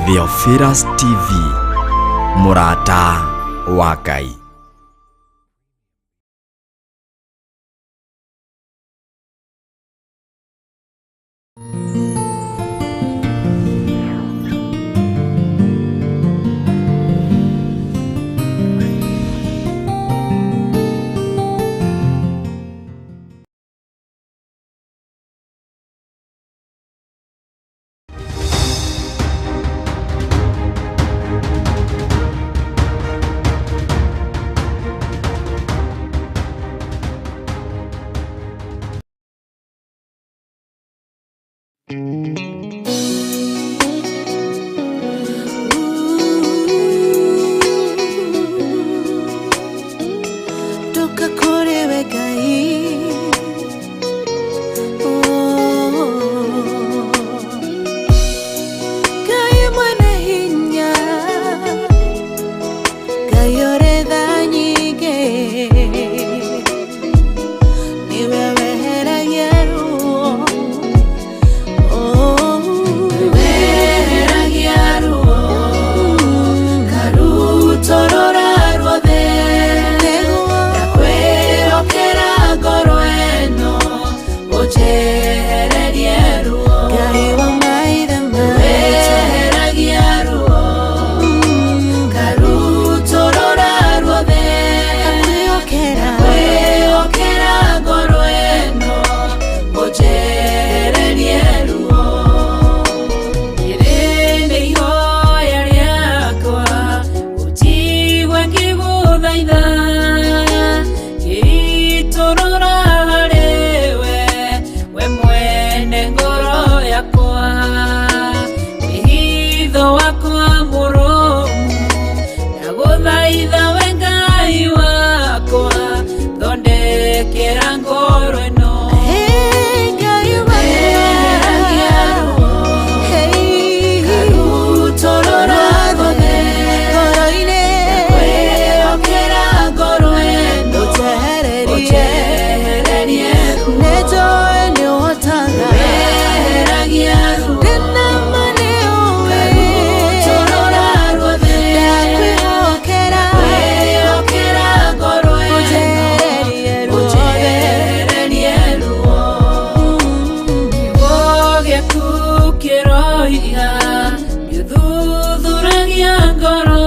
Theophilus TV, mũrata wa Ngai. Ndoka kũrĩ we Ngai. Oh. Ngai mwene hinya, Ngai ũrĩ tha nyingĩ, nĩwe weheragia ruo. Oh. Weheragia ruo karutorora ruothe. Nĩguo. Ndakwĩhokera ngoro ĩno ũnjehererie ruo. Ngai wa maithe maitũ. Weheragia ruo karutorora ruothe. Ndakwĩhokera. Ndakwĩhokera ngoro ĩno ũnjehererie ruo. Rĩrĩ nĩ ihoya rĩakwa ũnjigue ngĩgũthaitha, ngĩitũrũra harĩ we, we mwene ngoro yakwa, wĩhitho wakwa mũrũmu. Ndagũthaitha we Ngai wakwa, thondekera ngoro ĩno. Hey, Ngai wakwa. Weheragia ruo Hey. karutorora ruothe. Ngoro-inĩ. Ndakwĩhokera ngoro ĩno Ũnjehererie. ũnjehererie ruo. Nĩnjũĩ nĩũhotaga. Weheragia ruo Ndĩna ma nĩũĩ. karutorora ruothe. Ndakwĩhokera. Ndakwĩhokera ngoro ĩno Ũnjehererie ruothe. ũnjehererie ruo. Kiugo gĩaku kĩroiga nĩũthuthuragia ngoro,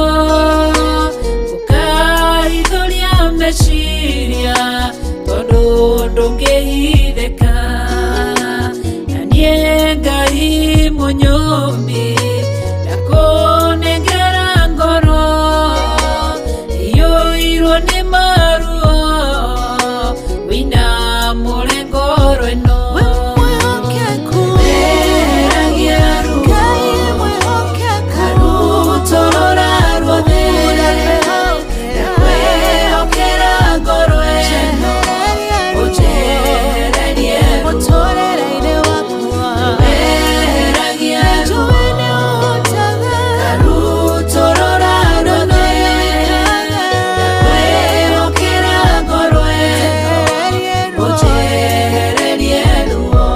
ũkaithũria meciria, tondũ ndũngĩhithĩka. Na niĩ Ngai mũnyũmbi, ndakũnengera ngoro iyũirwo nĩ maruo, wĩinamũre ngoro ĩno. We mwĩhokeku. Weheragia ruo Ngai mwĩhokeku. karutorora ruothe. Ndakwĩhokera. Ndakwĩhokera ngoro ĩno Njehererie ruo. ũnjehererie ruo. Mũtũũrĩre-inĩ wakwa. Weheragia ruo Nĩnjũĩ nĩũhotaga. karutorora ruothe. Ndakwĩhokera ngoro ĩno Njehererie ruo. ũnjehererie ruo.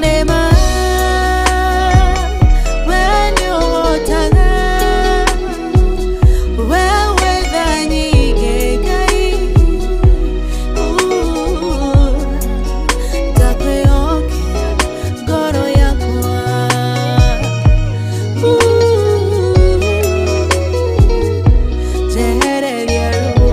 Nĩma, we nĩũhotaga. We wĩ tha nyingĩ, Ngai. Ndakwĩhokera ngoro yakwa. Njehererie ruo.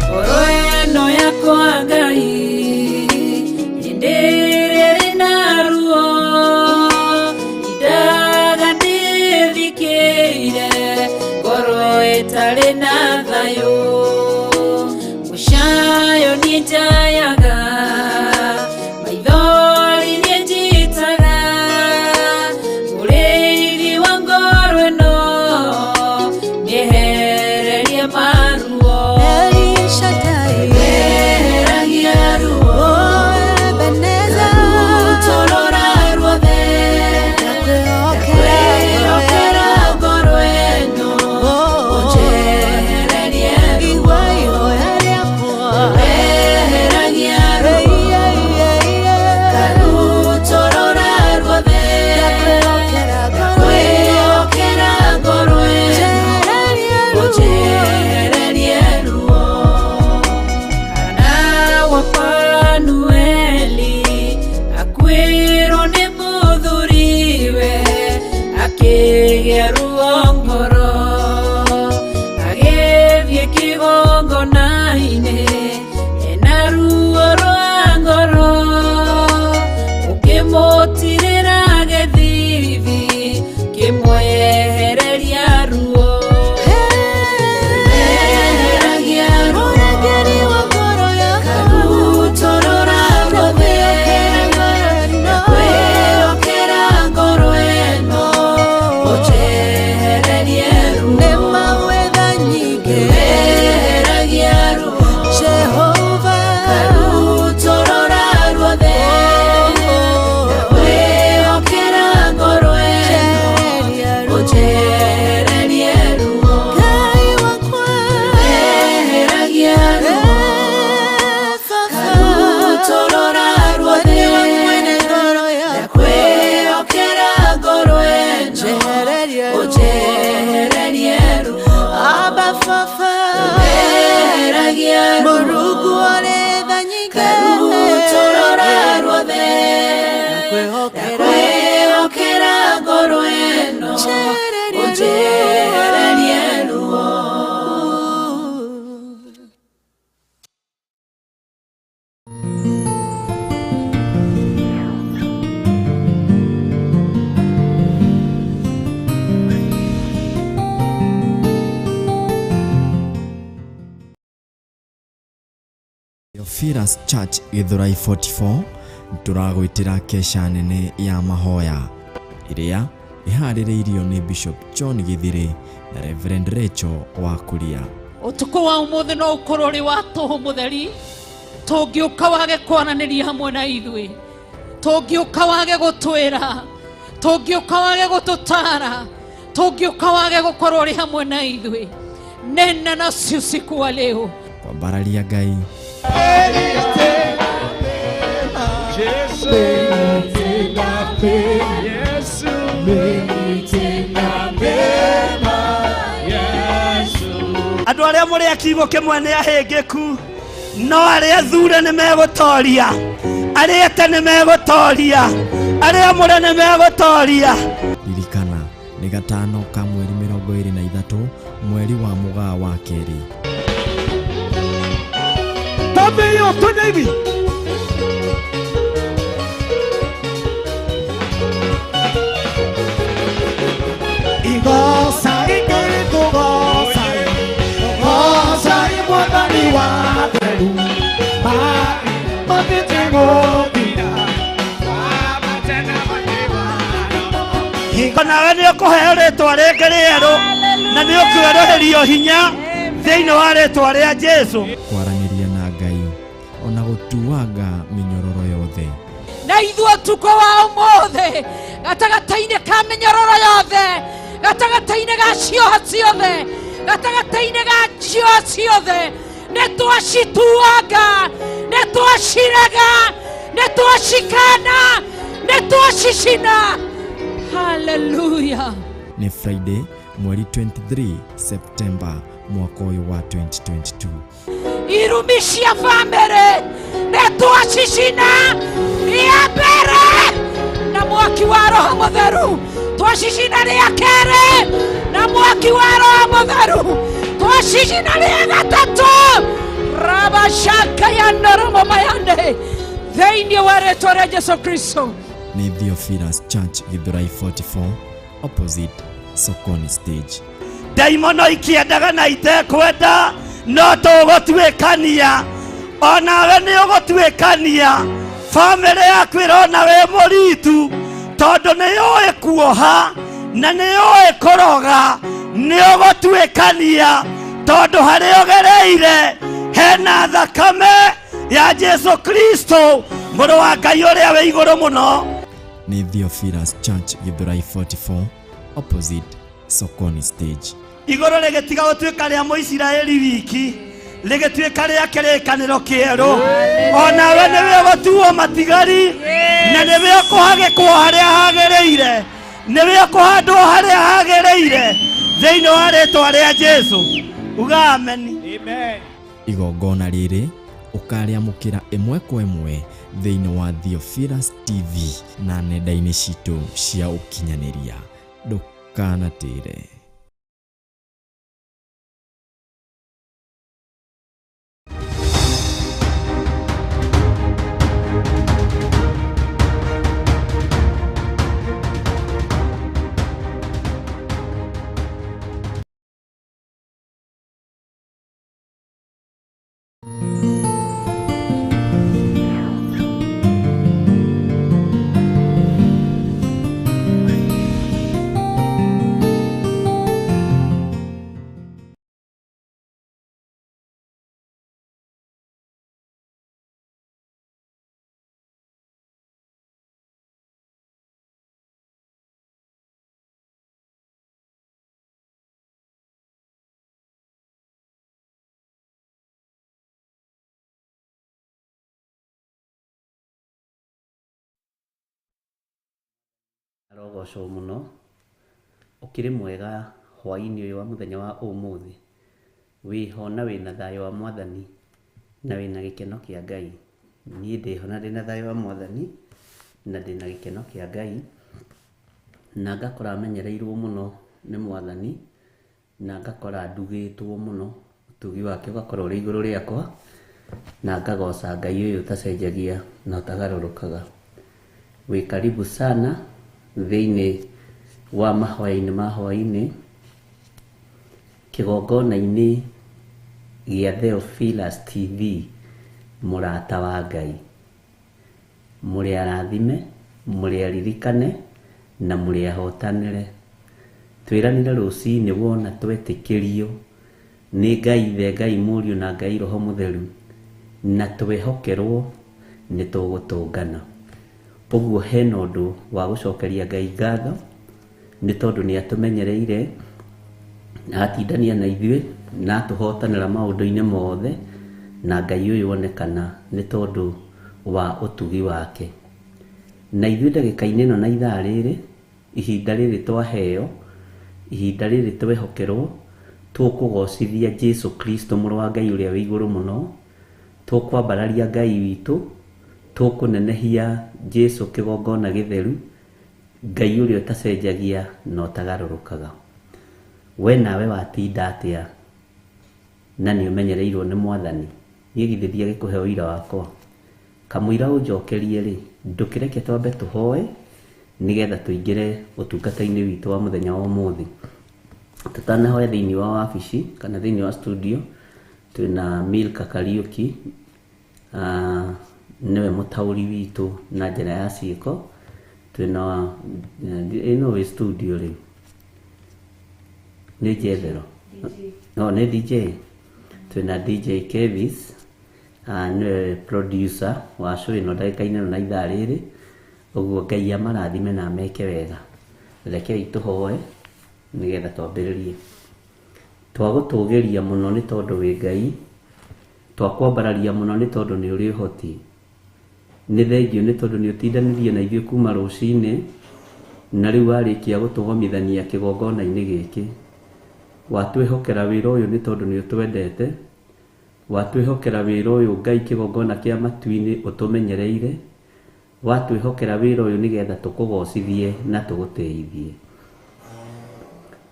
Ngoro ĩno yakwa Ngai hĩndĩ ĩrĩa ĩrĩ na ruo, indaga ndĩthikĩire ngoro ĩtarĩ na thayũ. Mũcayo niĩ njayaga, maithori niĩ njitaga, mũrĩithi wa ngoro ĩno nĩehererie maruo. El Shaddai. Weheragia ruo Oh, Ebenezer. karutorora ruothe. Ndakwĩhokera. Ndakwĩhokera ngoro ĩno Oh. ũnjehererie ruo. Igua ihoya rĩakwa. Weheragia Ndehokera ngoro ĩno, ũnjehererie ruo. Theophilus Church Githurai 44 tũragwĩtĩra kesha nene ya mahoya ĩrĩa ĩharĩrĩirio nĩ Bishop John Githiri na Reverend Rachel wa Kuria. Ũtukũ wa ũmũthĩ no ũkorwo ũrĩ wa tũhũ mũtheri, tũngĩũka wage kwaranĩria hamwe na ithuĩ, tũngĩũka wage gũtwĩra, tũngĩũka wage gũtũtara, tũngĩũka wage gũkorwo ũrĩ hamwe na ithuĩ. Nena nasi usiku wa leo. Kwambararia Ngai, Andũ arĩa mũrĩ a kiugo kĩmwe nĩ ahĩngĩku, no arĩa athure nĩ megũtoria, arĩa ete nĩ megũtoria, arĩa amũre nĩ megũtoria. Ririkana nĩ gatano ka mweri 23 mweri wa mũgaa wa kerĩ. Tambĩyo twende hivi. Igoca igĩrĩ tũgoca, tũgoca Mwathani wa theru, matĩte gũthira. Hingo nawe nĩ ũkũheo rĩtwa rĩngĩ rĩerũ, na nĩ ũkwerũhĩrio hinya thĩinĩ wa rĩtwa rĩa Jesũ. Kwaranĩria na Ngai ona gũtuanga mĩnyororo yothe. Na ithuĩ ũtukũ wa ũmũthĩ, gatagatĩ-inĩ ka mĩnyororo yothe, gatagatĩ-inĩ ga cioha ciothe, gatagatĩ-inĩ ga cioha ciothe, nĩ twacituanga, nĩ twacirega, nĩ twacikana, nĩ twacicina. Hallelujah. Nĩ Friday mweri 23 September mwaka ũyũ wa 2022. Irumi cia bamĩrĩ nĩ twacicina rĩa mbere na mwaki wa Roho Mũtheru, twacicina rĩa kerĩ na mwaki wa Roho Mũtheru, twacicina rĩa gatatũ rabashaka ya noromo mayande thĩinĩ wa rĩtwa rĩa Jesu Kristo. Nĩ Theophilus Church Githurai 44 opposite Sokoni stage. Ndaimono ikĩendaga na itekwenda, no tũgũtuĩkania, onawe nĩ ũgũtuĩkania. Bamĩrĩ yaku ĩrona wĩ mũritu, tondũ nĩ yũĩ kuoha na nĩ yũĩ kũroga. Nĩ ũgũtuĩkania tondũ harĩa ũgereire hena thakame ya Jesu Kristo mũrũ wa Ngai ũrĩa wĩ igũrũ mũno. Nĩ Theophilus Church Githurai 44 opposite Sokoni stage. Igũrũ rĩgĩtiga gũtuĩka rĩa Mũisiraeli wiki, rĩgĩtuĩka rĩa kĩrĩkanĩro kĩerũ. Onawe nĩwe ũgũtuo matigari, na nĩwe ũkũhagĩkwo harĩa hagĩrĩire, nĩwe ũkũhandwo harĩa hagĩrĩire thĩinĩ wa rĩtwa rĩa Jesu. Uga ameni. Igongona rĩrĩ ũkarĩamũkĩra ĩmwe kwa ĩmwe thĩinĩ wa Theophilus TV na nenda-inĩ citũ cia ũkinyanĩria. Ndũkanatĩre. Arogocwo mũno, ũkĩrĩ mwega hwaĩ-inĩ ũyũ wa mũthenya wa ũmũthĩ, wĩho na wĩna thayũ wa Mwathani na wĩna gĩkeno kĩa Ngai. Niĩ ndĩho na ndĩna thayũ wa Mwathani na ndĩna gĩkeno kĩa Ngai. Na ngakora menyereirwo mũno nĩ Mwathani, na ngakora ndugĩtwo mũno, ũtugi wake ũgakorwo ũrĩ igũrũ rĩakwa, na ngagoca Ngai ũyũ ũtacenjagia na ũtagarũrũkaga. Wĩ karibu sana thĩinĩ wa mahoya-inĩ ma hwaĩ-inĩ, kĩgongona-inĩ gĩa Theophilus TV, mũrata wa Ngai. Mũrĩ arathime, mũrĩ aririkane, na mũrĩ ahotanĩre. Twĩranire rũcinĩ wona twetĩkĩrio nĩ Ngai Ithe, Ngai Mũriũ na Ngai Roho Mũtheru, na twehokerwo nĩ tũgũtũngana. Ũguo hena ũndũ wa gũcokeria Ngai ngatho, nĩ tondũ nĩ atũmenyereire, atindania na ithuĩ, na atũhotanĩra maũndũ-inĩ mothe, na Ngai ũyũ onekana nĩ tondũ wa ũtugi wake. Na ithuĩ ndagĩka-inĩ ĩno na ithaa rĩrĩ, ihinda rĩrĩ twaheo, ihinda rĩrĩ twehokerwo, tũkũgocithia Jesu Kristo mũrũ wa Ngai ũrĩa wĩ igũrũ mũno, tũkwambararia Ngai witũ, tũkũnenehia Jesu kĩgongona gĩtheru, Ngai ũrĩa ũtacenjagia na ũtagarũrũkaga. We nawe watinda atĩa na nĩ ũmenyereirwo nĩ Mwathani? Niĩ githĩ ndiagĩkũhe ũira wakwa? Kamũira ũnjokerie rĩ, ndũkĩreke twambe tũhoe nĩgetha tũingĩre ũtungata-inĩ witũ wa mũthenya wa ũmũthĩ. Tũtanahoya thĩinĩ wa wabici kana thĩinĩ wa studio, twĩna Milka Kariũki, nĩwe mũtaũri witũ na njĩra ya ciĩko. Twĩna ĩno wĩ studio rĩu nĩ Jethero, no nĩ DJ. Twĩna DJ Kevis, nĩwe producer wa show ĩno ndagĩka-inĩ ĩno na ithaa rĩrĩ. Ũguo Ngai amarathime na ameke wega. Rekei tũhoe nĩgetha twambĩrĩrie. Twagũtũgĩria mũno nĩ tondũ wĩ Ngai, twakwambararia mũno nĩ tondũ nĩ ũrĩ ũhoti. Nĩ thengiũ nĩ tondũ nĩ ũtindanirie na ithuĩ kuma rũcinĩ, na rĩu warĩkia gũtũgomithania kĩgongona-inĩ gĩkĩ. Watwĩhokera wĩra ũyũ nĩ tondũ nĩ ũtwendete, watwĩhokera wĩra ũyũ Ngai kĩgongona kĩa matu-inĩ ũtũmenyereire, watwĩhokera wĩra ũyũ nĩgetha tũkũgocithie na tũgũtĩithie.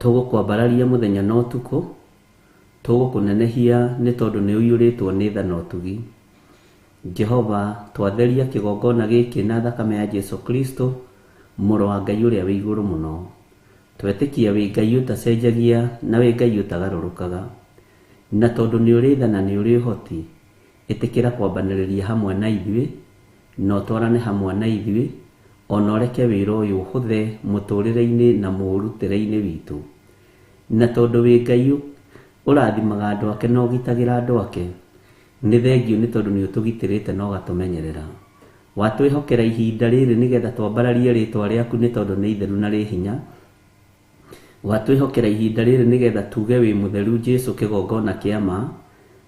Tũgũkwambararia mũthenya na ũtukũ, tũgũkũnenehia nĩ tondũ nĩ ũiyũrĩtwo nĩ tha na ũtugi. Jehova, twatheria kĩgongona gĩkĩ na thakame ya Jesu Kristo, mũrũ wa Ngai ũrĩa wĩ igũrũ mũno. Twetĩkia wĩ Ngai ũtacenjagia na wĩ Ngai ũtagarũrũkaga. Na tondũ nĩ ũrĩ tha na nĩ ũrĩ ũhoti, ĩtĩkĩra kwambanĩrĩria hamwe na ithuĩ, na ũtwarane hamwe na ithuĩ, ona ũreke wĩra ũyũ ũhũthe mũtũrĩre-inĩ na mũrutĩre-inĩ witũ. Na tondũ wĩ Ngai ũrathimaga andũ ake na ũgitagĩra andũ ake, nĩ thengiũ nĩ tondũ nĩ ũtũgitĩrĩte na ũgatũmenyerera. Watwĩhokera ihinda rĩrĩ nĩgetha twambararie rĩtwa rĩaku nĩ tondũ nĩ itheru na rĩ hinya. Watwĩhokera ihinda rĩrĩ nĩgetha tuge wĩ mũtheru Jesu kĩgongona kĩa ma,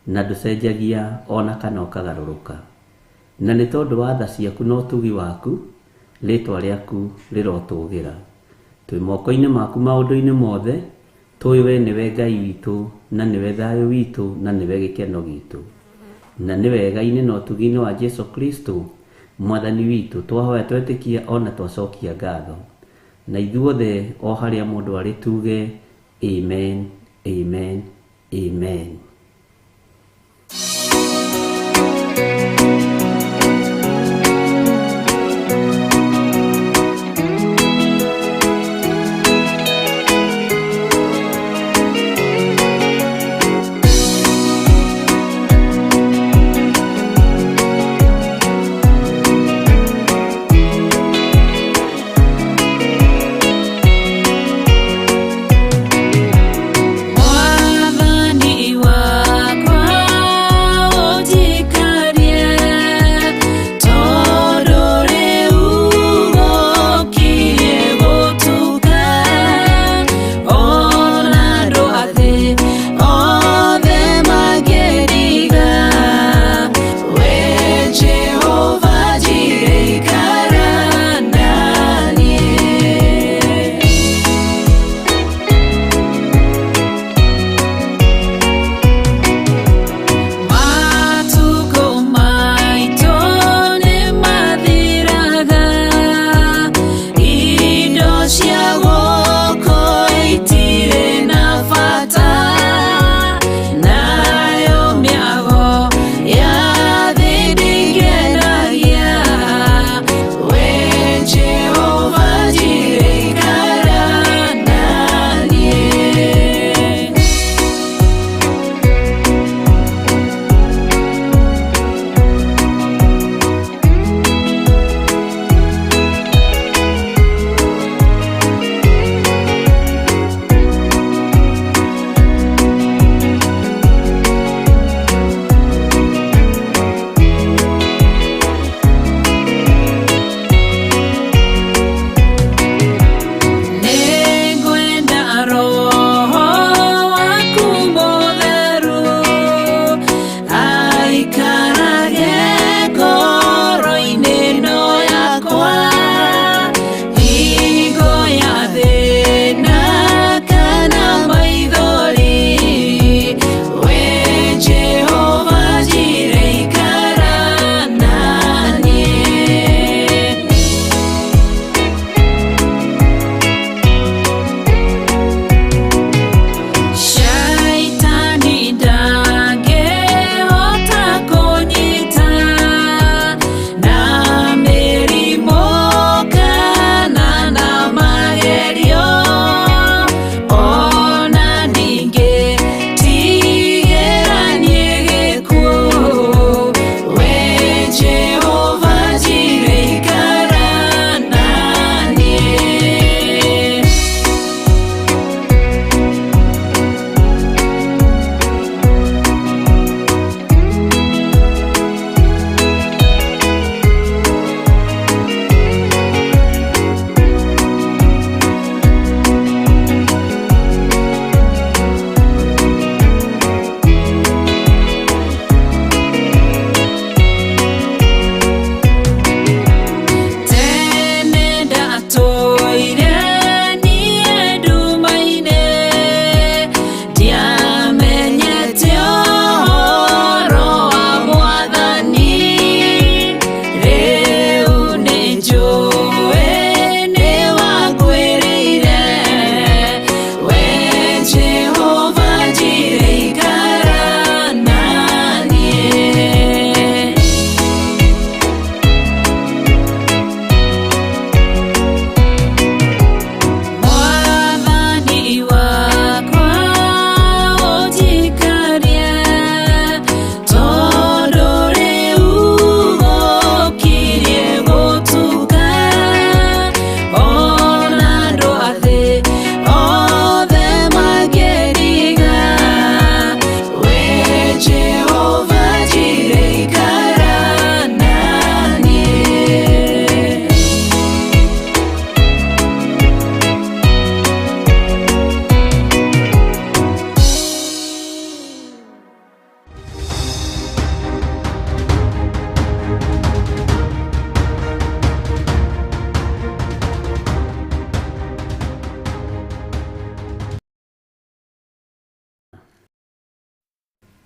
na ndũcenjagia ona kana ũkagarũrũka. Na nĩ tondũ wa tha ciaku na ũtugi waku, rĩtwa rĩaku rĩrotũgĩra. Twĩ moko-inĩ maku maũndũ-inĩ mothe, tũĩ we nĩwe Ngai witũ, na nĩwe thayũ witũ, na nĩwe gĩkeno gitũ. Na nĩ wega-inĩ na ũtugi-inĩ wa Jesu Kristo Mwathani witũ, twahoya twetĩkia ona twacokia ngatho. Na ithuothe o harĩa mũndũ arĩ tuge amen, amen, amen. Mwathani.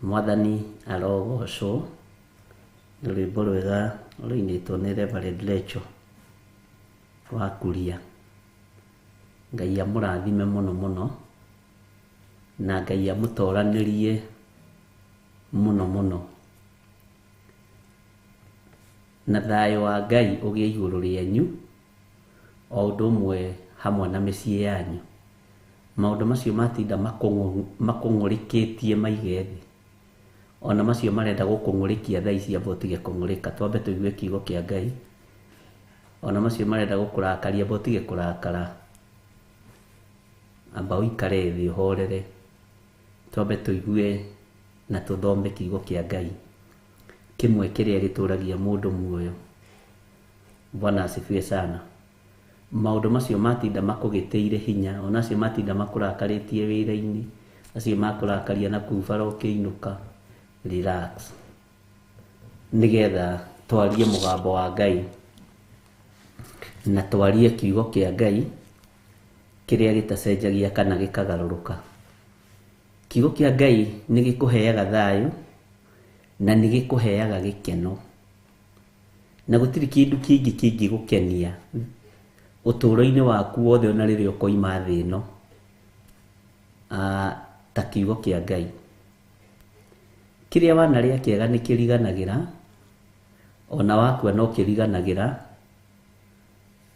Mwathani arogocwo. Nĩ rwĩmbo rwega rũinĩtwo nĩ Reverend Lecho wa Kuria. Ngai amũrathime mũno mũno, na Ngai amũtoranĩrie mũno mũno, na thayũ wa Ngai ũgĩe igũrũ rĩanyu o ũndũ ũmwe hamwe na mĩciĩ yanyu. Maũndũ macio matinda makũng'ũrĩkĩtie maige thĩ, ona macio marenda gũkũng'ũrĩkia thaa ici amba ũtige kũng'ũrĩka, twambe tũigue kiugo kĩa Ngai. Ona macio marenda gũkũrakaria amba ũtige kũrakara, amba ũikare thĩ ũhorere, twambe tũigue na tũthome kiugo kĩa Ngai kĩmwe kĩrĩa gĩtũragia mũndũ muoyo. Bwana asifiwe sana. Maũndũ macio matinda makũgĩtĩire hinya, ona acio matinda makũrakarĩtie wĩra-inĩ, acio makũrakaria na kũu bara ũkĩinũka, relax, nĩgetha twarie mũgambo wa Ngai na twarie kiugo kĩa Ngai kĩrĩa gĩtacenjagia kana gĩkagarũrũka. Kiugo kĩa Ngai nĩ gĩkũheaga thayũ na nĩ gĩkũheaga gĩkeno, na gũtirĩ kĩndũ kĩngĩ kĩngĩgũkenia ũtũũro-inĩ waku wothe ona rĩrĩa ũkoima thĩ ĩno ta kiugo kĩa Ngai. Kĩrĩa wanarĩa kĩega nĩ kĩriganagĩra, ona wakua no kĩriganagĩra,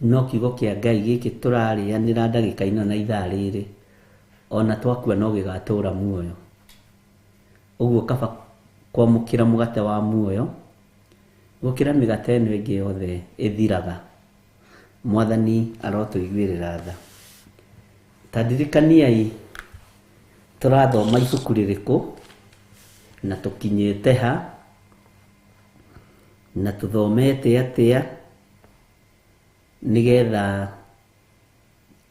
no kiugo kĩa Ngai gĩkĩ tũrarĩanĩra ndagĩka ĩno na ithaa rĩrĩ, ona twakua no gĩgatũra muoyo. Ũguo kaba kwamũkĩra mũgate wa muoyo gũkĩra mĩgate ĩno ĩngĩ yothe ĩthiraga. Mwathani arotũiguĩrĩra tha. Ta ndirikaniai tũrathoma ibuku rĩrĩkũ na tũkinyĩte ha na tũthomete atĩa, nĩgetha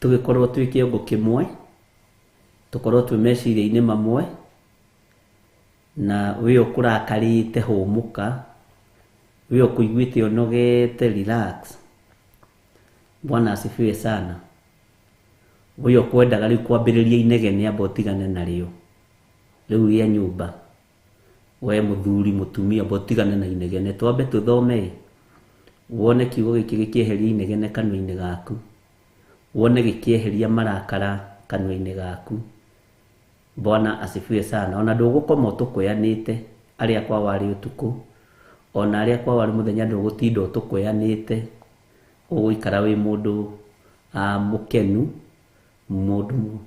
tũgĩkorwo twĩ kĩongo kĩmwe, tũkorwo twĩ meciria-inĩ mamwe, na we ũkũrakarĩte hũmũka, we ũkũiguĩte ũnogete relax. Bwana asifiwe sana. We ũkwendaga rĩu kwambĩrĩria inegene amba ũtigane narĩo rĩu rĩa nyũmba. We mũthuri mũtumia amba ũtigane na inegene, twambe tũthome wone kiugo gĩkĩ gĩkĩeheria inegene kanua-inĩ gaku, wone gĩkĩeheria marakara kanua-inĩ gaku. Bwana asifiwe sana. Ona ndũgũkoma ũtũkũyanĩte arĩa kwa warĩ ũtukũ, ona arĩa kwa warĩ mũthenya ndũgũtinda ũtũkũyanĩte, ũgũikara wĩ mũndũ mũkenu, mũndũ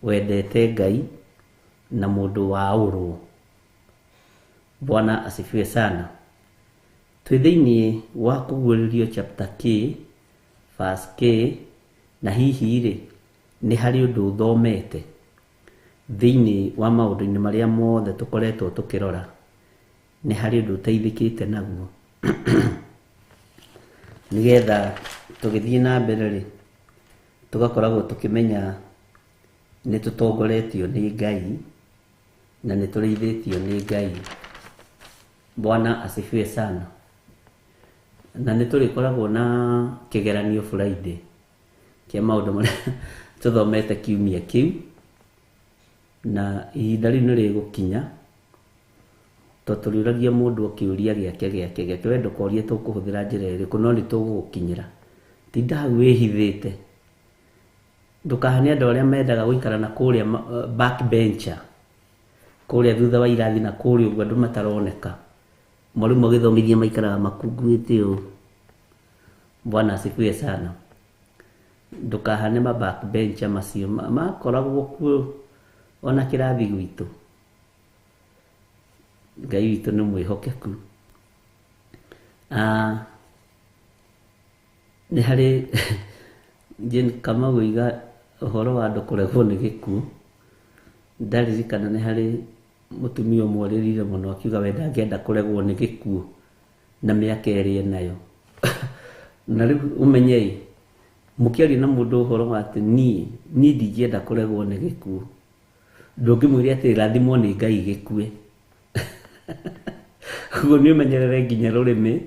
wendete Ngai na mũndũ wa ũrũ. Bwana asifiwe sana. Twĩ thĩinĩ wa kũguũrĩrio chapter K verse K, na hihi rĩ nĩ harĩ ũndũ ũthomete thĩinĩ wa maũndũ-inĩ marĩa mothe tũkoretwo tũkĩrora, nĩ harĩ ũndũ ũteithĩkĩte naguo, nĩgetha tũgĩthiĩ na mbere rĩ tũgakoragwo tũkĩmenya nĩ tũtongoretio nĩ Ngai na nĩ tũrĩithĩtio nĩ Ngai. Bwana asifiwe sana. Na nĩ tũrĩkoragwo na kĩgeranio Friday kĩa maũndũ marĩa tũthomete kiumia kĩu, na ihinda rĩu nĩ rĩgũkinya tondũ tũrĩũragia mũndũ o kĩũria gĩake gĩake gĩake. We ndũkorie tũkũhũthĩra njĩra ĩrĩkũ, no nĩ tũgũgũkinyĩra. Tinda hau wĩhithĩte, ndũkahane andũ arĩa mendaga gũikara na kũrĩa back bencher, kũrĩa thutha wa irathi na kũrĩa ũguo andũ mataroneka, mwarimũ agĩthomithia maikaraga makunguĩte ũũ. Bwana asifiwe sana. Ndũkahane ma back bencher macio makoragwo kuo ona kĩrathi gwitũ. Ngai witũ nĩ mwĩhokeku. Nĩ harĩ Jane Kamau oiga ũhoro wa andũ kũregwo nĩ gĩkuũ. Ndaririkana nĩ harĩ mũtumia ũmwe ũrĩrire mũno akiuga we ndangĩenda kũregwo nĩ gĩkuũ na mĩaka ĩrĩa enayo. Na rĩu ũmenyei mũkĩaria na mũndũ ũhoro wa atĩ niĩ ndingĩenda kũregwo nĩ gĩkuũ, ndũngĩmwĩra atĩ rathimwo nĩ Ngai gĩkue. Ũguo nĩ ũmenyerere nginya rũrĩmĩ,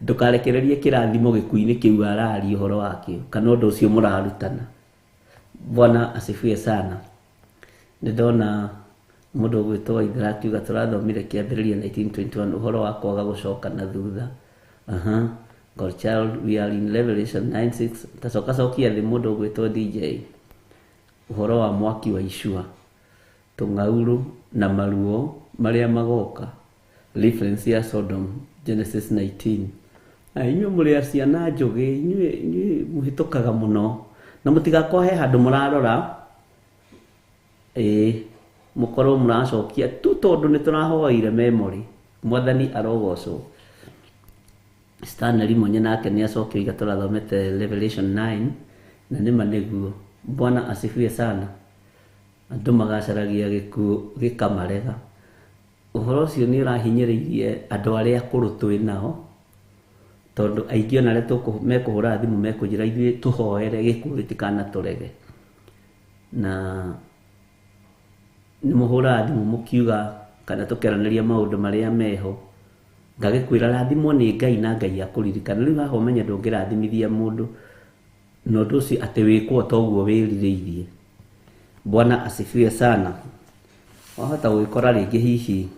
ndũkarekererie kĩrathimo gĩkuũ-inĩ kĩu araria ũhoro wakĩo kana ũndũ ũcio mũrarutana. Bwana asifiwe sana. Nĩ ndona Mũndũ ũgwĩtwo Waithera akiuga tũrathomire kĩambĩrĩria 1921 ũhoro wa kwaga gũcoka na thutha. Aha. God child, we are in Revelation 9:6. Tacoka cokia thĩ mũndũ ũgwĩtwo DJ. Ũhoro wa mwaki wa icua, tũng'aurũ na maruo marĩa magoka. Reference ya Sodom, Genesis 19. Na inyuĩ mũrĩ a ciana njũgĩ, inyuĩ mũhĩtũkaga mũno na mũtigakorwo he handũ mũrarora, ĩĩ mũkorwo mũracokia tu tondũ nĩ tũrahoeire memory. Mwathani arogocwo. Stanley Monye nake nĩ acokia oiga tũrathomete Revelation 9 na nĩma nĩguo. Bwana asifiwe sana. Andũ magacaragia gĩkuũ gĩkamarega. Ũhoro ũcio nĩ ũrahinyĩrĩirie andũ arĩa akũrũ twĩ nao, tondũ aingĩ ona arĩa mekũhũra thimũ mekũnjĩra ithuĩ tũhoere gĩkuũ gĩtikanatũrege. Na nĩ mũhũraga thimũ mũkiuga kana tũkĩaranĩria maũndũ marĩa meho, ngagĩkwĩra rathimwo nĩ Ngai na Ngai akũririkana. Rĩu haha ũmenye ndũngĩrathimithia mũndũ na ũndũ ũcio atĩ wĩkwo toguo wĩrirĩirie. Bwana asifiwe sana. Wahota gũgĩkora rĩngĩ hihi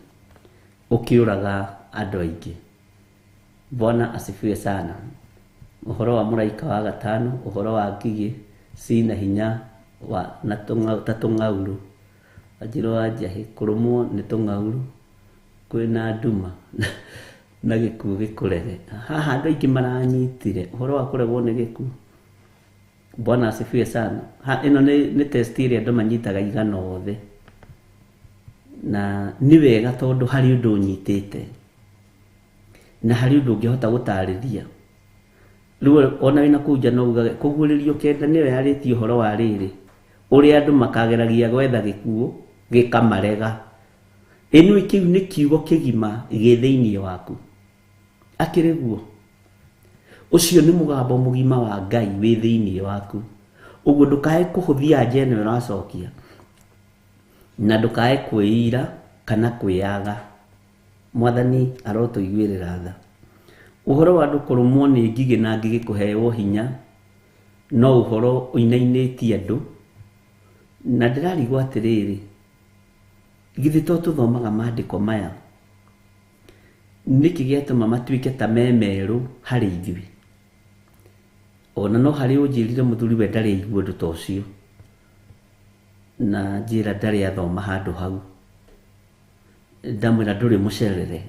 ũkĩũraga andũ aingĩ. Bwana asifiwe sana. Ũhoro wa mũraika wa gatano, ũhoro wa ngigĩ cina hinya wa na ta tũng'aurũ. Wanjirũ wa Njahĩ kũrũmwo nĩ tũng'aurũ kwĩna nduma na gĩkuũ gĩkũrege. Haha andũ aingĩ maranyitire ũhoro wa kũregwo nĩ gĩkuũ. Bwana asifiwe sana. Ha, ĩno nĩ test ĩrĩa andũ manyitaga igana othe. Na nĩ wega tondũ harĩ ũndũ ũnyitĩte na harĩ ũndũ ũngĩhota gũtarĩria. Rĩu ona wĩna kũu nja no ugage kũguũrĩrio kenda nĩyo yarĩtie ũhoro wa rĩrĩ ũrĩa andũ makageragia gwetha gĩkuũ gĩkamarega. Ĩno kĩu nĩ kiugo kĩgima gĩ thĩinĩ waku. Akĩrĩ guo. Ũcio nĩ mũgambo mũgima wa Ngai wĩ thĩinĩ waku. Ũguo ndũkae kũhũthia anja ĩno ũracokia na ndũkae kwĩira kana kwĩyaga. Mwathani arotũiguĩrĩra tha. Ũhoro wa andũ kũrũmwo nĩ ngigĩ na ngigĩ kũheo hinya no ũhoro ũinainĩtie andũ. Na ndĩrarigwo atĩrĩrĩ, githĩ to tũthomaga maandĩko maya, nĩkĩ gĩatũma matuĩke ta me merũ harĩ ithuĩ? Ona no harĩ ũnjĩrire mũthuri we ndarĩ aigua ũndũ ta ũcio, na njĩra ndarĩ athoma handũ hau. Ndamwĩra ndũrĩ mũcerere.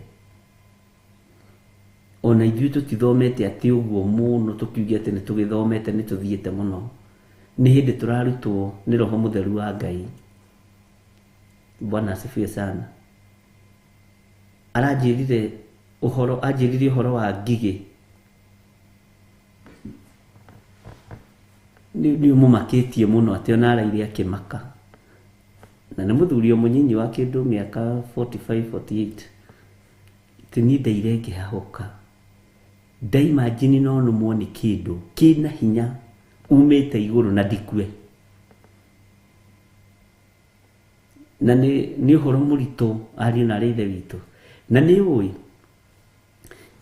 Ona ithuĩ tũtithomete atĩ ũguo mũno tũkiuge atĩ nĩ tũgĩthomete nĩ tũthiĩte mũno. Nĩ hĩndĩ tũrarutwo nĩ Roho Mũtheru wa Ngai. Bwana asifiwe sana. Aranjĩrire ũhoro, anjĩrire ũhoro wa ngigĩ. Nĩ ũmũmakĩtie mũno atĩ ona araire akĩmaka. Na nĩ mũthuri o mũnyinyi wa kĩndũ mĩaka 45, 48. Atĩ niĩ ndaire ngĩhahũka. Ndaimagine no nũmwo nĩ kĩndũ kĩna hinya umĩte igũrũ na ndikue. Na nĩ ũhoro mũritũ ariũ na arĩ ithe witũ. Na nĩ ũĩ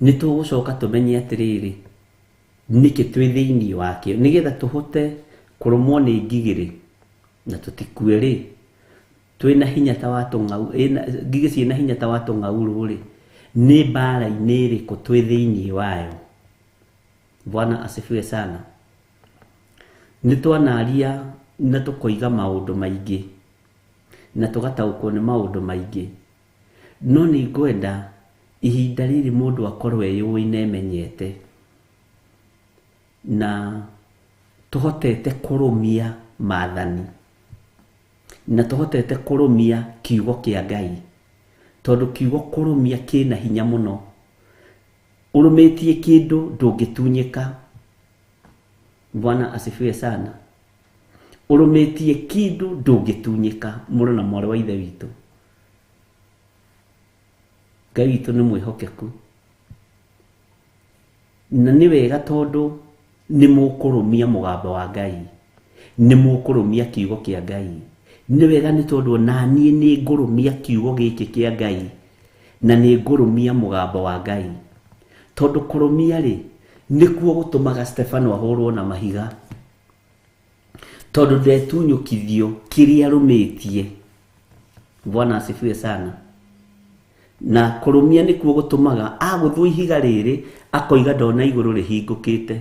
nĩ tũgũcoka tũmenye atĩrĩrĩ nĩkĩ twĩ thĩinĩ wakĩo nĩgetha tũhote kũrũmwo nĩ ngigĩ na tũtikue rĩ. Twĩna hinya ta wa tũng'au, ngigĩ ciĩna hinya ta wa tũng'aurũ rĩ, nĩ mbara-inĩ ĩrĩkũ twĩ thĩinĩ wayo? Bwana asifiwe sana. Nĩ twanaria na tũkoiga maũndũ maingĩ na tũgataũkwo nĩ maũndũ maingĩ, no nĩ ngwenda ihinda rĩrĩ mũndũ akorwo eyũĩ na emenyete na tũhotete kũrũmia maathani na tũhotete kũrũmia kiugo kĩa Ngai, tondũ kiugo kũrũmia kĩna hinya mũno. Ũrũmĩtie kĩndũ ndũngĩtunyĩka. Bwana asifiwe sana. Ũrũmĩtie kĩndũ ndũngĩtunyĩka. Mũrũ na mwarĩ wa ithe witũ, Ngai witũ nĩ mwĩhokeku na nĩ wega tondũ nĩ mũkũrũmia mũgambo wa Ngai, nĩ mũkũrũmia kiugo kĩa Ngai. Nĩ wega nĩ tondũ na niĩ nĩ ngũrũmia kiugo gĩkĩ kĩa Ngai na nĩ ngũrũmia mũgambo wa Ngai, tondũ kũrũmia rĩ nĩkuo gũtũmaga Stefano ahũrwo na mahiga, tondũ ndetunyũkithio kĩrĩa arũmĩtie. Bwana asifiwe sana. Na kũrũmia nĩkuo gũtũmaga agũthwo ihiga rĩrĩ akoiga ndona igũrũ rĩhingũkĩte.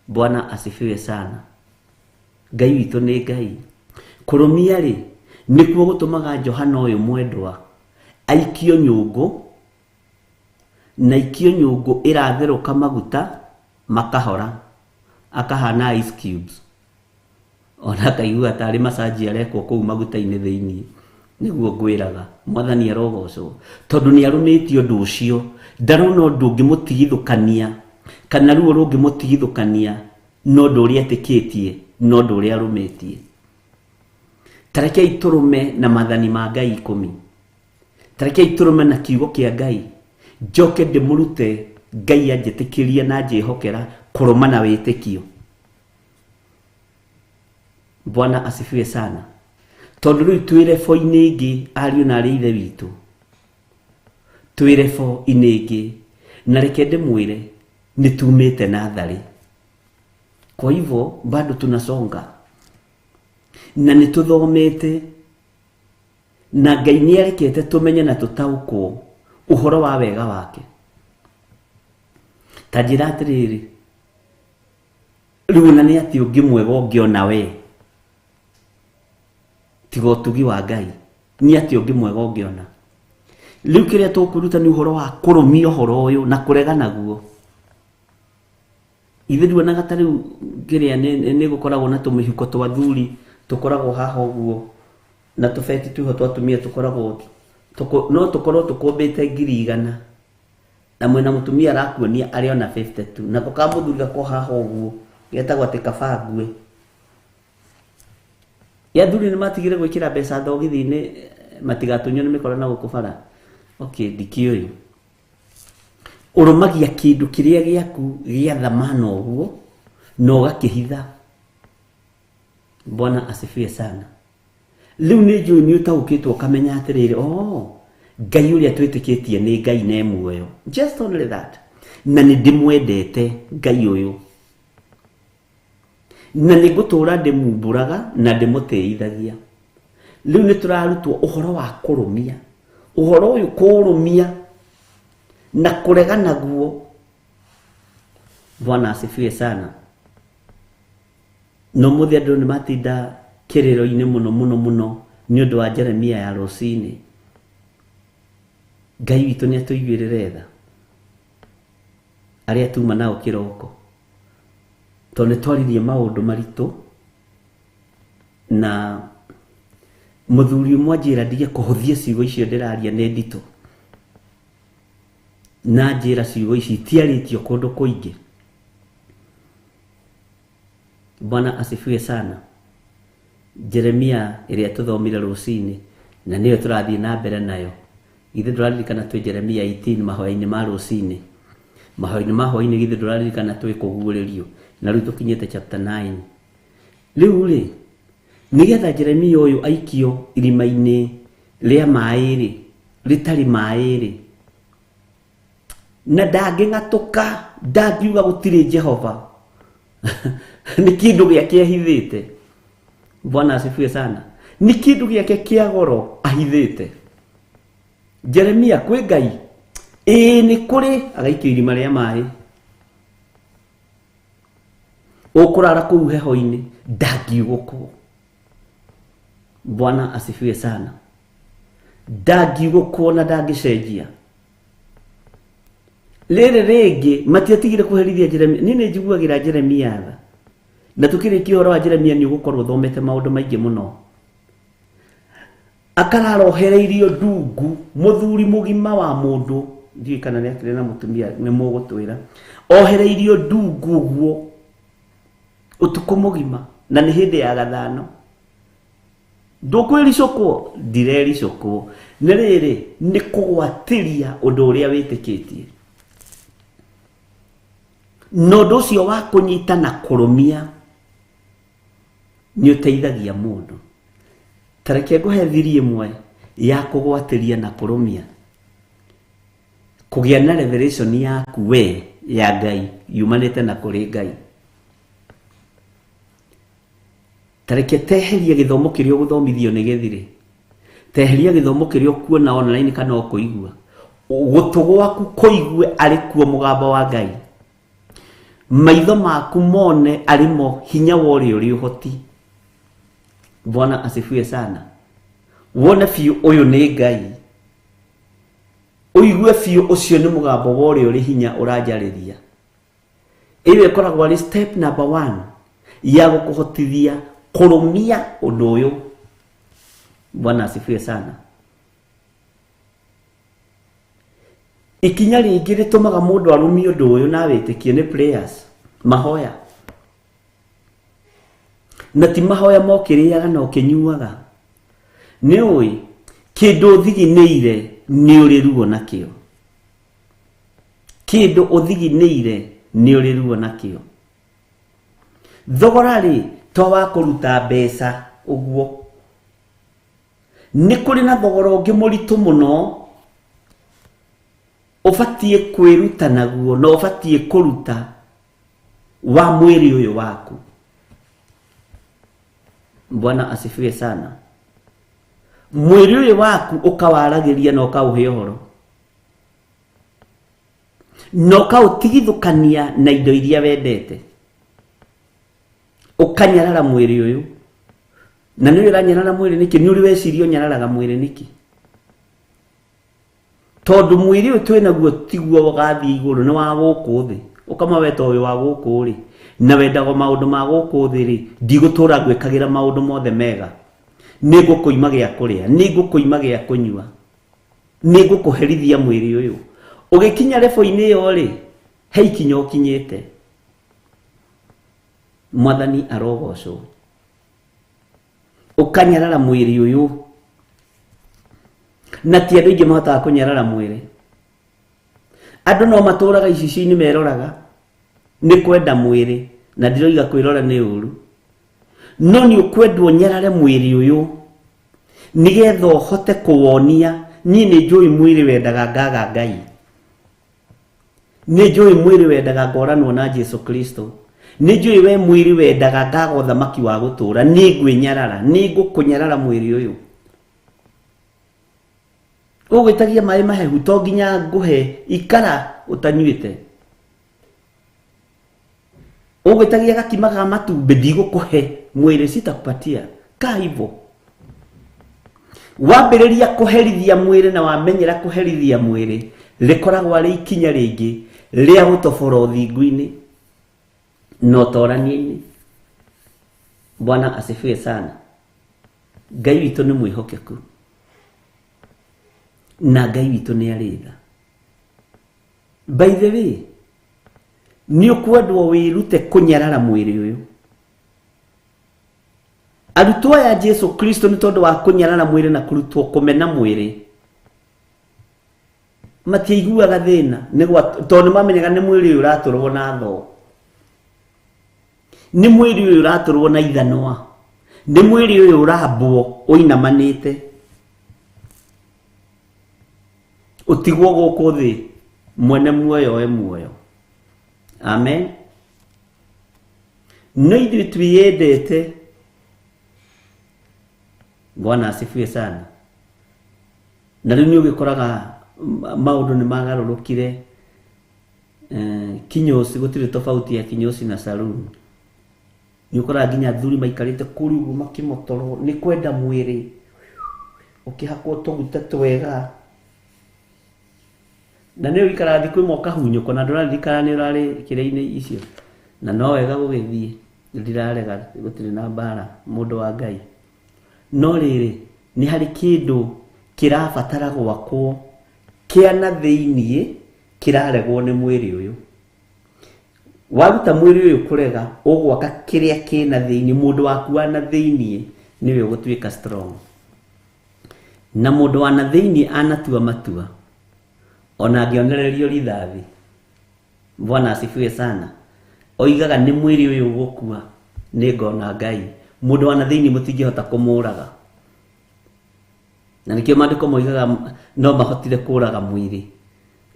Bwana asifiwe sana. Ngai witũ nĩ Ngai. Kũrũmia rĩ nĩkuo gũtũmaga Johana ũyũ mwendwa aikio nyũngũ, na aikio nyũngũ ĩratherũka maguta makahora, akahana ice cubes, ona akaigua tarĩ massage arekwo kũu maguta-inĩ thĩinĩ. Nĩguo ngwĩraga Mwathani arogocwo, tondũ nĩ arũmĩtie ũndũ ũcio, ndarona ũndũ ũngĩmũtigithũkania kana ruo rũngĩmũtigithũkania na ũndũ ũrĩa etĩkĩtie na ũndũ ũrĩa arũmĩtie. Ta rekei tũrũme na maathani ma Ngai 10. Ta rekei tũrũme na kiugo kĩa Ngai. Njoke ndĩmũrute Ngai anjĩtĩkĩria na anjĩhokera kũrũma na wĩtĩkio. Bwana asifiwe sana. Tondũ rĩu twĩ rebo-inĩ ĩngĩ, ariũ na arĩ ithe witũ, twĩ rebo-inĩ ĩngĩ, na reke ndĩmwĩre nĩ tumĩte natharĩ. Kwa hivyo bado tunasonga na nĩ tũthomete, na Ngai nĩ arekete tũmenye na tũtaũkwo ũhoro wa wega wake. Ta njĩra atĩrĩrĩ, rĩu ona nĩ atĩ ũngĩ mwega ũngĩona we tiga ũtugi wa Ngai, nĩ atĩ ũngĩ mwega ũngĩona. Rĩu kĩrĩa tũkwĩruta nĩ ũhoro wa kũrũmia ũhoro ũyũ na kũrega naguo. Ithe nduonaga ta rĩu kĩrĩa nĩ gũkoragwo na tũmĩhuko twa athuri tũkoragwo haha ũguo, na tũbeti twĩho twa atumia tũkoragwo no tũkorwo tũkũmbĩte 100,000, na mwena mũtumia arakuonia arĩ ona 52, nako ka mũthuri gako haha ũguo getagwo atĩ kabangue. Ya athuri nĩ matigire gwĩkĩra mbeca thogithi-inĩ matigatunywo nĩ mĩkora na gũkũ bara. Okay, ndikĩũĩ. Ũrũmagia kĩndũ kĩrĩa gĩaku gĩa thamana ũguo na ũgakĩhitha. Bwana asifiwe sana. Rĩu nĩ njũĩ nĩ ũtaũkĩtwo ũkamenya atĩrĩrĩ, oh, Ngai ũrĩa twĩtĩkĩtie nĩ Ngai na e muoyo. Just only that. Na nĩ ndĩmwendete Ngai ũyũ, na nĩ ngũtũra ndĩmumbũraga na ndĩmũtĩithagia. Rĩu nĩ tũrarutwo ũhoro wa kũrũmia ũhoro ũyũ, kũrũmia na kũrega naguo. Bwana asifiwe sana. No mũthĩ andũ nĩ matinda kĩrĩro-inĩ mũno mũno mũno nĩ ũndũ wa Jeremia ya rũcinĩ. Ngai witũ nĩ atũiguĩrĩre tha arĩa tuma nao kĩroko, tondũ nĩ twaririe maũndũ maritũ, na mũthuri ũmwe anjĩra ndige kũhũthia ciugo icio ndĩraria nĩ nditũ, na njĩra ciugo ici itiarĩtio kũndũ kũingĩ. Bwana asifiwe sana. Jeremia ĩrĩa tũthomire rũcinĩ na nĩyo tũrathiĩ na mbere nayo. Githĩ ndũraririkana twĩ Jeremia 18 mahoya-inĩ ma rũcinĩ, mahoya-inĩ ma hwaĩ-inĩ, githĩ ndũraririkana twĩ kũguũrĩrio, na rĩu tũkinyĩte chapter 9. Rĩu rĩ, nĩgetha Jeremia ũyũ aikio irima-inĩ rĩa maĩ rĩ, rĩtarĩ maĩ rĩ, na ndangĩng'atũka, ndangiuga gũtirĩ Jehova, nĩ kĩndũ gĩake ahithĩte. Bwana asifiwe sana. Nĩ kĩndũ gĩake kĩa goro ahithĩte. Jeremia kwĩ Ngai, ĩĩ nĩ kũrĩ, agaikio irima rĩa maĩ, ũkũrara kũu heho-inĩ, ndangiugũkwo. Bwana asifiwe sana. Ndangiugũkwo na ndangĩcenjia. Rĩrĩ rĩngĩ matiatigire kũherithia Jeremia. Niĩ nĩ njiguagĩra Jeremia tha, na tũkĩrĩkia ũhoro wa Jeremia nĩ ũgũkorwo ũthomete maũndũ maingĩ mũno. Akarara ohereirio ndungu, mũthuri mũgima wa mũndũ, ndiũĩ kana nĩ akĩrĩ na mũtumia, nĩ mũgũtwĩra, ohereirio ndungu ũguo ũtukũ mũgima, na nĩ hĩndĩ ya gathano. Ndũkwĩricũkwo? Ndirericũkwo. Nĩ rĩrĩ, nĩ kũgwatĩria ũndũ ũrĩa wĩtĩkĩtie, na ũndũ ũcio wa kũnyita na kũrũmia nĩ ũteithagia mũndũ. Ta reke ngũhe thiri ĩmwe ya kũgwatĩria na kũrũmia, kũgĩa na revelation yaku we ya Ngai yumanĩte na kũrĩ Ngai. Ta reke teherie gĩthomo kĩrĩa ũgũthomithio nĩ gĩthire. Teheria gĩthomo kĩrĩa ũkuona online kana ũkũigua. Gũtũ gwaku kũigue arĩ kuo mũgambo wa Ngai. Maitho maku mone arĩ mo hinya wa ũrĩa ũrĩ ũhoti. Bwana asifiwe sana. Wone biũ ũyũ nĩ Ngai. Ũigue biũ ũcio nĩ mũgambo wa ũrĩa ũrĩ hinya ũranjarĩria. Ĩyo ĩkoragwo arĩ step number 1 ya gũkũhotithia kũrũmia ũndũ ũyũ. Bwana asifiwe sana. Ikinya rĩngĩ rĩtũmaga mũndũ arũmie ũndũ ũyũ na wĩtĩkie nĩ prayers, mahoya. Na ti mahoya mokĩrĩaga na ũkĩnyuaga. Nĩ ũĩ kĩndũ ũthiginĩire nĩ ũrĩ ruo nakĩo. Kĩndũ ũthiginĩire nĩ ũrĩ ruo nakĩo. Thogora rĩ to wa kũruta mbeca ũguo. Nĩ kũrĩ na thogora ũngĩ mũritũ mũno ũbatiĩ kwĩruta naguo na ũbatiĩ kũruta wa mwĩrĩ ũyũ waku. Bwana asifiwe sana. Mwĩrĩ ũyũ waku ũkawaragĩria na ũkaũhe ũhoro na ũkaũtigithũkania na indo iria wendete. Ũkanyarara mwĩrĩ ũyũ. Na nĩ ũranyarara mwĩrĩ nĩkĩ? Nĩ ũrĩ weciria ũnyararaga mwĩrĩ nĩkĩ? Tondũ mwĩrĩ ũyũ twĩ naguo tiguo ũgathiĩ igũrũ, nĩ wa gũkũ thĩ. Ũkamaweta ũyũ wa gũkũ rĩ, na wendaga maũndũ ma gũkũ thĩ rĩ, ndigũtũra ngwĩkagĩra maũndũ mothe mega. Nĩ ngũkũima gĩa kũrĩa, nĩ ngũkũima gĩa kũnyua, nĩ ngũkũherithia mwĩrĩ ũyũ. Ũgĩkinya rebo-inĩ ĩyo rĩ, he ikinya ũkinyĩte. Mwathani arogocwo. Ũkanyarara mwĩrĩ ũyũ. Na ti andũ aingĩ mahotaga kũnyarara mwĩrĩ. Andũ no matũraga icicio-inĩ meroraga nĩ kwenda mwĩrĩ, na ndiroiga kwĩrora nĩ ũru. No nĩ ũkwendwo nyarare mwĩrĩ ũyũ nĩgetha ũhote kũwonia niĩ nĩ njũĩ mwĩrĩ wendaga ngaga Ngai. Nĩ njũĩ mwĩrĩ wendaga ngoranwo na Jesu Kristo. Nĩ njũĩ we mwĩrĩ wendaga ngaga ũthamaki wa gũtũra. Nĩ ngwĩnyarara, nĩ ngũkũnyarara mwĩrĩ ũyũ. Ũgwĩtagia maĩ mahehu to nginya ngũhe ikara ũtanyuĩte. Ũgwĩtagia gakima ga matumbĩ ndigũkũhe mwĩrĩ, sitakupatia. Kaa hivyo. Wambĩrĩria kũherithia mwĩrĩ na wamenyera kũherithia mwĩrĩ, rĩkoragwo arĩ ikinya rĩngĩ rĩa gũtobora ũthingu-inĩ na ũtorania-inĩ. Bwana asifiwe sana. Ngai witũ nĩ mwĩhokeku na Ngai witũ nĩ arĩ tha. By the way, nĩ ũkwendwo wĩrute kũnyarara mwĩrĩ ũyũ. Arutwo aya Jesu Kristo nĩ tondũ wa kũnyarara mwĩrĩ na kũrutwo kũmena mwĩrĩ, matiaiguaga thĩna tondũ nĩ mamenyaga nĩ mwĩrĩ ũyũ ũratũrwo na thoo, nĩ mwĩrĩ ũyũ ũratũrwo na ithanwa, nĩ mwĩrĩ ũyũ ũrambwo ũinamanĩte ũtigwo gũkũ thĩ, mwene muoyo oe muoyo. Amen. No ithuĩ twĩyendete. Bwana asifiwe sana. Na rĩu nĩ ũgĩkoraga maũndũ nĩ magarũrũkire. Kinyoci gũtirĩ tofauti ya kinyoci na saloon. Nĩ ũkoraga nginya athuri maikarĩte kũrĩa ũguo makĩmotorwo nĩ kwenda mwĩrĩ, ũkĩhakwo tũguta twega. Na nĩ ũikaraga thikũ ĩmwe ũkahunyũkwo na ndũraririkana nĩ ũrarĩ kĩrĩa-inĩ icio. Na no wega gũgĩthiĩ, ndirarega gũtirĩ na mbara mũndũ wa Ngai. No rĩrĩ, nĩ harĩ kĩndũ kĩrabatara gwakwo kĩa na thĩiniĩ kĩraregwo nĩ mwĩrĩ ũyũ. Waruta mwĩrĩ ũyũ kũrega, ũgwaka kĩrĩa kĩna thĩiniĩ. Mũndũ waku wa na thĩiniĩ nĩwe ũgũtuĩka strong. Na mũndũ wa na thĩiniĩ anatua matua, ona angĩonererio rithathi. Bwana asifiwe sana. Oigaga nĩ mwĩrĩ ũyũ ũgũkua, nĩ ngona Ngai. Mũndũ wa na thĩiniĩ mũtingĩhota kũmũraga. Na nĩkĩo maandĩko moigaga no mahotire kũraga mwĩrĩ,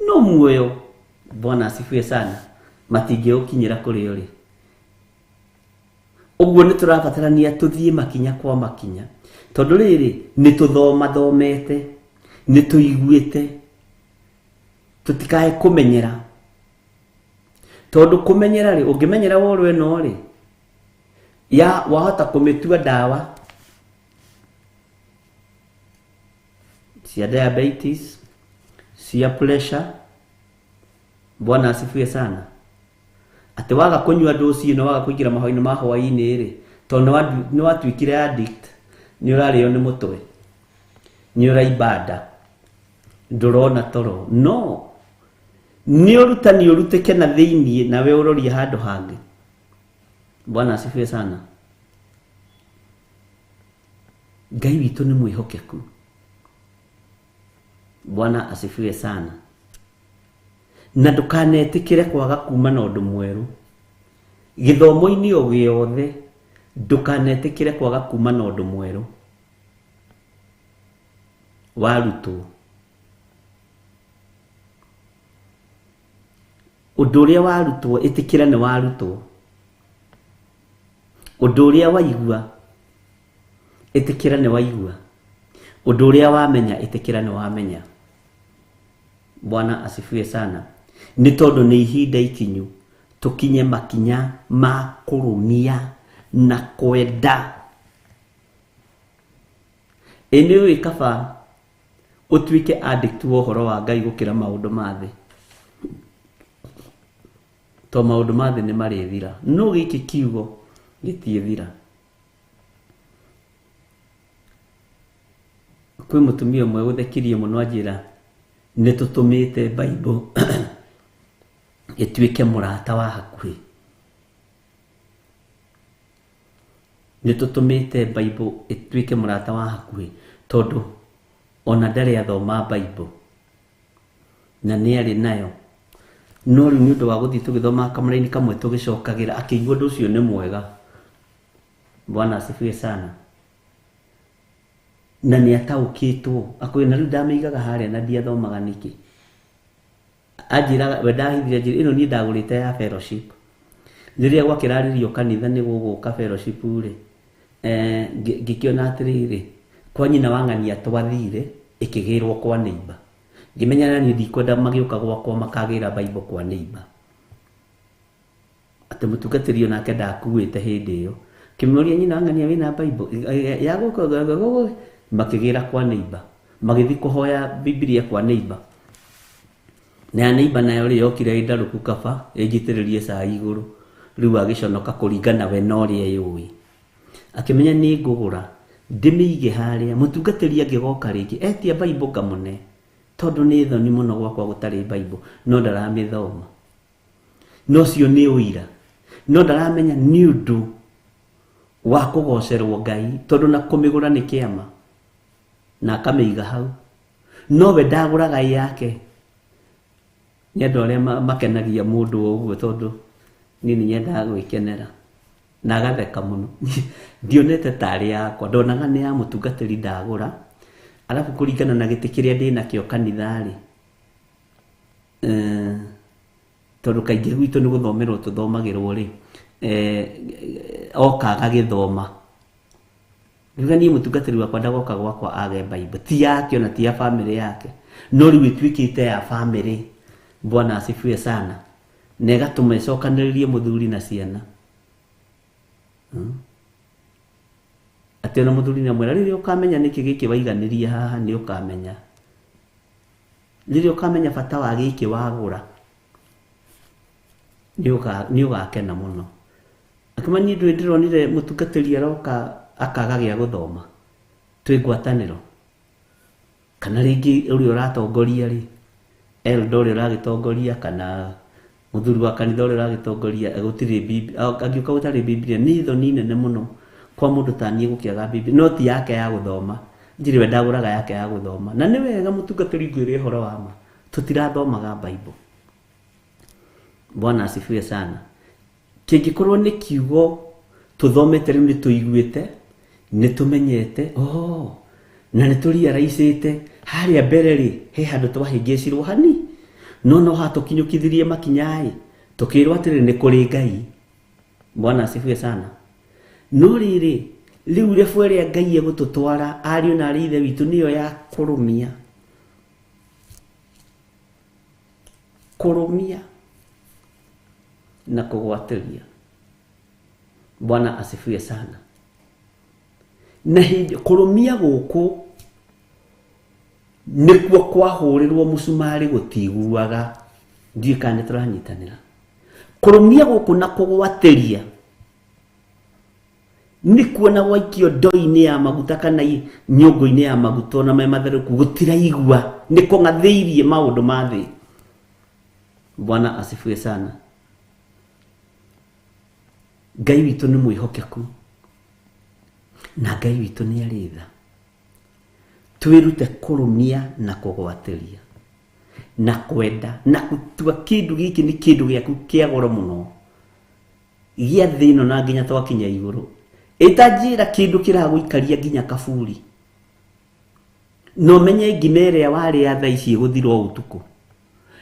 no muoyo, Bwana asifiwe sana, matingĩũkinyĩra kũrĩa ũrĩ. Ũguo nĩ tũrabatarania tũthiĩ makinya kwa makinya, tondũ rĩrĩ nĩ tũthomathomete, nĩ tũiguĩte, tũtikae kũmenyera. Tondũ kũmenyera rĩ, ũngĩmenyera woro ĩno rĩ, ya wahota kũmĩtua ndawa cia diabetes, cia pressure. Bwana asifiwe sana. Atĩ waga kũnyua ndũci ĩno, waga kũingĩra mahoya-inĩ ma hwaĩ-inĩ rĩ, tondũ nĩ watuĩkire addict, nĩ ũrarĩo nĩ mũtwe, nĩ ũraimba nda, ndũrona toro. No nĩ ũrutani ũrutĩke na thĩiniĩ, nawe ũrorie handũ hangĩ. Bwana asifiwe sana. Ngai witũ nĩ mwĩhokeku. Bwana asifiwe sana. Na ndũkanetĩkĩre kwaga kuma na ũndũ mwerũ gĩthomo-inĩ o gĩothe, ndũkanetĩkĩre kwaga kuma na ũndũ mwerũ warutwo. Ũndũ ũrĩa warutwo, ĩtĩkĩra nĩ warutwo. Ũndũ ũrĩa waigua, ĩtĩkĩra nĩ waigua. Ũndũ ũrĩa wamenya, ĩtĩkĩra nĩ wamenya. Bwana asifiwe sana. Nĩ tondũ nĩ ihinda ikinyu tũkinye makinya ma kũrũmia na kwenda. Ĩ nĩ ũĩ kaba ũtuĩke addict wa ũhoro wa Ngai gũkĩra maũndũ ma thĩ, to maũndũ ma thĩ nĩ marĩthira, no gĩkĩ kiugo gĩtiĩthira. Kwĩ mũtumia ũmwe ũthekirie mũno anjĩra nĩ tũtũmĩte Bible ĩtuĩke mũrata wa hakuhĩ. Nĩ tũtũmĩte Bible ĩtuĩke mũrata wa hakuhĩ, tondũ ona ndarĩ athoma Bible na nĩ arĩ nayo, no rĩu nĩ ũndũ wa gũthiĩ tũgĩthomaga kamũraini kamwe tũgĩcokagĩra, akĩigua ũndũ ũcio nĩ mwega. Bwana asifiwe sana. Na nĩ ataũkĩtwo, akwĩra na rĩu ndamĩigaga harĩa na ndiathomaga nĩkĩ. Anjĩraga we ndahithire, njĩra ĩno niĩ ndagũrĩte ya fellowship. Rĩrĩa gwakĩrarĩrio kanitha nĩ gũgũka fellowship rĩ, ngĩkĩona atĩrĩrĩ, kwa nyina wa ng'ania twathire ĩkĩgĩrwo kwa neighbor. Ngĩmenya na niĩ ndikwenda magĩũka gwakwa makagĩra Bible kwa neighbor. Atĩ mũtungatĩri onake ndakuĩte hĩndĩ ĩyo. Kĩmũria nyina wa ng'ania wĩna Bible ya gũkũ, makĩgĩra kwa neighbor, magĩthiĩ kũhoya Bibilia kwa neighbor. Na ya neighbor nayo rĩ, yokire ĩ ndarũku kaba ĩnjitĩrĩrie cai igũrũ. Rĩu agĩconoka kũringana we na ũrĩa yũĩ. Akĩmenya nĩ ngũgũra ndĩmĩige harĩa, mũtungatĩri angĩgoka rĩngĩ etia Bible ngamũne, tondũ nĩ thoni mũno gwakwa gũtarĩ Bible, no ndaramĩthoma. No ũcio nĩ ũira, no ndaramenya nĩ ũndũ wa kũgocerwo Ngai, tondũ na kũmĩgũra nĩ kĩama na akamĩiga hau. No we ndagũraga ĩ yake. Nĩ andũ arĩa makenagia mũndũ ũguo, tondũ niĩ nĩ nyendaga gwĩkenera na agatheka mũno. Ndionete tarĩ yakwa, ndonaga nĩ ya mũtungatĩri ndagũra. Arabu kũringana na gĩtĩ kĩrĩa ndĩnakĩo kanitha rĩ, tondũ kaingĩ gwitũ nĩ gũthomerwo tũthomagĩrwo rĩ, oka agagĩthoma. Ngiuga niĩ mũtungatĩri wakwa ndagoka gwakwa age Bible, ti yake ona ti ya famĩlĩ yake, no rĩu ĩtuĩkĩte ya famĩlĩ. Bwana asifiwe sana. Na ĩgatũma ĩcokanĩrĩrie mũthuri na ciana. Atĩ ona mũthuri nĩ amwĩra, rĩrĩa ũkamenya nĩkĩ gĩkĩ waiganĩria haha nĩ ũkamenya. Rĩrĩa ũkamenya bata wa gĩkĩ wagũra, nĩ ũgakena mũno. Akĩma niĩ ndũĩ ndĩronire mũtungatĩri aroka akaga gĩa gũthoma, twĩ ngwatanĩro. Kana rĩngĩ ũrĩa ũratongoria rĩ, elder ũrĩa ũragĩtongoria, kana mũthuri wa kanitha ũrĩa ũragĩtongoria, gũtirĩ Bibilia, angĩũka gũtarĩ Bibilia, nĩ thoni nene mũno kwa mũndũ ta niĩ gũkĩaga Bibilia, no ti yake ya gũthoma. Njĩrĩ we ndagũraga yake ya gũthoma. Na nĩ wega mũtungatĩri ngwĩre ũhoro wa ma, tũtirathomaga Bible. Bwana asifiwe sana. Kĩngĩkorwo nĩ kiugo tũthomete rĩu nĩ tũiguĩte, nĩ tũmenyete, oh, na nĩ tũriaraicĩte, harĩa mbere rĩ, he handũ twahĩngĩcirwo hani, no no hatũkinyũkithirie makinya ĩ, tũkĩrwo atĩrĩ nĩ kũrĩ Ngai. Bwana asifiwe sana. No rĩrĩ rĩu rebu ĩrĩa Ngai egũtũtwara ariũ na arĩ ithe witũ nĩyo ya kũrũmia. Kũrũmia na kũgwatĩria. Bwana asifiwe sana. Na hĩndĩ kũrũmia gũkũ nĩkuo kwahũrĩrwo mũcumarĩ gũtiguaga. Ndiũĩ kana nĩtũranyitanĩra. Kũrũmia gũkũ na kũgwatĩria nĩkuo na gwaikio ndoo-inĩ ya maguta kana nyũngũ-inĩ ya maguta ona me matherũku gũtiraigua, nĩkũng'athĩirie maũndũ ma thĩ. Bwana asifiwe sana. Ngai witũ nĩ mwĩhokeku na Ngai witũ nĩ arĩ tha. Twĩrute kũrũmia na kũgwatĩria na kwenda na gũtua kĩndũ gĩkĩ nĩ kĩndũ gĩaku kĩa goro mũno gĩa thĩ ĩno na nginya twakinya igũrũ. Ĩtanjĩra kĩndũ kĩragũikaria nginya kaburi. No menye ngima ĩrĩa warĩa thaa ici ĩgũthira o ũtukũ.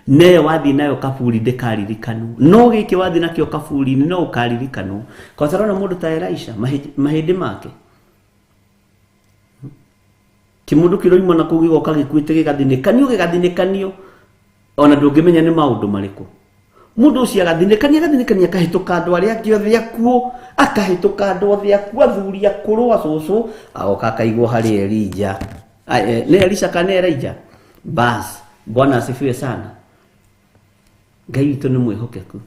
Neyo wathiĩ nayo kaburi ndĩkaririkanwo. No gĩkĩ wathiĩ nakĩo kaburi-inĩ no ũkaririkanwo. Kwa tarona mũndũ ta Elisha mahĩndĩ make. Kĩmũndũ kĩroima na kũu gĩgoka gĩkuĩte gĩgathinĩkanio gĩgathinĩkanio ona ndũngĩmenya nĩ maũndũ marĩkũ. Mũndũ ũcio agathinĩkania agathinĩkania akahĩtũka andũ arĩa angĩ othe akuũ, akahĩtũka andũ othe akuũ, athuri akũrũ, acũcũ, agoka akaigwo harĩ Elija. Nĩ Elisha kana nĩ Elijah? Bas, Bwana asifiwe sana. Ngai witũ nĩ mwĩhokeku.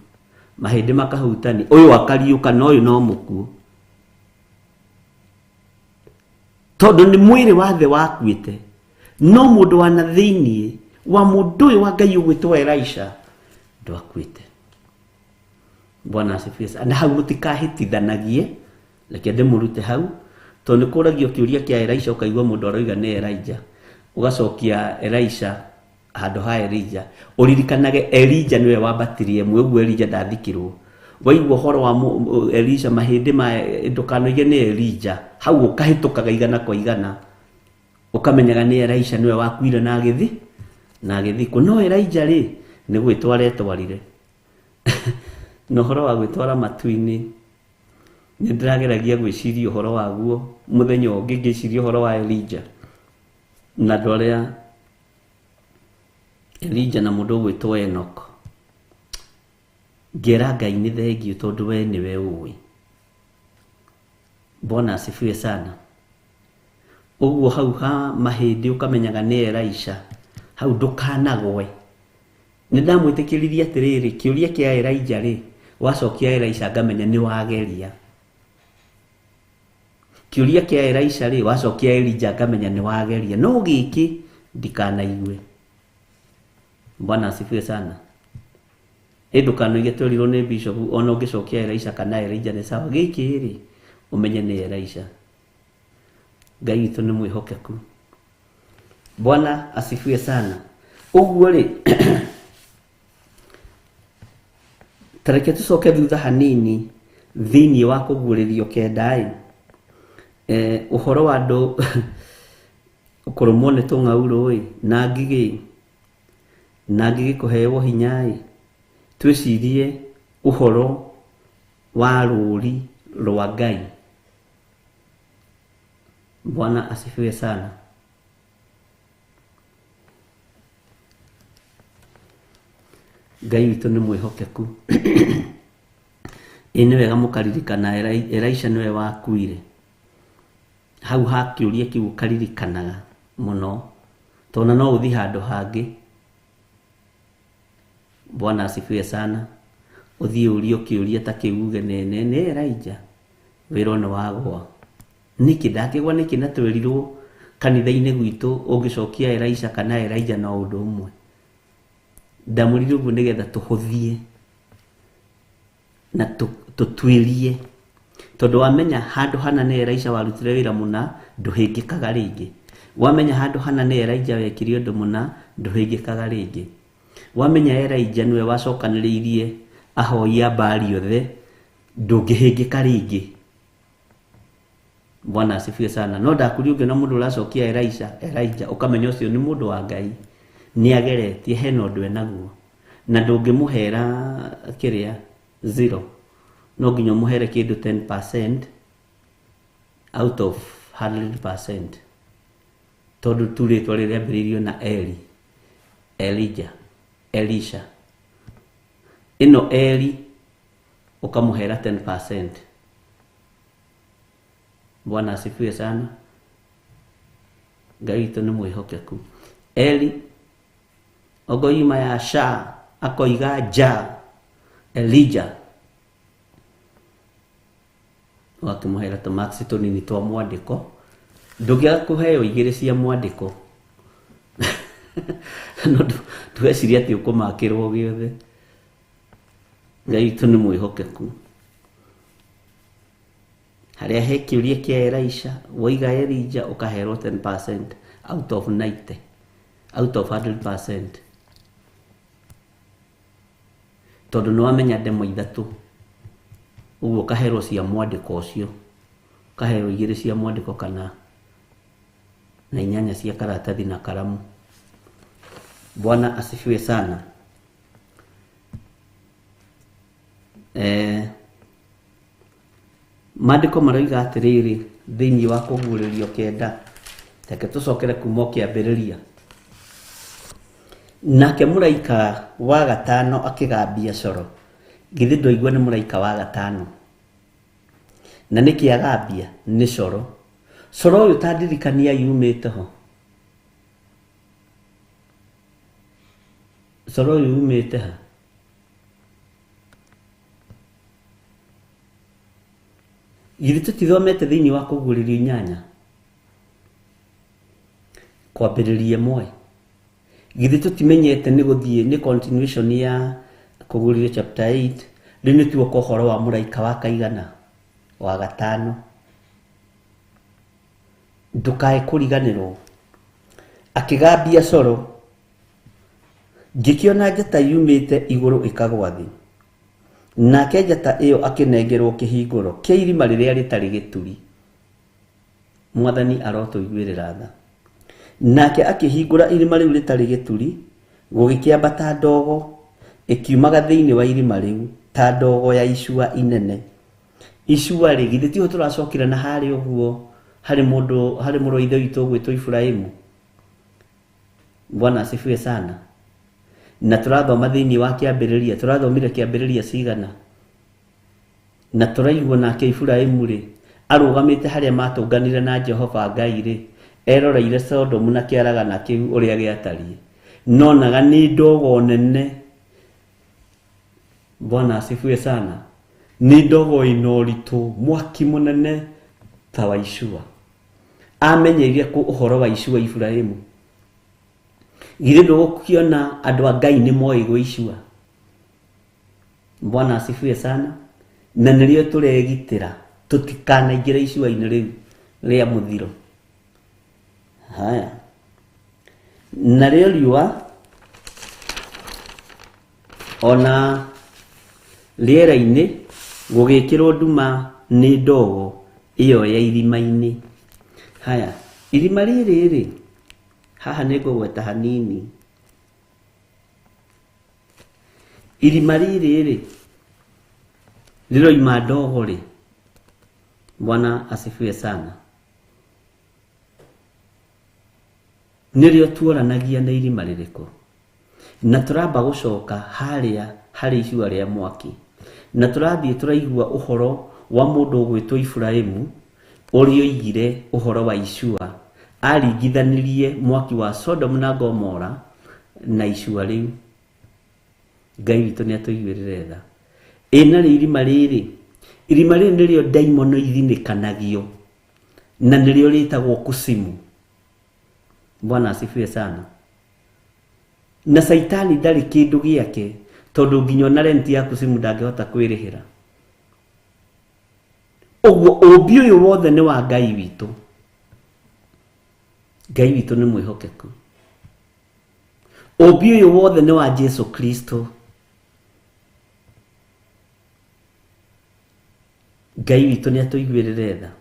Mahĩndĩ makahutani, ũyũ akariũka na ũyũ no mũkuũ. Tondũ nĩ mwĩrĩ wa thĩ wakuĩte, no mũndũ wa na thĩiniĩ wa mũndũ ũyũ wa Ngai ũgwĩtwo Elisha ndwakuĩte. Bwana asifiwe sana. Na hau mũtikahĩtithanagie, reke ndĩmũrute hau, tondũ nĩ kũragio kĩũria kĩa Elisha ũkaigua mũndũ aroiga nĩ Elijah, ũgacokia Elisha handũ ha Elijah. Ũririkanage Elijah nĩwe wambatirie ĩmwe, ũguo Elijah ndathikirwo. Waigua ũhoro wa Elisha mahĩndĩ ma ndũkanoige nĩ Elijah, hau ũkahĩtũkaga igana kwa igana, ũkamenyaga nĩ Elisha nĩwe wakuire na agĩthi na agĩthikwo. No Elijah rĩ nĩ gwĩtwara etwarire. Na ũhoro wa gwĩtwara matu-inĩ nĩ ndĩrageragia gwĩciria ũhoro waguo mũthenya ũngĩ ngĩciria ũhoro wa Elijah na andũ arĩa Elijah na mũndũ ũgwĩtwo Enoch. Ngera Ngai nĩ thengiũ tondũ we nĩwe ũĩ. Bwana asifiwe sana. Ũguo hau ha mahĩndĩ ũkamenyaga nĩ Elisha, hau ndũkanagwe. Nĩ ndamwĩtĩkĩririe atĩrĩrĩ, kĩũria kĩa Elijah rĩ, wacokia Elisha ngamenya nĩ wageria. Kĩũria kĩa Elisha rĩ, wacokia Elijah ngamenya nĩ wageria. No gĩkĩ ndikanaigue. Bwana asifiwe sana. Ĩ ndũkanoige twerirwo nĩ bishop ona ũngĩcokia Elisha kana Elijah nĩ sawa. Gĩkĩ rĩ, ũmenye nĩ Elisha. Ngai witũ nĩ mwĩhokeku. Bwana asifiwe sana. Ũguo rĩ, ta reke tũcoke thutha hanini thĩiniĩ wa kũguũrĩrio kenda ĩ, ũhoro wa andũ kũrũmwo nĩ tũng'aurũ ĩ, na ngigĩ, na ngigĩ kũheo hinya ĩ, twĩcirie ũhoro wa rũũri rwa Ngai. Bwana asifiwe sana. Ngai witũ nĩ mwĩhokeku. Ĩ nĩ wega mũkaririkana Elisha nĩwe wakuire. Hau ha kĩũria kĩu ũkaririkanaga mũno, tondũ no ũthiĩ handũ hangĩ. Bwana asifiwe sana. Ũthiĩ ũrio kĩũria ta kĩu uge nĩ Elijah, wĩra nĩ wagwa. Nĩkĩ ndakĩgwa nĩkĩ na twerirwo kanitha-inĩ gwitũ ũngĩcokia Elisha kana Elijah no ũndũ ũmwe. Ndamwĩrire ũguo nĩgetha tũhũthie na tũtuĩrie, tondũ wamenya handũ hana nĩ Elisha warutire wĩra mũna ndũhĩngĩkaga rĩngĩ. Wamenya handũ hana nĩ Elijah wekire ũndũ mũna ndũhĩngĩkaga rĩngĩ. Wamenya Elijah nĩwe wacokanĩrĩirie ahoi a Baali othe ndũngĩhĩngĩka rĩngĩ. Bwana asifiwe sana. No ndakuria ũngĩona mũndũ ũracokia Elisha, Elijah, ũkamenya ũcio nĩ mũndũ wa Ngai, nĩ ageretie hena ũndũ enaguo, na ndũngĩmũhera kĩrĩa zero, no nginya ũmũhere kĩndũ 10% Out of 100%. Tondũ tu rĩtwa rĩrĩambĩrĩirio na Eli, Elijah, Elisha. Ĩno Eli ũkamũhera 10%. Bwana asifiwe sana. Ngai witũ nĩ mwĩhokeku. Eli ogoima ya sha akoiga ja Elijah ũgakĩmũhera tũmaksi tũnini twa mwandĩko. Ndũngĩaga kũheo igĩrĩ cia mwandĩko no ndũgecirie atĩ ũkũmakĩrwo gĩothe. Ngai witũ nĩ mwĩhokeku. Harĩa he kĩũria kĩa Elisha woiga Elijah ũkaherwo 10% out of 90, out of 100%, tondũ nĩ wamenya ndemwa ithatũ ũguo ũkaherwo cia mwandĩko ũcio, ũkaherwo igĩrĩ cia mwandĩko kana na inyanya cia karatathi na karamu. Bwana asifiwe sana. Maandĩko maroiga atĩrĩrĩ thĩinĩ wa kũguũrĩrio kenda, reke tũcokere kuma o kĩambĩrĩria. Nake mũraika wa gatano akĩgambia coro. Githĩ ndwaigua nĩ mũraika wa gatano? Na nĩkĩ agambia? Nĩ coro. Coro ũyũ ta ndirikania yumĩte ho. Coro ũyũ yumĩte ha? Githĩ tũtithomete thĩinĩ wa kũguũrĩrio inyanya kwambĩrĩria ĩmwe? Githĩ tũtimenyete nĩ gũthiĩ nĩ continuation ya kũguũrĩrio chapter 8? Rĩu nĩ tuoka ũhoro wa mũraika wa kaigana wa gatano. Ndũkae kũriganĩrwo. Akĩgambia coro, ngĩkĩona njata yumĩte igũrũ ĩkagwa thĩ. Nake njata ĩyo akĩnengerwo kĩhingũro kĩa irima rĩrĩa rĩtarĩ gĩturi. Mwathani arotũiguĩrĩra tha. Nake akĩhingũra irima rĩu rĩtarĩ gĩturi, gũgĩkĩambata ndogo ĩkiumaga thĩinĩ wa irima rĩu ta ndogo ya icua inene. Icua rĩ, githĩ tiho tũracokire na harĩ ũguo harĩ mũndũ, harĩ mũrũ wa ithe witũ ũgwĩtwo Iburahĩmu. Bwana asifiwe sana. Na tũrathoma thĩinĩ wa kĩambĩrĩria, tũrathomire kĩambĩrĩria cigana. Na tũraigua nake Iburahĩmu rĩ, arũgamĩte harĩa matũnganire na Jehova Ngai rĩ, eroreire Sodomu na kĩaragana kĩu ũrĩa gĩatariĩ. Nonaga nĩ ndogo nene. Bwana asifiwe sana. Nĩ ndogo ĩna ũritũ, mwaki mũnene ta wa icua. Amenyeire kũ ũhoro wa icua Iburahĩmu? Githĩ ndũgũkĩona andũ a Ngai nĩ moĩ gwĩ icua? Bwana asifiwe sana. Na nĩrĩo tũregitĩra tũtikanaingĩre icua-inĩ rĩu rĩa mũthiro. Haya. Narĩo riũa ona rĩera-inĩ gũgĩkĩrwo nduma nĩ ndogo ĩyo ya irima-inĩ. Haya, irima rĩrĩ rĩ, haha nĩ ngũgweta hanini. Irima rĩrĩ rĩ, rĩroima ndogo rĩ. Bwana asifiwe sana. Nĩrĩo tuoranagia na irima rĩrĩkũ? Na tũramba gũcoka harĩa harĩ icua rĩa mwaki. Na tũrathiĩ tũraigua ũhoro wa mũndũ ũgwĩtwo Iburahĩmu ũrĩa oigire ũhoro wa icua. Aringithanirie mwaki wa Sodom na Gomora na icua rĩu. Ngai witũ nĩ atũiguĩrĩre tha. Ĩ narĩo irima rĩrĩ, irima rĩrĩ nĩrĩo ndaimono ithinĩkanagio na nĩrĩo rĩtagwo kusimu. Bwana asifiwe sana. Na Saitani ndarĩ kĩndũ gĩake tondũ nginya ona rent ya kusimu ndangĩhota kwĩrĩhĩra. Ũguo ũmbi ũyũ wothe nĩ wa Ngai witũ. Ngai witũ nĩ mwĩhokeku. Ũmbi ũyũ wothe nĩ wa Jesu Kristo. Ngai witũ nĩ atũiguĩrĩre tha.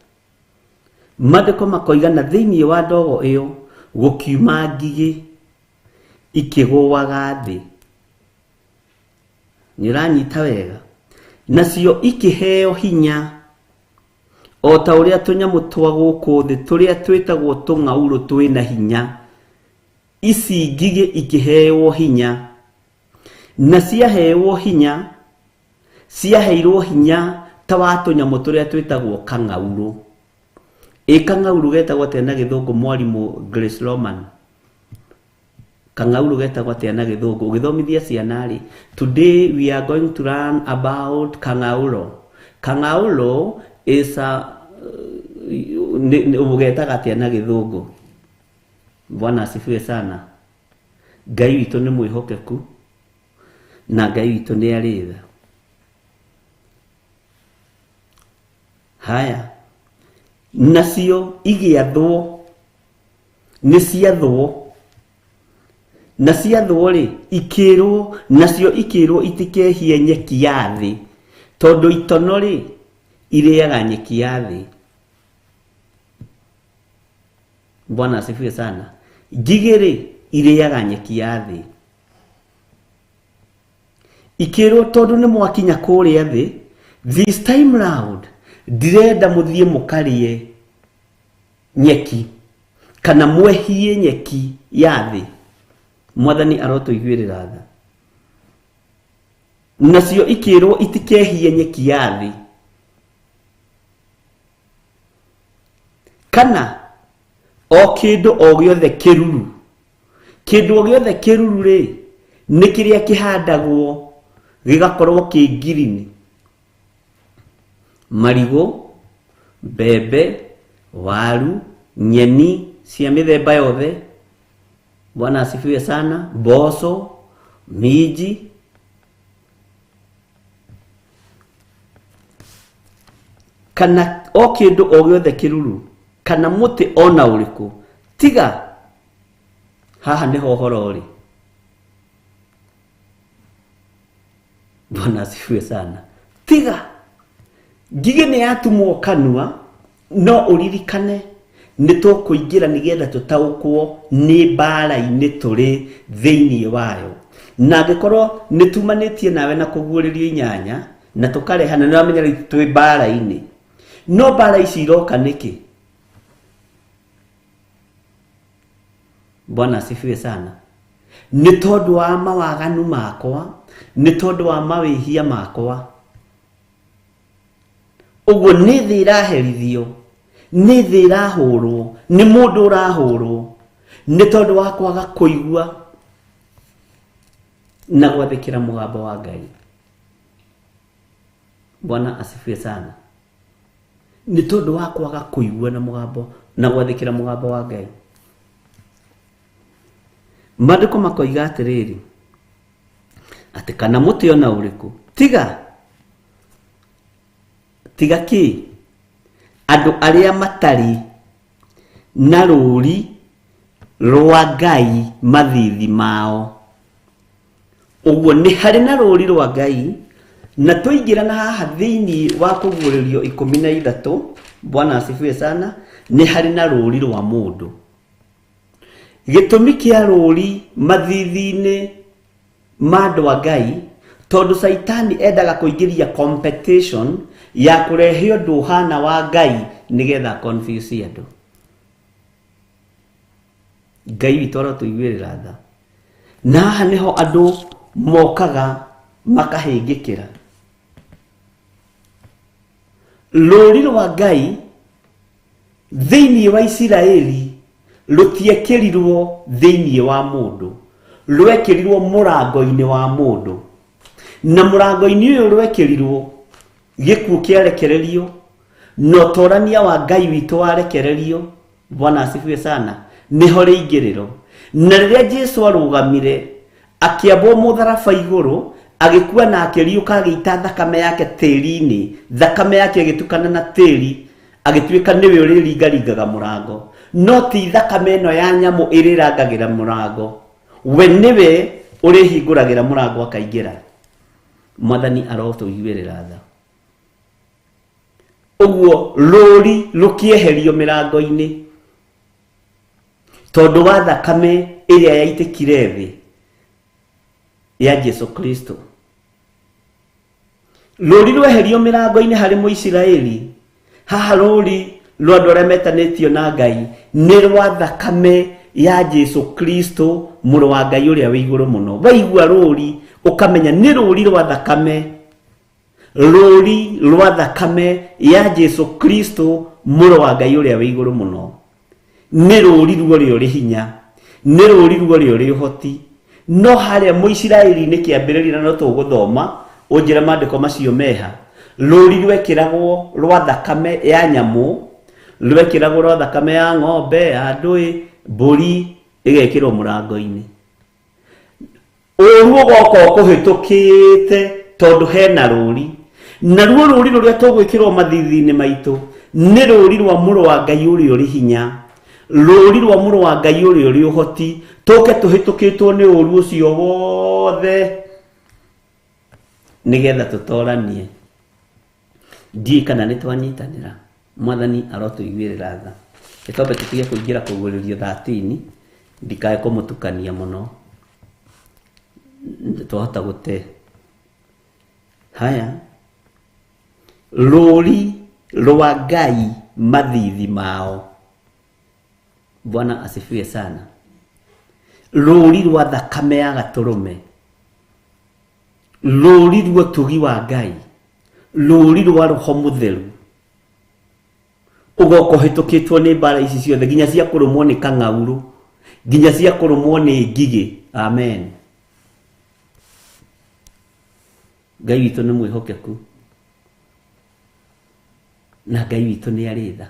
Maandĩko makoiga na thĩinĩ wa ndogo ĩyo gũkiuma ngigĩ ikĩgũaga thĩ. Nĩ ũranyita wega? Nacio ikĩheo hinya O ta ũrĩa tũnyamũ twa gũkũ thĩ tũrĩa twĩtagwo tũng'aurũ twĩ na hinya, ici ngigĩ ikĩheeo hinya, na ciaheeo hinya, ciaheirwo hinya ta wa tũnyamũ tũrĩa twĩtagwo kang'aurũ. Ĩ kang'aurũ getagwo atĩa na gĩthũngũ mwarimũ Grace Roman? Kang'aurũ getagwo atĩa na gĩthũngũ? Ũgĩthomithia ciana rĩ, today we are going to learn about kang'aurũ. Kang'aurũ is a ũgetaga atĩa na gĩthũngũ? Bwana asifiwe sana. Ngai witũ nĩ mwĩhokeku na Ngai witũ nĩ arĩ tha. Haya, nacio igĩathwo, nĩ ciathwo, na ciathwo rĩ, ikĩrwo, nacio ikĩrwo itikehie nyeki ya thĩ, tondũ itono rĩ, irĩaga nyeki ya thĩ. Bwana asifiwe sana. Ngigĩ rĩ, irĩaga nyeki ya thĩ. Ikĩrwo tondũ nĩ mwakinya kũrĩa thĩ, this time round, ndirenda mũthiĩ mũkarĩe nyeki kana mwehie nyeki ya thĩ. Mwathani arotũiguĩrĩra tha. Nacio ikĩrwo itikehie nyeki ya thĩ kana o kĩndũ o gĩothe kĩruru. Kĩndũ o gĩothe kĩruru rĩ, nĩ kĩrĩa kĩhandagwo gĩgakorwo kĩ ngirini. Marigũ, mbembe, waru, nyeni cia mĩthemba yothe, Bwana asifiwe sana, mboco, minji, kana o kĩndũ o gĩothe kĩruru, kana mũtĩ ona ũrĩkũ, tiga haha nĩho ũhoro ũrĩ. Bwana asifiwe sana. Tiga ngigĩ nĩ yatumwo kanua, no ũririkane nĩ tũkũingĩra nĩgetha tũtaũkwo nĩ mbara-inĩ tũrĩ thĩinĩ wayo. Na angĩkorwo nĩ tumanĩtie nawe na kũguũrĩrio inyanya na tũkarehana, nĩ ũramenya rĩu twĩ mbara-inĩ. No mbara ici iroka nĩkĩ? Bwana asifiwe sana. Nĩ tondũ wa mawaganu makwa, nĩ tondũ wa mawĩhia makwa. Ũguo nĩ thĩ ĩraherithio, nĩ thĩ ĩrahũrwo, nĩ mũndũ ũrahũrwo, nĩ tondũ wa kwaga kũigua na gwathĩkĩra mũgambo wa Ngai. Bwana asifiwe sana. Nĩ tondũ wa kwaga kũigua na mũgambo na gwathĩkĩra mũgambo wa Ngai. Maandĩko makoiga atĩrĩrĩ, atĩ kana mũtĩ ona ũrĩkũ, tiga tiga kĩ andũ arĩa matarĩ na rũũri rwa Ngai mathithi mao. Ũguo nĩ harĩ na rũũri rwa Ngai, na twaingĩra na haha thĩinĩ wa kũguũrĩrio 13, Bwana asifiwe sana, nĩ harĩ na rũũri rwa mũndũ. Gĩtũmi kĩa rũũri mathithi-inĩ ma andũ a Ngai, tondũ Caitani endaga kũingĩria competition ya kũrehe ũndũ ũhana wa Ngai nĩgetha confuse andũ. Ngai witũ arotũiguĩrĩra tha. Na haha nĩho andũ mokaga makahĩngĩkĩra. Rũũri rwa Ngai thĩinĩ wa Isiraeli rũtiekĩrirwo thĩinĩ wa mũndũ, rwekĩrirwo mũrango-inĩ wa mũndũ. Na mũrango-inĩ ũyũ rwekĩrirwo, gĩkuũ kĩarekererio, na ũtorania wa Ngai witũ warekererio. Bwana asifiwe sana. Nĩho rĩingĩrĩro. Na rĩrĩa Jesu arũgamire, akĩambwo mũtharaba igũrũ, agĩkua na akĩriũka, agĩita thakame yake tĩri-inĩ, thakame yake ĩgĩtukana na tĩri, agĩtuĩka nĩwe ũrĩringaringaga mũrango. No ti thakame ĩno ya nyamũ ĩrĩrangagĩra mũrango, we nĩwe ũrĩhingũragĩra mũrango akaingĩra. Mwathani arotũiguĩrĩra tha. Ũguo rũũri rũkĩeherio mĩrango-inĩ tondũ wa thakame ĩrĩa yaitĩkire thĩ ya Jesu Kristo. Rũũri rweherio mĩrango-inĩ harĩ Mũisiraeli, Haha rũri rwa andũ arĩa metanĩtio na Ngai nĩ rwa thakame ya Jesu Kristo mũrũ wa Ngai ũrĩa wĩ igũrũ mũno. Waigua rũri ũkamenya nĩ rũri rwa thakame, rũri rwa thakame ya Jesu Kristo mũrũ wa Ngai ũrĩa wĩ igũrũ mũno. Nĩ rũri ruo rũrĩa ũrĩ hinya, nĩ rũri ruo rũrĩa ũrĩ ũhoti. No harĩa Mũisiraeli nĩ kĩambĩrĩria, na no tũgũthoma ũnjĩre maandĩko macio meha. Rũri rwekĩragwo rwa thakame ya nyamũ, rwekĩragwo rwa thakame ya ng'ombe, ya ndũĩ, mbũri, ĩgekĩrwo mũrango-inĩ. Ũru ũgoka ũkũhĩtũkĩte tondũ hena rũri. Naruo rũri rũrĩa tũgwĩkĩrwo mathithi-inĩ maitũ nĩ rũri rwa mũrũ wa Ngai ũrĩa ũrĩ hinya, rũri rwa mũrũ wa Ngai ũrĩa ũrĩ ũhoti, tũke tũhĩtũkĩtwo nĩ ũru ũcio wothe nĩgetha tũtoranie. Ndiũĩ kana nĩ twanyitanĩra. Mwathani arotũiguĩrĩra tha. Twambe tũtige kũingĩra kũguũrĩrio 13, ndikae kũmũtukania mũno, twahota gũte. Haya, rũri rwa Ngai mathithi mao. Bwana asifiwe sana. Rũri rwa thakame ya gatũrũme, rũri rwa ũtugi wa Ngai, rũri rwa Roho Mũtheru, ũgoka ũhĩtũkĩtwo nĩ mbara ici ciothe, nginya cia kũrũmwo nĩ kang'aurũ, nginya cia kũrũmwo nĩ ngigĩ. Amen. Ngai witũ nĩ mwĩhokeku, na Ngai witũ nĩ arĩ tha.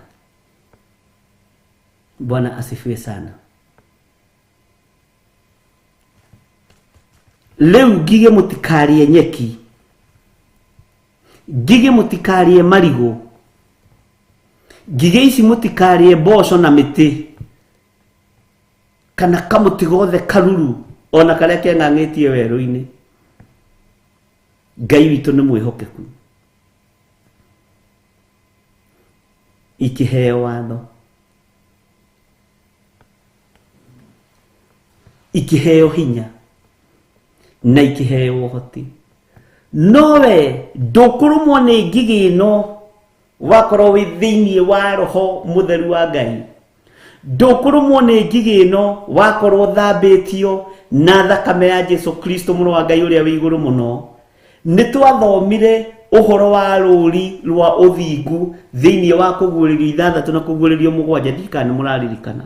Bwana asifiwe sana. Rĩu ngigĩ mũtikarĩe nyeki, ngigĩ mũtikarĩe marigũ, ngigĩ ici mũtikarĩe mboco na mĩtĩ, kana kamũtĩ gothe karuru ona karĩa keng'ang'ĩtie werũ-inĩ. Ngai witũ nĩ mwĩhokeku. Ikĩheo watho, ikĩheo hinya, na ikĩheo ũhoti. Nowe ndũkũrũmwo nĩ ngigĩ ĩno wakorwo wĩ thĩinĩ wa Roho Mũtheru wa Ngai. Ndũkũrũmwo nĩ ngigĩ ĩno wakorwo thambĩtio na thakame ya Jesu Kristo mũrũ wa Ngai ũrĩa wĩ igũrũ mũno. Nĩ twathomire ũhoro wa rũri rwa ũthingu thĩinĩ wa kũguũrĩrio 6 na kũguũrĩrio 7. Ndiũĩ kana nĩ mũraririkana.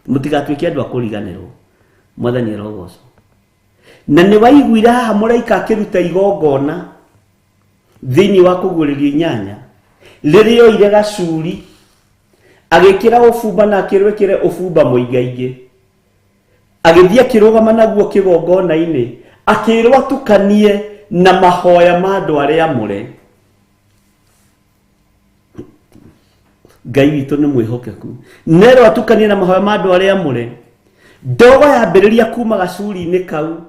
Mũtigatuĩke andũ a kũriganĩrwo. Mwathani arogocwo. Na nĩ waiguire haha mũraika akĩruta igongona thĩinĩ wa kũguũrĩrio 8, rĩrĩa oire gacuri agĩkĩra ũbumba na akĩrwĩkĩre ũbumba mũingaingĩ, agĩthiĩ akĩrũgama naguo kĩgongona-inĩ, akĩrwo atukanie na mahoya ma andũ arĩa amũre. Ngai witũ nĩ mwĩhokeku. Nerwo atukanie na mahoya ma andũ arĩa amũre. Ndogo yambĩrĩria kuma gacuri-inĩ kau,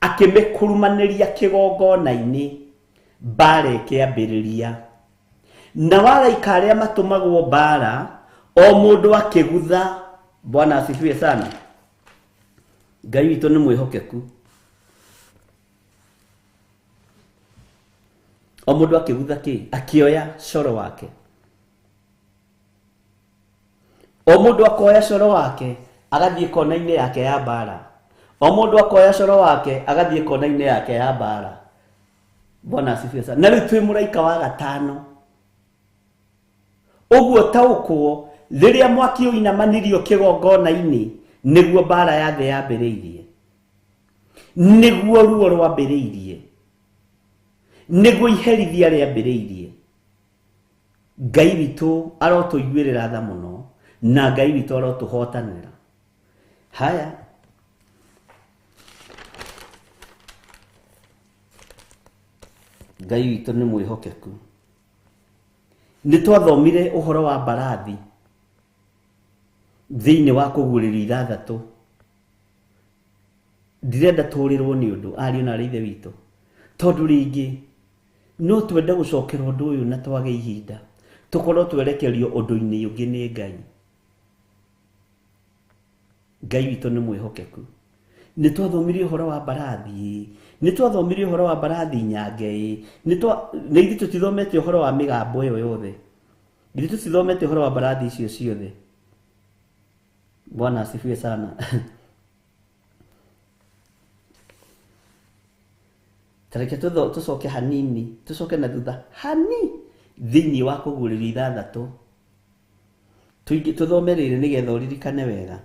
akĩmĩkurumanĩria kĩgongona-inĩ, mbara ĩkĩambĩrĩria. Na waraika arĩa matũmagwo mbara, o mũndũ akĩgutha. Bwana asifiwe sana. Ngai witũ nĩ mwĩhokeku. O mũndũ akĩgutha kĩ? Akĩoya coro wake. O mũndũ akoya coro wake agathiĩ kona-inĩ yake ya mbara. O mũndũ akoya coro wake agathiĩ kona-inĩ yake ya mbara. Bwana asifiwe sana. Na rĩu twĩ mũraika wa gatano. Ũguo taũkwo rĩrĩa mwaki ũinamanirio kĩgongona-inĩ, nĩguo mbara ya thĩ yambĩrĩirie, nĩguo ruo rwambĩrĩirie, nĩguo iherithia rĩambĩrĩirie. Ngai witũ arotũiguĩrĩra tha mũno, na Ngai witũ arotũhotanĩra. Haya, Ngai witũ nĩ mwĩhokeku. Nĩ twathomire ũhoro wa mbarathi thĩinĩ wa kũguũrĩrio 6. Ndirenda tũrĩrwo nĩ ũndũ, ariũ na aarĩ a Ithe witũ, tondũ rĩngĩ no twende gũcokera ũndũ ũyũ na twage ihinda, tũkorwo twerekerio ũndũ-inĩ ũngĩ nĩ Ngai. Ngai witũ nĩ mwĩhokeku. Nĩ twathomire ũhoro wa mbarathi, nĩ twathomire ũhoro wa mbarathi nyange, nĩ ithuĩ tũtithomete ũhoro wa mĩgambo ĩyo yothe. Githĩ tũcithomete ũhoro wa mbarathi icio ciothe? Bwana asifiwe sana. Tareke tũcoke hanini, tũcoke na thutha hani thĩinĩ wa kũguũrĩrio ithathatũ, tũthome rĩrĩ nĩgetha ũririkane wega.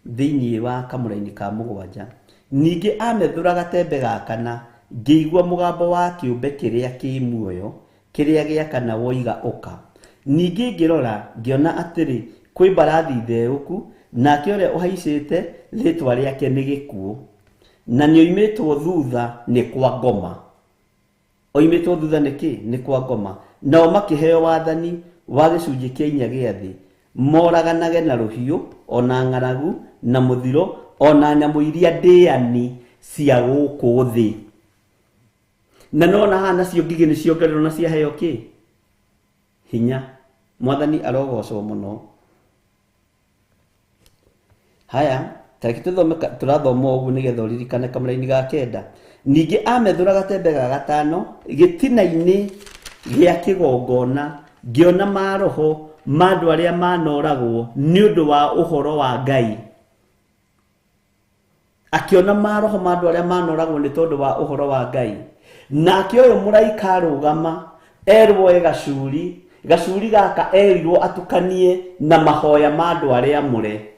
Thĩinĩ wa kamũraini ka mũgwanja, ningĩ amethũra gatembe ga kana, ngĩigua mũgambo wa kĩũmbe kĩrĩa kĩ muoyo kĩrĩa gĩa kana woiga ũka. Ningĩ ngĩrora ngĩona atĩrĩ, kwĩ mbarathi theũku, nake ũrĩa ũhaicĩte rĩtwa rĩake nĩ gĩkuũ, na nĩoimĩtwo thutha nĩ kwa ngoma. Oimĩtwo thutha nĩ kĩ? Nĩ kwa ngoma. Nao makĩheo wathani wa gĩcunjĩ kĩa inya gĩa thĩ, moraganage na rũhiũ, ona ng'aragu, na mũthiro, ona nyamũ iria ndĩani cia gũkũ thĩ. Na nona haha nacio ngigĩ nĩ ciongererwo na ciaheo kĩ? Hinya. Mwathani arogocwo mũno. Haya, tareke tũthome tũrathoma ũguo nĩgetha ũririkane kamũraini ga kenda. Ningĩ amethũra gatembe ga gatano gĩtina-inĩ gĩa kĩgongona, ngĩona maroho ma andũ arĩa manoragwo nĩ ũndũ wa ũhoro wa Ngai. Akĩona maroho ma andũ arĩa manoragwo nĩ tondũ wa ũhoro wa Ngai. Nake ũyũ mũraika arũgama erwo e gacuri, gacuri gaka erirwo atukanie na mahoya ma andũ arĩa amũre.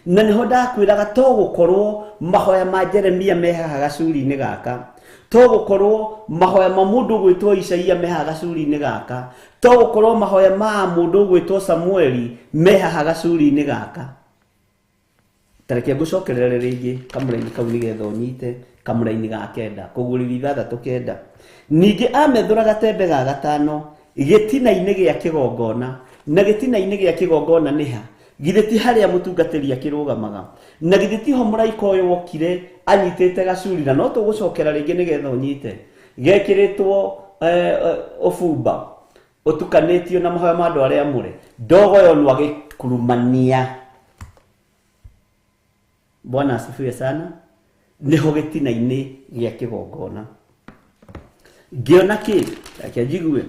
Na nĩho ndakwĩraga to gũkorwo mahoya ma Jeremia me haha gacuri-inĩ gaka, to gũkorwo mahoya ma mũndũ ũgwĩtwo Isaia me haha gacuri-inĩ gaka, to gũkorwo mahoya ma mũndũ ũgwĩtwo Samueli me haha gacuri-inĩ gaka. Tareke ngũcokerere rĩngĩ kamũraini kau nĩgetha ũnyite kamũraini ga kenda, kũguũrĩrio ithathatũ kenda. Ningĩ amethũra gatembe ga gatano gĩtina-inĩ gĩa kĩgongona, na gĩtina-inĩ gĩa kĩgongona nĩ ha? Githĩ ti harĩa mũtungatĩri akĩrũgamaga? Na githĩ tiho mũraika ũyũ wokire anyitĩte gacuri? Na no tũgũcokera rĩngĩ nĩgetha ũnyite. Gekĩrĩtwo ũbumba ũtukanĩtio na mahoya ma andũ arĩa amũre. Ndogo yonwo agĩkurumania. Bwana asifiwe sana. Nĩho gĩtina-inĩ gĩa kĩgongona. Ngĩona kĩ? Reke njigue.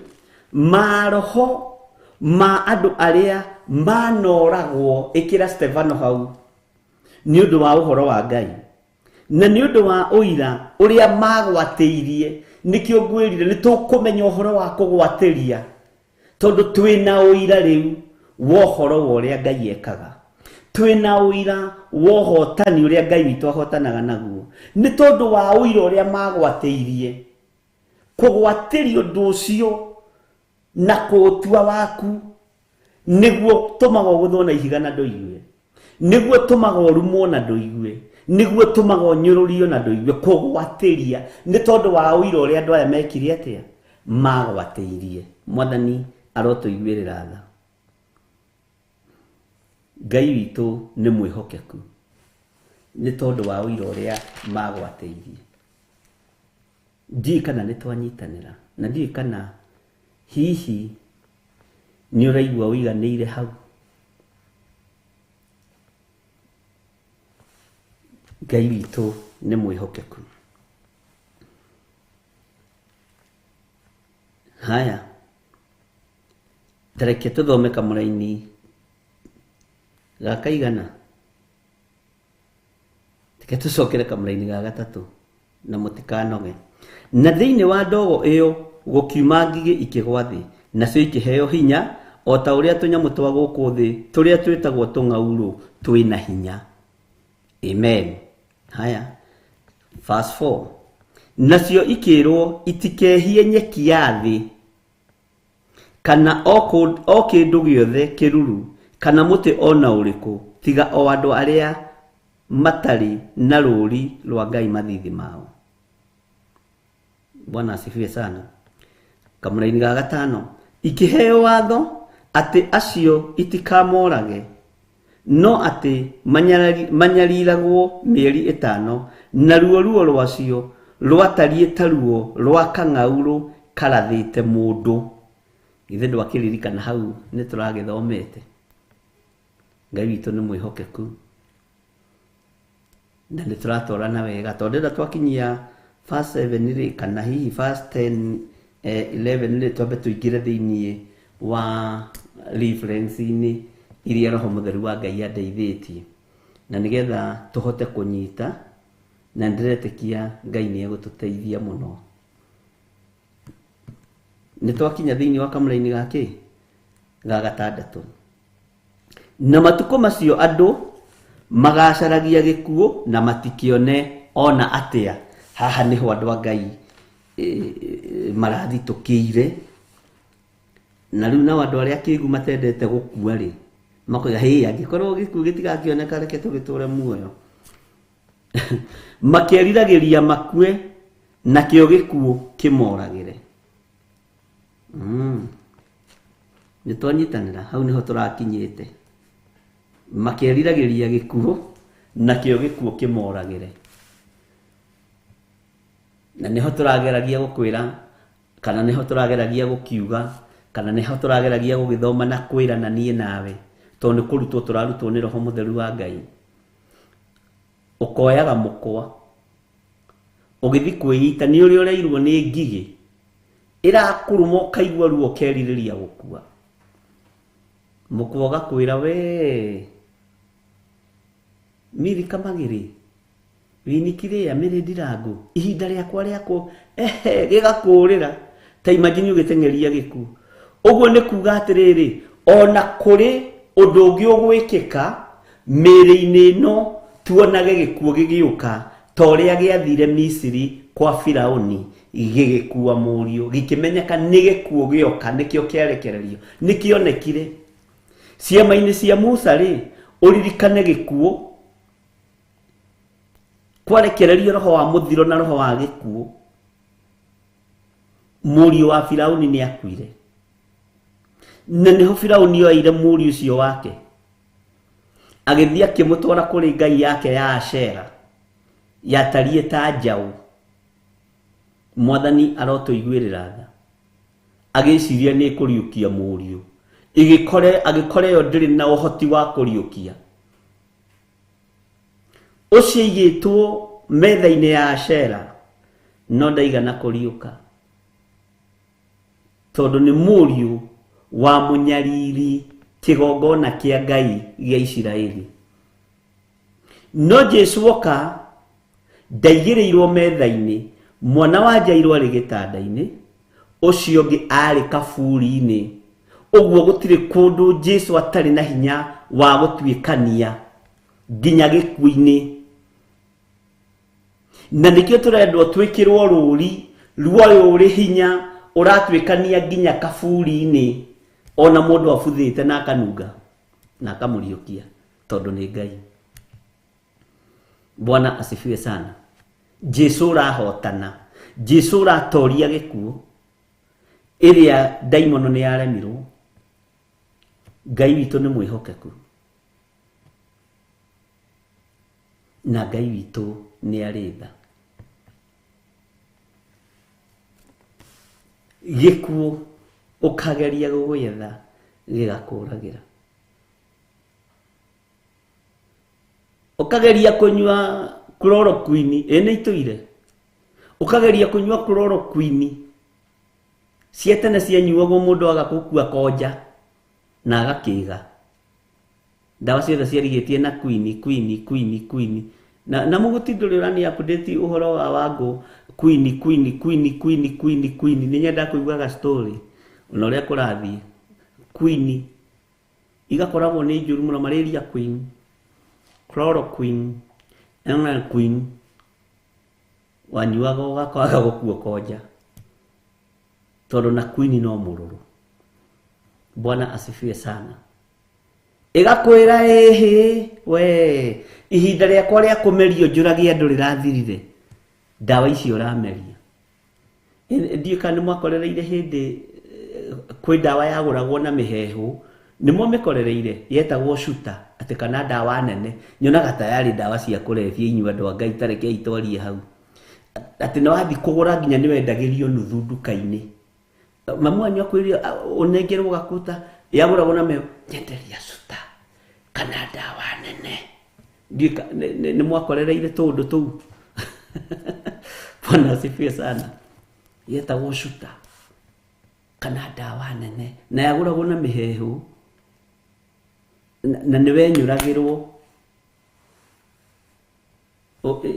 Maroho ma andũ arĩa manoragwo, ĩkĩra Stefano hau, nĩ ũndũ wa ũhoro wa Ngai na nĩ ũndũ wa ũira ũrĩa magwatĩirie. Nĩkĩo ngwĩrire nĩ tũkũmenya ũhoro wa kũgwatĩria, tondũ twĩna ũira rĩu wa ũhoro wa ũrĩa Ngai ekaga, twĩna ũira wa ũhotani ũrĩa Ngai witũ ahotanaga naguo, nĩ tondũ wa ũira ũrĩa magwatĩirie. Kũgwatĩria ũndũ ũcio na kũũtua waku nĩguo tũmaga ũgũthwo na ihiga na ndũigue, nĩguo tũmaga ũrumwo na ndũigue, nĩguo tũmaga ũnyũrũrio na ndũigue. Kũgwatĩria nĩ tondũ wa ũira ũrĩa andũ aya mekire atĩa? Magwatĩirie. Mwathani arotũiguĩrĩra tha. Ngai witũ nĩ mwĩhokeku nĩ tondũ wa ũira ũrĩa magwatĩirie. Ndiũĩ kana nĩ twanyitanĩra, na ndiũĩ kana hihi nĩ ũraigua ũiganĩire hau. Ngai witũ nĩ mwĩhokeku. Haya, tareke tũthome kamũraini ga kaigana. Reke tũcokere kamũraini ga gatatũ na mũtikanoge. Na thĩinĩ wa ndogo ĩyo gũkiuma ngigĩ ikĩgwa thĩ, nacio ikĩheo hinya o ta ũrĩa tũnyamũ twa gũkũ thĩ tũrĩa twĩtagwo tũng'aurũ twĩna hinya. Amen. Haya, verse 4. Nacio ikĩrwo itikehie nyeki ya thĩ kana o kĩndũ gĩothe kĩruru kana mũtĩ ona ũrĩkũ, tiga o andũ arĩa matarĩ na rũũri rwa Ngai mathithi mao. Bwana asifiwe sana. Kamũraini ga gatano, ikĩheo watho atĩ acio itikamorage, no atĩ manyariragwo mĩeri ĩtano, naruo ruo rwacio rwatariĩ ta ruo rwa kang'aurũ karathĩte mũndũ. Githĩ ndwakĩririkana hau nĩ tũragĩthomete? Ngai witũ nĩ mwĩhokeku na nĩ tũratwarana wega, tondũ ndĩrenda twakinyia verse 7 rĩ, kana hihi verse 10, 11 rĩ, twambe tũingĩre thĩinĩ wa reference-inĩ iria Roho Mũtheru wa Ngai andeithĩtie, na nĩgetha tũhote kũnyita, na ndĩretĩkia Ngai nĩ egũtũteithia mũno. Nĩ twakinya thĩinĩ wa kamũraini ga kĩ? Ga gatandatũ. Na matukũ macio andũ magacaragia gĩkuũ na matikĩone ona atĩa. Haha nĩho andũ a Ngai marathitũkĩire. Na rĩu nao andũ arĩa akĩgu matendete gũkua rĩ, makoiga hĩ, angĩkorwo gĩkuũ gĩtigakĩoneka reke tũgĩtũre muoyo. Makeriragĩria makue nakĩo gĩkuũ kĩmoragĩre. Nĩ twanyitanĩra, hau nĩho tũrakinyĩte. Makeriragĩria gĩkuũ nakĩo gĩkuũ kĩmoragĩre. Na nĩho tũrageragia gũkwĩra, kana nĩho tũrageragia gũkiuga, kana nĩho tũrageragia gũgĩthoma na kwĩra na niĩ nawe, tondũ nĩ kũrutwo tũrarutwo nĩ Roho Mũtheru wa Ngai. Ũkoyaga mũkwa ũgĩthiĩ kwĩita nĩ ũrĩa ũreirwo nĩ ngigĩ ĩrakũrũma ũkaigua ruo ũkerirĩria gũkua. Mũkwa ũgakwĩra we Miri Kamagĩrĩ, Winikiria, Miri Ndirangu, ihinda rĩakwa rĩakwo ehe gĩgakũrĩra. Ta imagine ũgĩteng'eria gĩkuũ. Ũguo nĩ kuga atĩrĩrĩ, ona kũrĩ ũndũ ũngĩ ũgwĩkĩka mĩĩrĩ-inĩ ĩno tuonage gĩkuũ gĩgĩũka ta ũrĩa gĩathire Misiri kwa Firauni gĩgĩkua mũriũ, gĩkĩmenyeka nĩ gĩkuũ gĩoka, nĩkĩo kĩarekererio, nĩkĩonekire. Ciama-inĩ cia Musa rĩ, ũririkane gĩkuũ kwarekererio roho wa mũthiro na roho wa gĩkuũ, mũriũ wa Firauni nĩ akuire. Na nĩho Firauni oeire mũriũ ũcio wake agĩthiĩ akĩmũtwara kũrĩ ngai yake ya Ashera yatariĩ ta njaũ. Mwathani arotũiguĩrĩra tha. Agĩciria nĩ kũriũkia mũriũ, agĩkora ĩyo ndĩrĩ na ũhoti wa kũriũkia. Ũcio aigĩtwo metha-inĩ ya Ashera no ndaigana kũriũka, tondũ nĩ mũriũ wa mũnyariri kĩgongona kĩa Ngai gĩa Isiraeli. No Jesũ oka ndaigĩrĩirwo metha-inĩ, mwana wa Jairũ arĩ gĩtanda-inĩ, ũcio ũngĩ arĩ kaburi-inĩ. Ũguo gũtirĩ kũndũ Jesũ atarĩ na hinya wa gũtuĩkania nginya gĩkuũ-inĩ. Na nĩkĩo tũrendwo twĩkĩrwo rũri ruoyo ũrĩ hinya ũratuĩkania nginya kaburi-inĩ, ona mũndũ abuthĩte na akanunga na akamũriũkia, tondũ nĩ Ngai. Bwana asifiwe sana. Jesũ ũrahotana, Jesũ ũratoria gĩkuũ ĩrĩa ndaimono nĩ yaremirwo. Ngai witũ nĩ mwĩhokeku na Ngai witũ nĩ arĩ tha. Gĩkuũ ũkageria gũgwetha gĩgakũragĩra, ũkageria kũnyua chloroquine, ĩ nĩ itũire, ũkageria kũnyua chloroquine cia tene cianyuagwo mũndũ aga gũkua konja na agakĩga. Ndawa ciothe ciarigĩtie na queen, queen, queen, queen. Na mũgũti ndũrĩ ũrani update ũhoro wa Wangũ queen, queen, queen, queen, queen, queen. Nĩ nyendaga kũiguaga story ona ũrĩa kũrathiĩ. Queen igakoragwo nĩ njũru mũno, malaria queen, chloroquine, queen, wanyuaga ũgakwaga gũkua konja, tondũ na queen no mũrũrũ. Bwana asifiwe sana. Ĩgakwĩra ĩhĩ we, ihinda rĩakwa rĩa kũmerio njũrage andũ rĩrathirire, ndawa icio ũrameria. Ndiũĩ kana nĩ mwakorereire hĩndĩ kwĩ ndawa yagũragwo na mĩheehũ, nĩ mwamĩkorereire, yetagwo shuta, atĩ kana ndawa nene. Nyonaga ta yarĩ ndawa cia kũrebia inyuĩ andũ a Ngai, ta rekei twarie hau. Atĩ nĩ wathiĩ kũgũra nginya nĩ wendagĩrio nuthu nduka-inĩ. Mamu wanyu akwĩrire ũnengerwo gakuta, yagũragwo na mĩheehũ, nyenderia shuta kana ndawa nene. Ndiũĩ nĩ mwakorereire tũũndũ tũu. Bwana asifiwe sana. Yetagwo shuta kana ndawa nene na yagũragwo na mĩheehũ. Na nĩ wenyũragĩrwo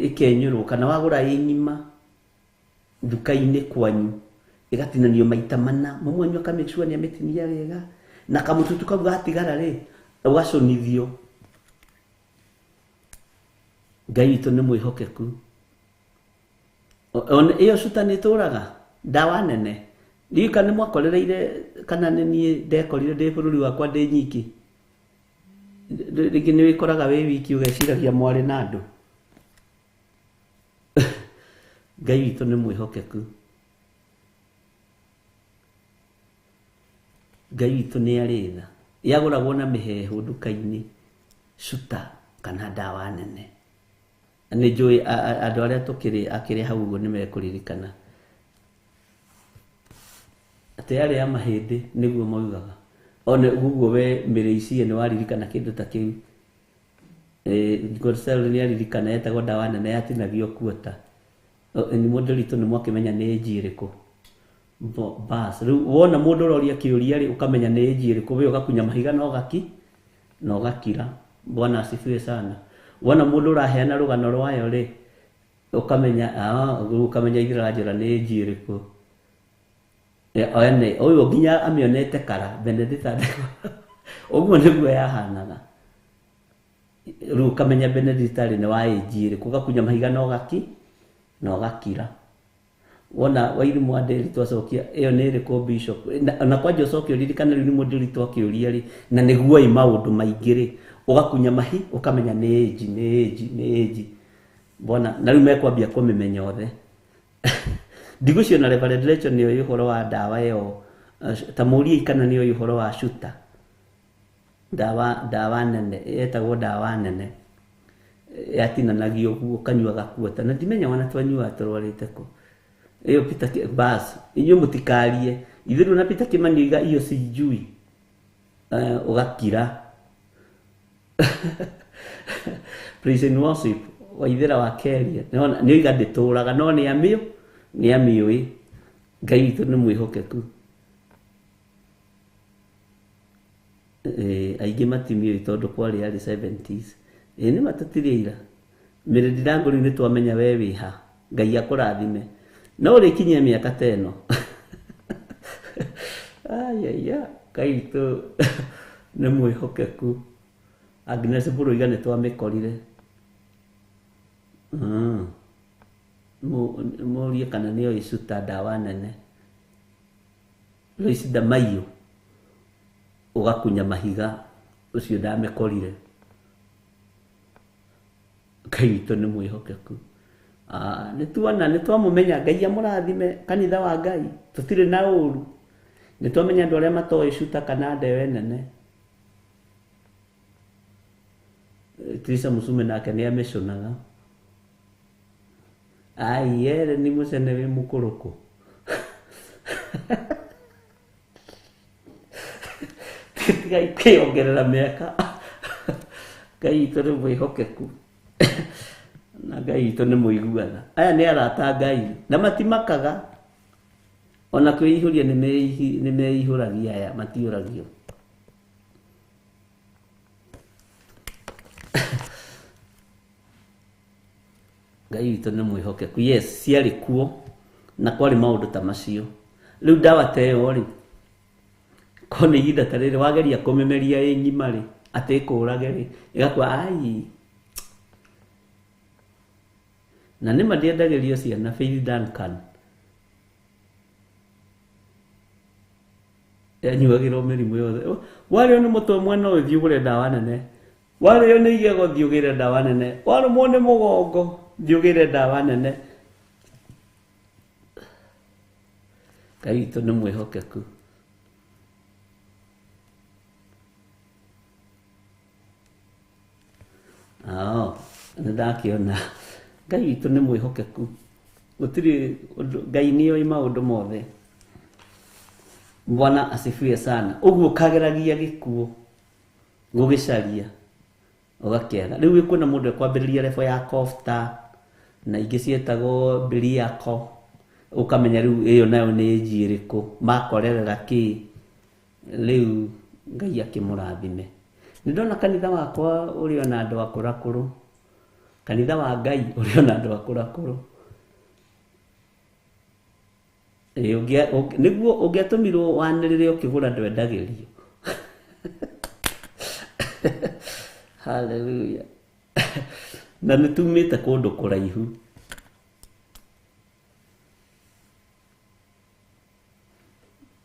ĩkenyũrwo kana wagũra ĩ ng'ima nduka-inĩ kwanyu ĩgatinanio maita mana, mũmwe wanyu aka make sure nĩ amĩtinia wega na kamũtutu kau gatigara rĩ ũgacũnithio. Ngai witũ nĩ mwĩhokeku. Ĩyo cuta nĩ ĩtũraga ndawa nene. Ndiũĩ kana nĩ mwakorereire kana nĩ niĩ ndekorire ndĩ bũrũri wakwa ndĩ nyiki. Rĩngĩ nĩ wĩkoraga wĩ wiki ũgeciragia mwarĩ na andũ. Ngai witũ nĩ mwĩhokeku. Ngai witũ nĩ arĩ tha. Yagũragwo na mĩheehũ nduka-inĩ cuta kana ndawa nene. Nĩ njũĩ andũ arĩa tũkĩrĩ akĩrĩ hau ũguo nĩ mekũririkana atĩ yarĩ ya mahĩndĩ nĩguo maugaga. One ũguo we mĩrĩicie nĩ waririkana kĩndũ ta kĩu. Godsell nĩ aririkana yetagwo ndawa nene yatinagio kuota. Nĩ mũndũ ritũ nĩ mwakĩmenya nĩ ĩnji ĩrĩkũ. Bas rĩu wona mũndũ ũroria kĩũria rĩ ũkamenya nĩ ĩnji ĩrĩkũ, we ũgakunya mahiga na ũgaki na ũgakira. Bwana asifiwe sana. Wona mũndũ ũraheana rũgano rwayo rĩ ũkamenya ũkamenya ithe aranjĩra nĩ ĩnji ĩrĩkũ. Ene ũyũ nginya amĩonete kara Benedicta ũguo nĩguo yahanaga. Rĩu ũkamenya Benedicta rĩ nĩ wa ĩnji ĩrĩkũ, ũgakunya mahiga na ũgaki na ũgakira. Wona Wairimũ wa Ndĩri twacokia ĩyo nĩ ĩrĩkũ bishop, na kwanja ũcoke ũririkane rĩu nĩ mũndũ witũ akĩũria rĩ na nĩguo ĩ maũndũ maingĩ rĩ ũgakunya mahi ũkamenya nĩ ĩnji nĩ ĩnji nĩ ĩnji. Bwana na rĩu mekwambia kũmĩmenya othe. Ndigũcio na Reverend Rachel nĩ oĩ ũhoro wa ndawa ĩyo, ta mũriei kana nĩ oĩ ũhoro wa cuta. Ndawa nene yetagwo ndawa nene yatinanagio ũguo ũkanyua gakuota na ndimenya wana twanyuaga tũrwarĩte kũ. Ĩyo Peter bas inyuĩ mũtikarie ithuĩ rĩu na Peter Kimani oiga iyo sijui, ũgakira. Praise and worship Waithera wa Keria nĩ oiga ndĩtũraga no nĩ amĩũ nĩ amĩũĩ. Ngai witũ nĩ mwĩhokeku. Aingĩ matimiũĩ tondũ kwarĩ arĩ 70s. Nĩ matũtirĩ ira. Mĩrĩ Ndirango rĩu nĩ twamenya we wĩ ha. Ngai akũrathime. No ũrĩkinyia mĩaka ta ĩno. Ayaya, Ngai witũ nĩ mwĩhokeku. Agnes Mbũrũiga nĩ twamĩkorire. Mũrie kana nĩ oĩ cuta ndawa nene. Lois Damayo ũgakunya mahiga ũcio ndamĩkorire. Ngai witũ nĩ mwĩhokeku. Nĩ tuona nĩ twamũmenya. Ngai amũrathime kanitha wa Ngai tũtirĩ na ũru. Nĩ twamenya andũ arĩa matoĩ cuta kana ndewe nene. Teresa Musume nake nĩ amĩcũnaga. Ai ere ni mũcene wĩ mũkũrũkũ. Tigai kwĩongerera mĩaka. Ngai witũ nĩ mwĩhokeku. Na Ngai witũ nĩ mũiguana. Aya nĩ arata a Ngai na matimakaga. Ona kwĩihũria nĩ meihũragia aya matiũragio. Ngai witũ nĩ mwĩhokeku. Yes, ciarĩ kuo na kwarĩ maũndũ ta macio. Rĩu ndawa ta ĩyo rĩ, ko nĩ ihinda ta rĩrĩ wageria kũmĩmeria ĩ ng'ima rĩ atĩ ĩkũrage rĩ ĩgakua ai. Na nĩ ma ndĩendagĩrio ciana Faith Duncan. Yanyuagĩrwo mĩrimũ yothe. Warĩo nĩ mũtwe mwena ũyũ thiĩ ũgũre ndawa nene. Warĩo nĩ igego thiĩ ũgĩre ndawa nene. Warũmwo nĩ mũgongo thiĩ ũgĩre ndawa nene. Ngai witũ nĩ mwĩhokeku. Nĩ ndakĩona Ngai witũ nĩ mwĩhokeku. Gũtirĩ ũndũ, Ngai nĩ oĩ maũndũ mothe. Bwana asifiwe sana. Ũguo ũkageragia gĩkuũ gũgĩcaria ũgakĩaga. Rĩu wĩkuona mũndũ ekwambĩrĩria level ya kofta na ingĩ cietagwo biriako, ũkamenya rĩu ĩyo nayo nĩ ĩnji ĩrĩkũ, makorerera kĩ. Rĩu Ngai akĩmũrathime. Nĩ ndona kanitha wakwa ũrĩ ona andũ akũrakũrũ, kanitha wa Ngai ũrĩ ona andũ akũrakũrũ. Nĩguo ũngĩatũmirwo wanĩrĩre ũkĩgũra ndwendagĩrio. Hallelujah. Na nĩ tumĩte kũndũ kũraihu.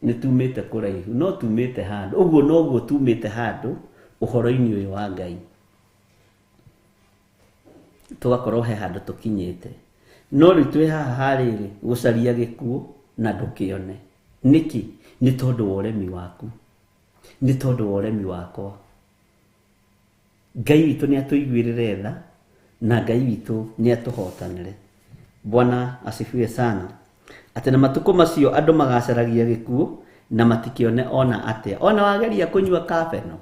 Nĩ tumĩte kũraihu, no tumĩte handũ. Ũguo noguo tumĩte handũ ũhoro-inĩ ũyũ wa Ngai. Tũgakorwo he handũ tũkinyĩte. No rĩu twĩ haha harĩrĩ gũcaria gĩkuũ na ndũkĩone. Nĩkĩ? Nĩ tondũ wa ũremi waku. Nĩ tondũ wa ũremi wakwa. Ngai witũ nĩ atũiguĩrĩre tha na Ngai witũ nĩ atũhotanĩre. Bwana asifiwe sana. Atĩ na matukũ macio andũ magacaragia gĩkuũ na matikĩone ona atĩa. Ona wageria kũnyua kabeno,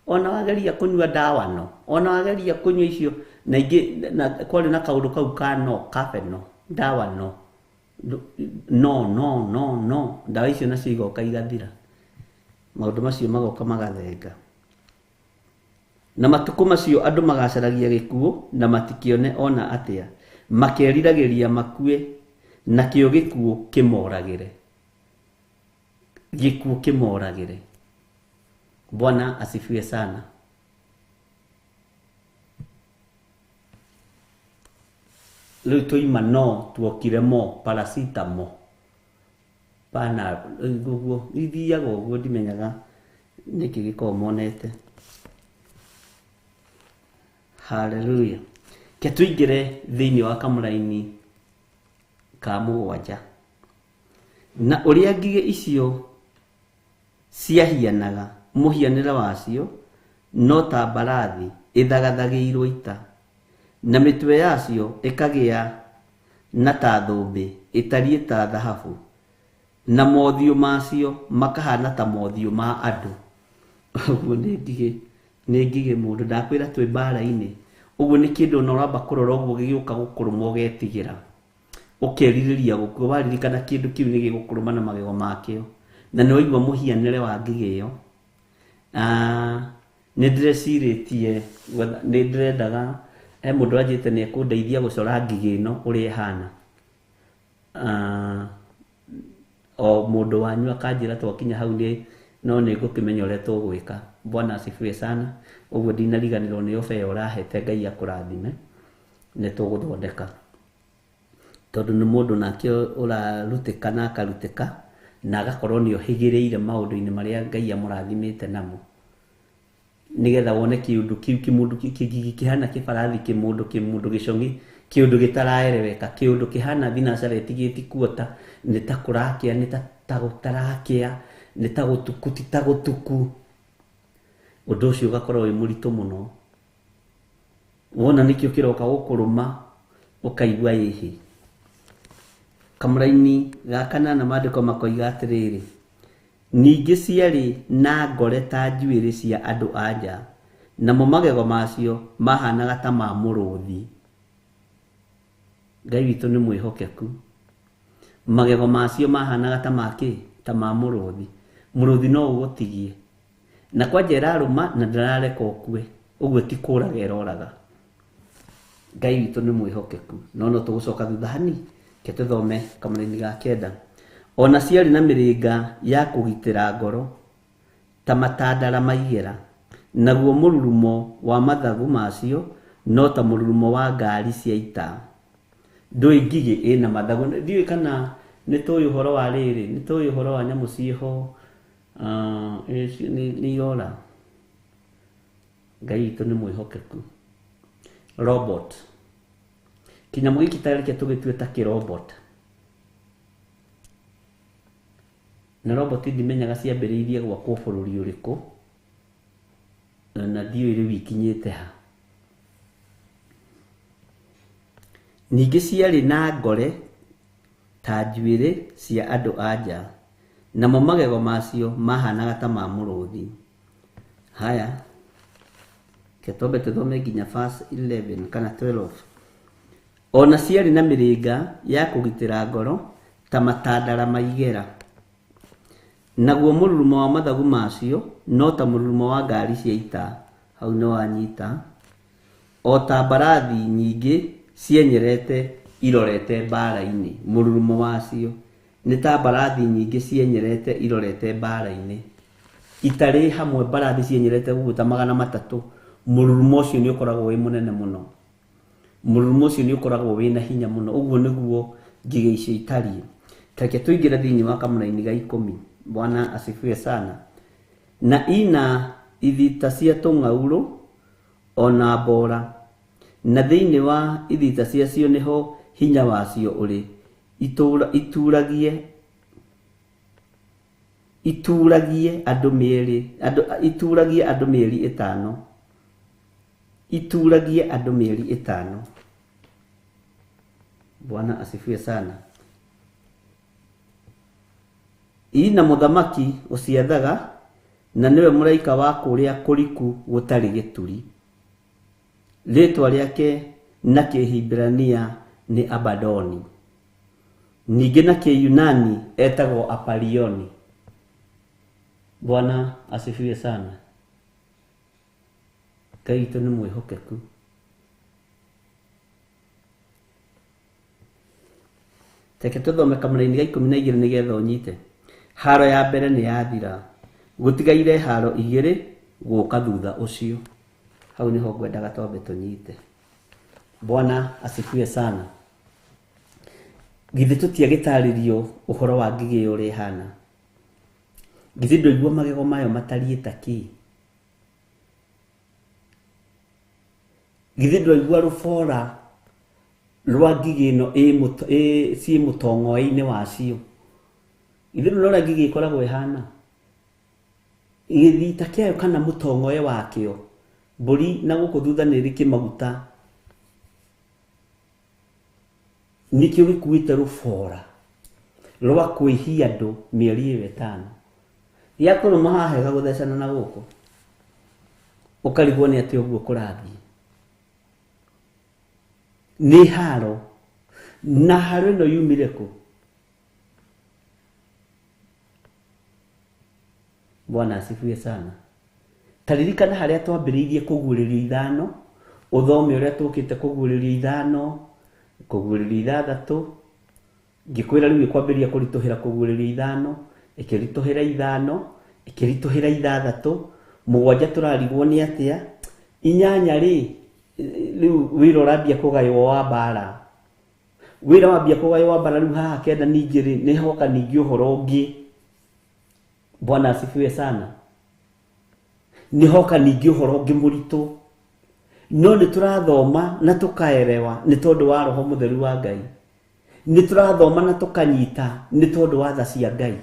ona wageria kũnyua ndawa no, ona wageria kũnyua icio na ingĩ, na kwarĩ na kaũndũ kau ka no, kabeno, ndawa no, no no no no, ndawa icio nacio igoka igathira. Maũndũ macio magoka magathenga. Na matukũ macio andũ magacaragia gĩkuũ na matikĩone ona atĩa, makeriragĩria makue nakĩo gĩkuũ kĩmoragĩre. Gĩkuũ kĩmoragĩre. Bwana asifiwe sana. Rĩu tũima no tuokire mo paracetamol pana ũguo ithiaga ũguo, ndimenyaga nĩkĩ gĩkoragwo monete. Hallelujah. Ke tũingĩre thĩinĩ wa kamũraini ka mũgwanja. Na ũrĩa ngigĩ icio ciahianaga, mũhianĩre wacio no ta mbarathi ĩthagathagĩirwo ita, na mĩtwe yacio ĩkagĩa na ta thũmbĩ ĩtariĩ ta thahabu, na mothiũ macio makahana ta mothiũ ma andũ. Ũguo nĩ ngigĩ, nĩ ngigĩ mũndũ ndakwĩra twĩ mbara-inĩ. Ũguo nĩ kĩndũ ona ũramba kũrora ũguo gĩgĩũka gũkũrũma ũgetigĩra, ũkerirĩria gũkua. Waririkana kĩndũ kĩu nĩ gĩgũkũrũma na magego makĩo, na nĩ waigua mũhianĩre wa ngigĩ ĩyo. Nĩ ndĩrecirĩtie, nĩ ndĩrendaga, he mũndũ anjĩte nĩ ekũndeithia gũcora ngigĩ ĩno ũrĩa ĩhana. O mũndũ wanyu akanjĩra twakinya hau nĩ no nĩ ngũkĩmenya ũrĩa tũgwĩka. Bwana asifiwe sana. Ũguo ndinariganĩrwo nĩ ofa ĩyo ũrahete, Ngai akũrathime, nĩ tũgũthondeka. Tondũ nĩ mũndũ nake ũrarutĩka na akarutĩka na agakorwo nĩ ohĩgĩrĩire maũndũ-inĩ marĩa Ngai amũrathimĩte namo. Nĩgetha wone kĩũndũ kĩu kĩmũndũ kĩngigi kĩhana kĩbarathi kĩmũndũ kĩmũndũ gĩcong'i kĩũndũ gĩtaraereweka kĩũndũ kĩhana thinacara ĩtigĩti kuota, nĩ ta kũrakĩa, nĩ ta gũtarakĩa, nĩ ta gũtuku ti ta gũtuku. Ũndũ ũcio ũgakorwo wĩ mũritũ mũno. Wona nĩkĩo kĩroka gũkũrũma ũkaigua ĩhĩ. Kamũraini ga kanana maandĩko makoiga atĩrĩrĩ, ningĩ ciarĩ na ngore ta njuĩrĩ cia andũ a nja, namo magego macio mahanaga ta ma mũrũthi. Ngai witũ nĩ mwĩhokeku. Magego macio mahanaga ta ma kĩ? Ta ma mũrũthi. Mũrũthi no ũgũtigie. Na kwanja ĩrarũma na ndĩrareka ũkue. Ũguo ti kũraga ĩroraga. Ngai witũ nĩ mwĩhokeku. No no tũgũcoka thutha hani, ke tũthome kamũraini ga kenda. Ona ciarĩ na mĩrĩnga ya kũgitĩra ngoro ta matandara ma igera, naguo mũrurumo wa mathagu macio no ta mũrurumo wa ngari cia ita. Ndũĩ ngigĩ ĩna mathagu. Ndiũĩ kana nĩ tũĩ ũhoro wa rĩrĩ, nĩ tũĩ ũhoro wa nyamũ ciĩho, nĩ irora. Ngai witũ nĩ mwĩhokeku. Robot. Kĩnyamũ gĩkĩ ta reke tũgĩtue ta kĩrobot. Na robot ndimenyaga ciambĩrĩirie gwakwo bũrũri ũrĩkũ, na ndiũĩ rĩu ikinyĩte ha. Ningĩ ciarĩ na ngore ta njuĩrĩ cia andũ a nja, namo magego macio mahanaga ta ma mũrũthi. Haya, ke twambe tũthome nginya verse 11 kana 12. Ona ciarĩ na mĩrĩnga ya kũgitĩra ngoro ta matandara ma igera, naguo mũrurumo wa mathagu macio no ta mũrurumo wa ngari cia ita. Hau nĩ wanyita. O ta mbarathi nyingĩ cienyerete irorete mbara-inĩ, mũrurumo wacio nĩ ta mbarathi nyingĩ cienyerete irorete mbara-inĩ. Itarĩ hamwe mbarathi cienyerete ũguo ta 300, mũrurumo ũcio nĩ ũkoragwo wĩ mũnene mũno. Mũrurumo ũcio nĩ ũkoragwo wĩna hinya mũno. Ũguo nĩguo ngigĩ icio itariĩ. Reke tũingĩre thĩinĩ wa kamũraini ga 10. Bwana asifiwe sana. Na ina ithita cia tũng'aurũ ona mbora, na thĩinĩ wa ithita ciacio nĩho hinya wacio ũrĩ. Ituragie andũ ituragie andũ mĩeri 5. Ituragie andũ mĩeri 5. Bwana asifiwe sana. Ina mũthamaki ũciathaga, na nĩwe mũraika wa kũrĩa kũriku gũtarĩ gĩturi. Rĩtwa rĩake na Kĩhibirania nĩ Abadoni, ningĩ na Kĩyunani etagwo Apalioni. Bwana asifiwe sana. Ngai witũ nĩ mwĩhokeku. Reke tũthome kamũraini ga 12 nĩgetha ũnyite. Haro ya mbere nĩ yathira, gũtigaire haro 2 gũka thutha ũcio. Hau nĩho ngwendaga twambe tũnyite. Bwana asifiwe sana. Githĩ tũtiagĩtarĩrio ũhoro wa ngigĩ ĩyo ũrĩa ĩhana? Githĩ ndũigua magego mayo matariĩ ta kĩ? Githĩ ndũigua rũbora rwa ngigĩ ĩno ciĩ mũtong'oe-inĩ wacio? Githĩ ndũrona ngigĩ ĩkoragwo ĩhana? Gĩthita kĩayo kana mũtong'oe wakĩo, mbũri na gũkũ thutha nĩ ĩrĩ kĩmaguta, nĩkĩo gĩkuĩte rũbora rwa kwĩhia andũ mĩeri ĩyo 5. Gĩakũrũma haha gĩgagũthecana na gũkũ, ũkarigwo nĩ atĩa ũguo kũrathiĩ. Nĩ haro, na haro ĩno yumire kũ? Bwana asifiwe sana. Taririkana harĩa twambĩrĩirie kũguũrĩrio 5, ũthome ũrĩa tũkĩte kũguũrĩrio 5, kũguũrĩrio 6, ngĩkwĩra rĩu ĩkwambĩrĩria kũritũhĩra kũguũrĩrio 5, ĩkĩritũhĩra 5, ĩkĩritũhĩra 6, 7 tũrarigwo nĩ atĩa, 8 rĩ, rĩu wĩra ũrambia kũgaywo wa mbara. Wĩra wambia kũgaywo wa mbara rĩu haha 9 ningĩ rĩ, nĩ hoka ningĩ ũhoro ũngĩ. Bwana asifiwe sana. Nĩ hoka ningĩ ũhoro ũngĩ mũritũ. No nĩ tũrathoma na tũkaerewa nĩ tondũ wa Roho Mũtheru wa Ngai. Nĩ tũrathoma na tũkanyita nĩ tondũ wa tha cia Ngai.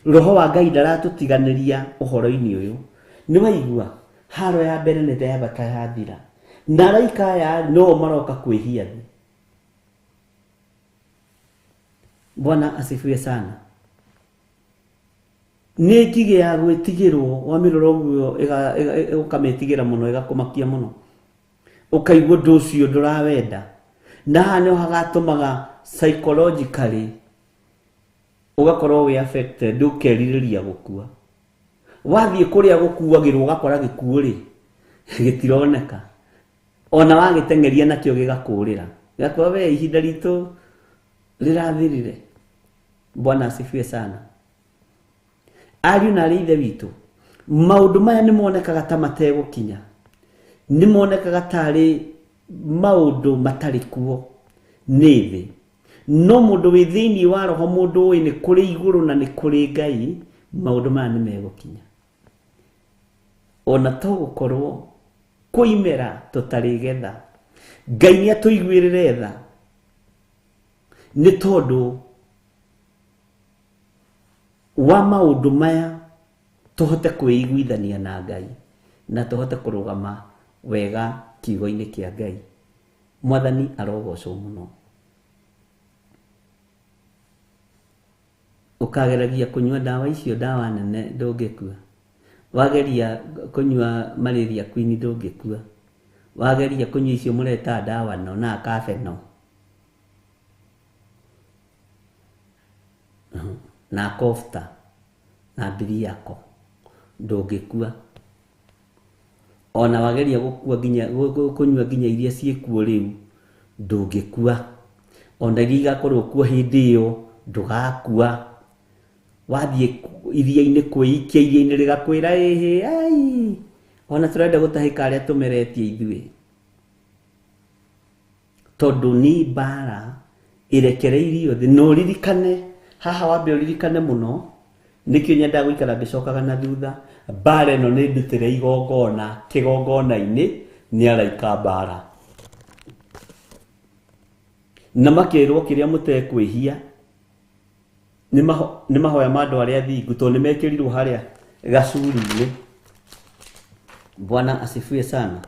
Roho wa Ngai ndaratũtiganĩria ũhoro-inĩ ũyũ. Nĩ waigua haro ya mbere nĩ yabata yathira, na araika aya no maroka kwĩhia thĩ. Bwana asifiwe sana. Nĩ ngigĩ ya gwĩtigĩrwo, wamĩrora ũguo ũkamĩtigĩra mũno, ĩgakũmakia mũno, ũkaigua ũndũ ũcio ndũrawenda. Na haha nĩho hagatũmaga psychologically ũgakorwo wĩ affected, ũkerirĩria gũkua. Wathiĩ kũrĩa gũkuagĩrwo ũgakora gĩkuũ rĩ gĩtironeka, ona wagĩteng'eria nakĩo gĩgakũrĩra, gĩgakorwo we ihinda ritũ rĩrathirire. Bwana asifiwe sana. Ariũ na arĩ ithe witũ, maũndũ maya nĩ monekaga ta mategũkinya, nĩ monekaga tarĩ maũndũ matarĩ kuo nĩ thĩ. No mũndũ wĩ thĩinĩ wa roho, mũndũ ũĩ nĩ kũrĩ igũrũ na nĩ kũrĩ Ngai, maũndũ maya nĩ megũkinya. Ona to gũkorwo kũimera tũtarĩgetha, Ngai nĩ atũiguĩrĩre tha, nĩ tondũ wa maũndũ maya tũhote kwĩiguithania na Ngai na tũhote kũrũgama wega kiugo-inĩ kĩa Ngai. Mwathani arogocwo mũno. Ũkageragia kũnyua ndawa icio, ndawa nene, ndũngĩkua. Wageria kũnyua malaria queen, ndũngĩkua. Wageria kũnyua icio mũreta ndawa no na kafeno na kofta na biriako, ndũngĩkua. Ona wageria gũkua nginya kũnyua nginya iria ciĩkuo rĩu ndũngĩkua. Ona iria igakorwo kuo hĩndĩ ĩyo ndũgakua. Wathiĩ iria-inĩ kwĩikia iria-inĩ rĩgakwĩra ĩhĩ ai ona tũrenda gũtahĩka arĩa tũmeretie ithuĩ. Tondũ nĩ mbara ĩrekereirio thĩ. Na ũririkane haha, wambe ũririkane mũno, nĩkĩo nyendaga gũikara ngĩcokaga na thutha. Mbara ĩno nĩ ndutĩre igongona kĩgongona-inĩ nĩ araika mbara, na makerwo kĩrĩa mũtekwĩhia nĩ mahoya ma andũ arĩa athingu, tondũ nĩ mekĩrirwo harĩa gacuri-inĩ. Bwana asifiwe sana.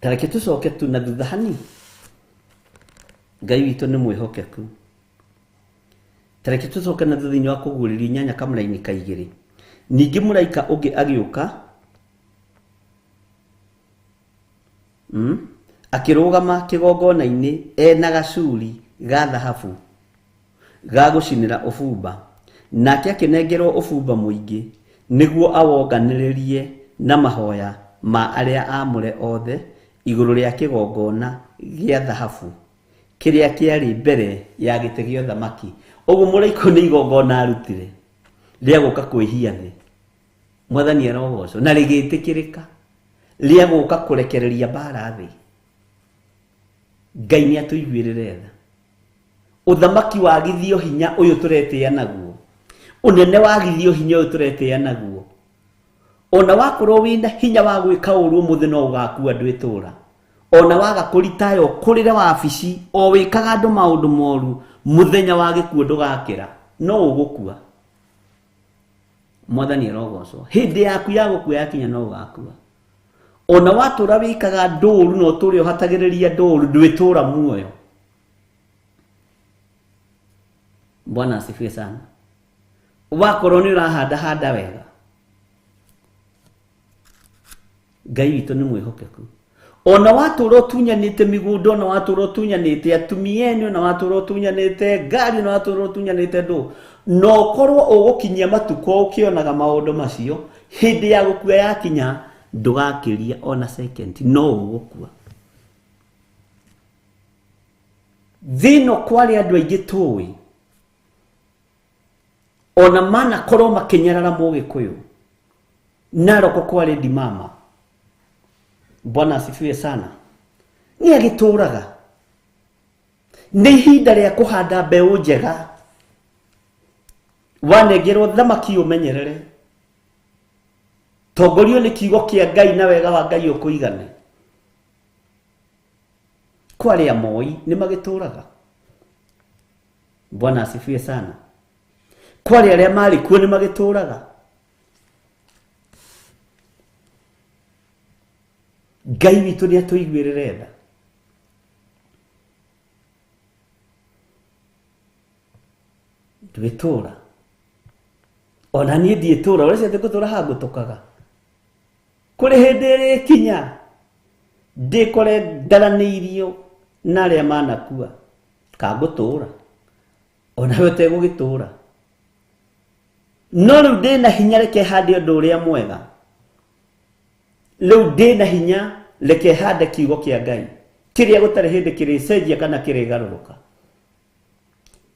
Tareke tũcoke tu na thutha hani. Ngai witũ nĩ mwĩhokeku. Tareke tũcoke na thutha-inĩ wa kũguũrĩrio inyanya kamũraini ka igĩrĩ. Ningĩ mũraika ũngĩ agĩũka akĩrũgama kĩgongona-inĩ ena gacuri ga thahabu ga gũcinĩra ũbumba, nake akĩnengerwo ũbumba mũingĩ nĩguo awonganĩrĩrie na mahoya ma arĩa aamũre othe igũrũ rĩa kĩgongona gĩa thahabu kĩrĩa kĩarĩ mbere ya gĩtĩ gĩa ũthamaki. Ũguo mũraika nĩ igongona arutire rĩa gũka kwĩhia thĩ. Mwathani arogocwo, na rĩgĩtĩkĩrĩka rĩa gũka kũrekereria mbara thĩ. Ngai nĩ atũiguĩrĩre tha. Ũthamaki wagithio hinya ũyũ tũretĩĩa naguo, ũnene wagithio hinya ũyũ tũretĩĩa naguo, ona wakorwo wĩna hinya wa gwĩka ũru ũmũthĩ no ũgakua ndwĩtũra. Ona waga kũritaya ũkũrĩre wabici o wĩkaga andũ maũndũ moru, mũthenya wa gĩkuũ ndũgakĩra, no ũgũkua. Mwathani arogocwo. Hĩndĩ yaku ya gũkua yakinya no ũgakua. Ona watũra wĩkaga ndũru na ũtũre ũhatagĩrĩria ndũru, ndwĩtũra muoyo. Bwana asifiwe sana. Wakorwo nĩ ũrahanda handa wega. Ngai witũ nĩ mwĩhokeku. Ona watũra ũtunyanĩte mĩgũnda, ona watũra ũtunyanĩte atumia ene, ona watũra ũtunyanĩte ngari, ona watũra ũtunyanĩte ndũ, no ũkorwo ũgũkinyia matukũ ũkĩonaga maũndũ macio, hĩndĩ ya gũkua yakinya ndũgakĩria ona second, no ũgũkua. Thĩ ĩno kwarĩ andũ aingĩ tũĩ ona manakorwo makĩnyarara Mũgĩkũyũ. Naroko kwarĩ ndimama. Bwana asifiwe sana. Nĩ agĩtũraga. Nĩ ihinda rĩa kũhanda mbeũ njega. Wanengerwo thamaki ũmenyerere. Tongorio nĩ kiugo kĩa Ngai na wega wa Ngai ũkũigane. Kwarĩ Moi nĩ magĩtũraga. Bwana asifiwe sana. Kwarĩ arĩa marĩ kuo nĩ magĩtũraga. Ngai witũ nĩ atũiguĩrĩre tha. Ndwĩtũra. Ona niĩ ndiĩtũra, ũrĩa ciatĩ ngũtũra haha ngũtũkaga. Kũrĩ hĩndĩ ĩrĩkinya ndĩkore ndaranĩirio na arĩa manakua, kangũtũra ona we ũtegũgĩtũra. No rĩu ndĩna hinya, reke hande ũndũ ũrĩa mwega. Rĩu ndĩna hinya, reke hande kiugo kĩa Ngai kĩrĩa gũtarĩ hĩndĩ kĩrĩcenjia kana kĩrĩgarũrũka.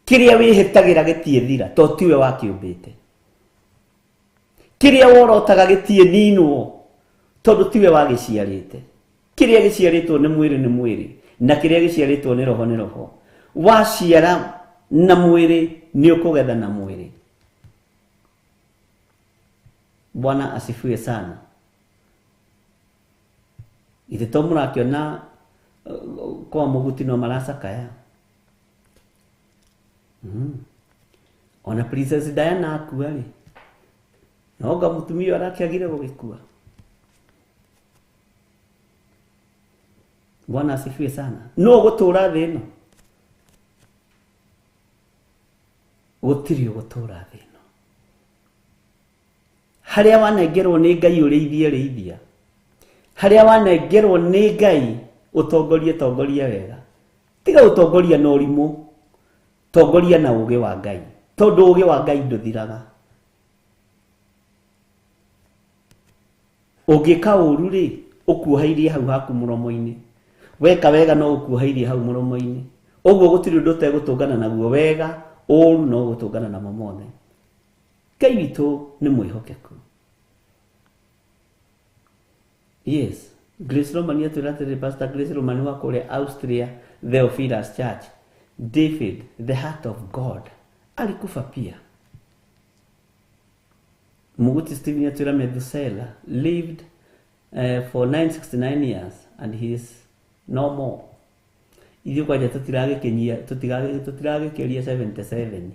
Kĩrĩa wĩhĩtagĩra gĩtiĩthira to tiwe wakĩũmbĩte. Kĩrĩa worotaga gĩtiĩninwo tondũ tiwe wagĩciarĩte. Kĩrĩa gĩciarĩtwo nĩ mwĩrĩ nĩ mwĩrĩ, na kĩrĩa gĩciarĩtwo nĩ roho nĩ roho. Waciara na mwĩrĩ nĩ ũkũgetha na mwĩrĩ. Bwana asifiwe sana. Ithe to mũrakĩona kwa mũguti no maracakaya. Ona Princess Diana akua rĩ, no nga mũtumia arakĩagire gũgĩkua. Bwana asifiwe sana. No gũtũra thĩ ĩno, gũtirĩ ũgũtũra thĩ ĩno. Harĩa wanengerwo nĩ Ngai ũrĩithie rĩithia. Harĩa wanengerwo nĩ Ngai ũtongorie tongoria wega. Tiga ũtongoria na ũrimũ, tongoria na ũũgĩ wa Ngai, tondũ ũũgĩ wa Ngai ndũthiraga. Ũngĩka ũru rĩ, ũkuoheirie hau haku mũromo-inĩ. Weka wega no ũkuoheirie hau mũromo-inĩ. Ũguo gũtirĩ ũndũ ũtegũtũngana naguo wega, ũru no ũgũtũngana namo mothe. Ngai witũ nĩ mwĩhokeku. Yes, Grace Roman atwĩra atĩrĩrĩ, Pastor Grace Roman wa kũrĩa Austria, Theophilus Church, David, the heart of God, alikufa pia. Muguti Stephen atwĩra Methuselah lived for 969 years and he is no more. Ithuĩ kwanja tũtiragĩkinyia tũtiragĩkĩria 77.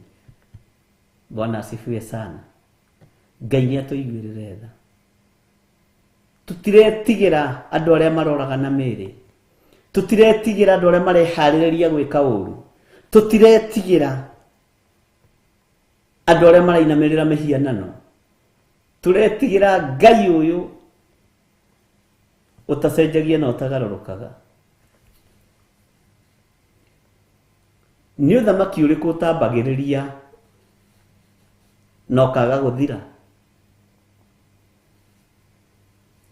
Bwana asifiwe sana. Ngai nĩ atũiguĩrĩre tha. Tũtiretigĩra andũ arĩa maroragana mĩĩrĩ, tũtiretigĩra andũ arĩa mareharĩrĩria gwĩka ũru, tũtiretigĩra andũ arĩa marainamĩrĩra mĩhianano, tũretigĩra Ngai ũyũ ũtacenjagia na ũtagarũrũkaga. Nĩ ũthamaki ũrĩkũ ũtambagĩrĩria na ũkaga gũthira?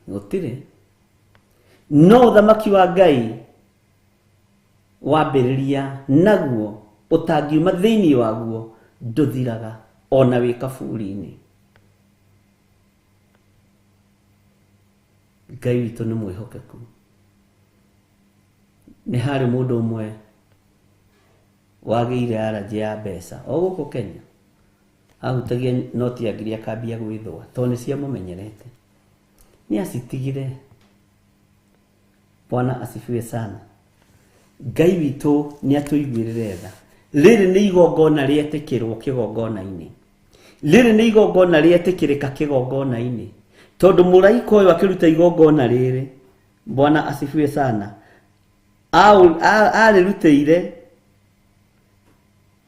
Gũtirĩ. No ũthamaki wa Ngai wambĩrĩria naguo ũtangiuma thĩinĩ waguo ndũthiraga ona wĩ kaburi-inĩ. Ngai witũ nĩ mwĩhokeku. Nĩ harĩ mũndũ ũmwe wagĩire allergy ya mbeca o gũkũ Kenya, ahutagia noti ya ngiri akambia gwĩthũa tondũ nĩ ciamũmenyerete. Nĩ acitigire. Bwana asifiwe sana. Ngai witũ nĩ atũiguĩrĩre tha. Rĩrĩ nĩ igongona rĩetĩkĩrwo kĩgongona-inĩ. Rĩrĩ nĩ igongona rĩetĩkĩrĩka kĩgongona-inĩ. Tondũ mũraika ũyũ akĩruta igongona rĩrĩ, Bwana asifiwe sana, arĩrutĩire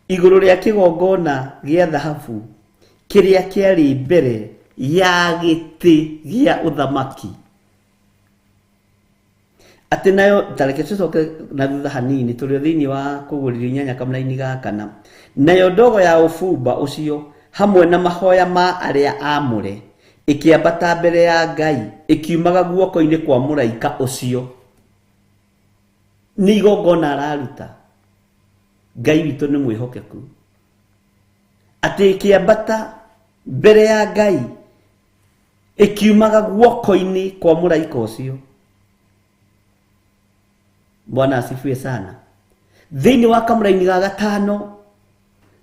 igũrũ rĩa kĩgongona gĩa thahabu kĩrĩa kĩarĩ mbere ya gĩtĩ gĩa ũthamaki. Atĩ nayo tareke tũcoke na thutha hanini tũrĩ o thĩinĩ wa kũgũrĩrio inyanya kamũraini ga kana. Nayo ndogo ya ũbumba ũcio hamwe na mahoya ma arĩa aamũre ĩkĩambata mbere ya Ngai ĩkiumaga guoko-inĩ kwa mũraika ũcio. Nĩ igongona araruta. Ngai witũ nĩ mwĩhokeku. Atĩ ĩkĩambata mbere ya Ngai ĩkiumaga guoko-inĩ kwa mũraika ũcio. Bwana asifiwe sana. Thĩinĩ wa kamũraini ga gatano,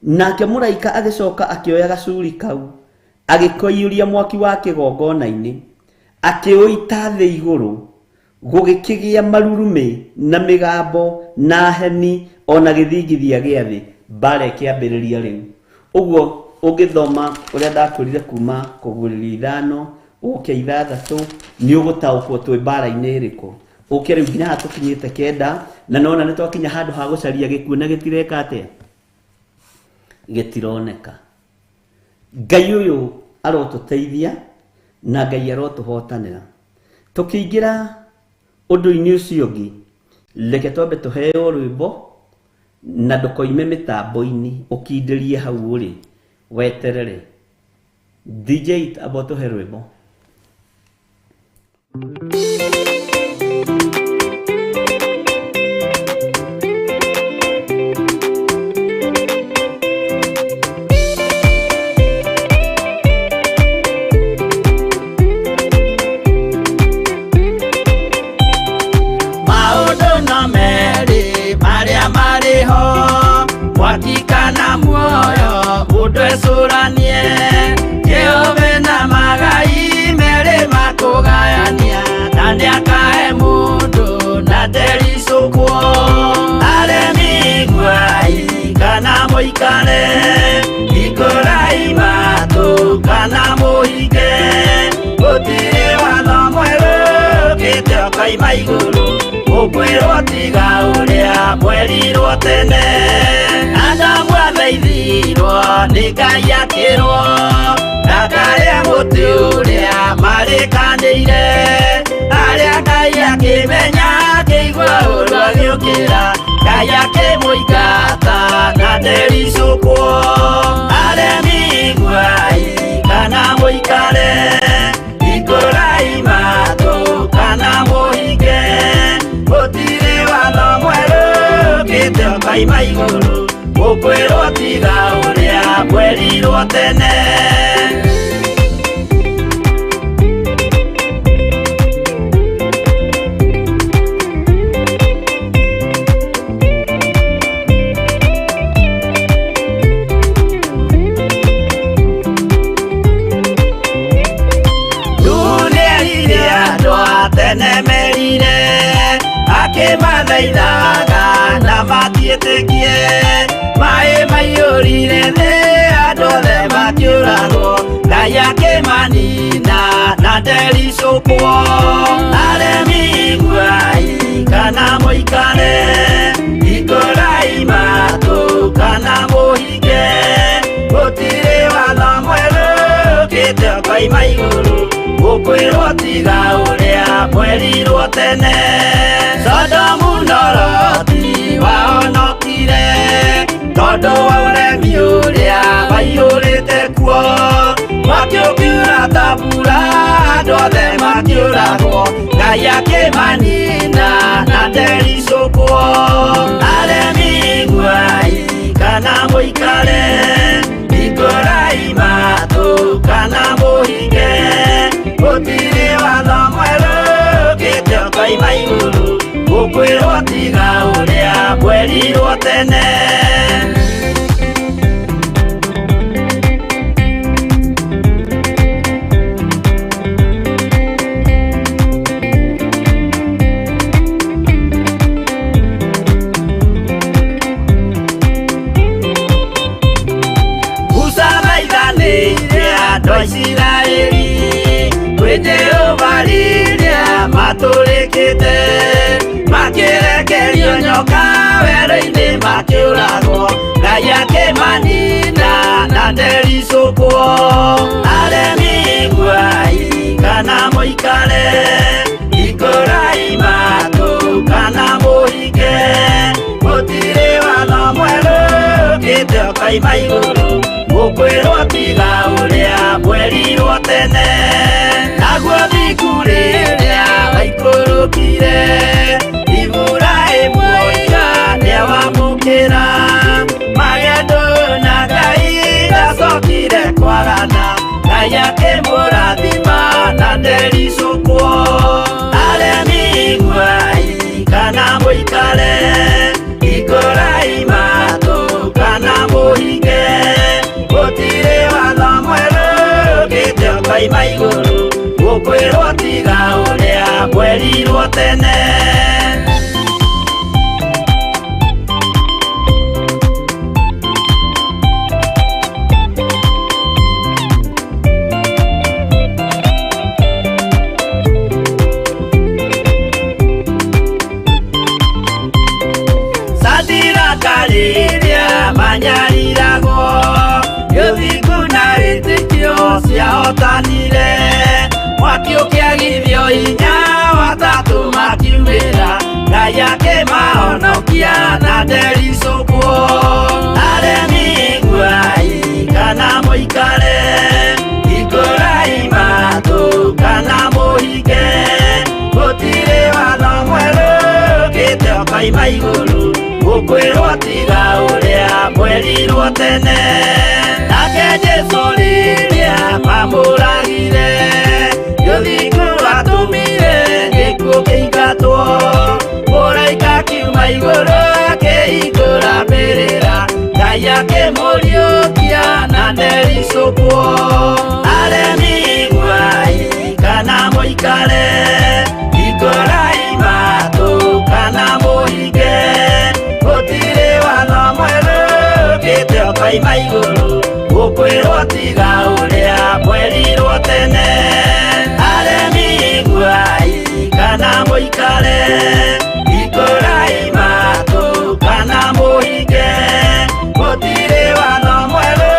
nake mũraika agĩcoka akĩoya gacuri kau agĩkoiyũria mwaki wa kĩgongona-inĩ, akĩũita thĩ igũrũ, gũgĩkĩgĩa marurumĩ na mĩgambo na heni ona gĩthingithia gĩa thĩ. Mbara ĩkĩambĩrĩria rĩu. Ũguo ũngĩthoma ũrĩa ndakwĩrire kuma kũguũrĩrio ithano ũke ithathatũ nĩ ũgũtaũkwo twĩ mbara-inĩ ĩrĩkũ. Ũke rĩu nginya haha tũkinyĩte kenda, na nona nĩ twakinya handũ ha gũcaria gĩkuũ na gĩtireka atĩa, gĩtironeka. Ngai ũyũ arotũteithia na Ngai arotũhotanĩra. Tũkĩingĩra ũndũ-inĩ ũcio ũngĩ, reke twambe tũheo rwĩmbo na ndũkoime mĩtambo-inĩ, ũkindĩrie hau ũrĩ weterere. DJ amba ũtũhe rwĩmbo. Maũndũ no merĩ marĩa marĩ ho, mwaki kana muoyo, mũndũ ecũranie. Jehova na magai merĩ makũgayania, na nĩakahe mũndũ na ndericũkwo. Aremi iguai kana mũikare, hingũrai matũ kana mũhinge, gũtirĩ watho mwerũ ũkĩte ũkoima igũrũ, mũkwĩrwo tiga ũrĩa mwerirwo tene. Adamu athaithirwo nĩ Ngai akĩrwo ndakarĩe mũtĩ ũrĩa marĩkanĩire, arĩa Ngai akĩmenya akĩigua ũru agĩũkĩra, Ngai akĩmũingata na ndericũkwo. Aremi iguai kana mũikare, hingũrai ũkaima igũrũ gũkwĩrwo tiga ũrĩa mwerirwo tene. Nĩerire andũ a tene merire akĩmathaithaga na matiĩtĩkie maĩ maiyũrire thĩ andũ othe makĩũragwo Ngai akĩmanina na ndericũkwo. Aremi iguai kana mũikare hingũrai matũ kana mũhinge gũtirĩ watho mwerũ ũkĩte ũkoima igũrũ gũkwĩrwo tiga ũrĩa mwerirwo tene. Sodomu na Loti wahonokire tondũ wa ũremi ũrĩa waiyũrĩte kuo mwaki ũkiura ta mbura andũ othe makĩũragwo Ngai akĩmanina na ndericũkwo. Aremi iguai kana mũikare hingũrai matũ kana mũhinge gũtirĩ watho mwerũ ũkĩte ũkoima igũrũ gũkwĩrwo tiga ũrĩa mwerirwo tene. Musa thaithanĩire andũ a Isiraeli kwĩ Jehova rĩrĩa matũrĩkĩte makĩrekerio nyoka werũ-inĩ makĩũragwo Ngai akĩmanina na ndericũkwo. Aremi iguai kana mũikare hingũrai matũ kana mũhinge gũtirĩ watho mwerũ ũkĩte ũkoima igũrũ gũkwĩrwo tiga ũrĩa mwerirwo tene. Naguo thingu rĩrĩa waikũrũkire Iburahĩmu oiga nĩawamũkĩra magendo na Ngai ndacokire kwagana Ngai akĩmũrathima na ndericũkwo. Aremi iguai kana mũikare hingũrai matũ kana mũhinge gũtirĩ watho mwerũ ũkĩte ũkoima igũrũ gũkwĩrwo tiga ũrĩa mwerirwo tene. Sadiraka rĩrĩa manyariragwo gĩthingu na wĩtĩkio ciahotanire mwaki ũkĩagithio hinya watatũ makiumĩra Ngai akĩmahonokia na ndericũkwo. Aremi iguai kana mũikare hingũrai matũ kana mũhinge gũtirĩ watho mwerũ ũkĩte ũkoima igũrũ gũkwĩrwo tiga ũrĩa mwerirwo tene. Nake Jesũ rĩrĩa mamũragire gĩthingu atũmire gĩkuũ kĩingatwo mũraika akiuma igũrũ akĩhingũra mbĩrĩra Ngai akĩmũriũkia na ndericũkwo. Aremi iguai kana mũikare hingũrai matũ kana mũhinge gũtirĩ watho mwerũ ũkĩte ũkoima igũrũ gũkwĩrwo tiga ũrĩa mwerirwo tene. Aremi iguai kana mũikare hingũrai matũ kana mũhinge gũtirĩ watho mwerũ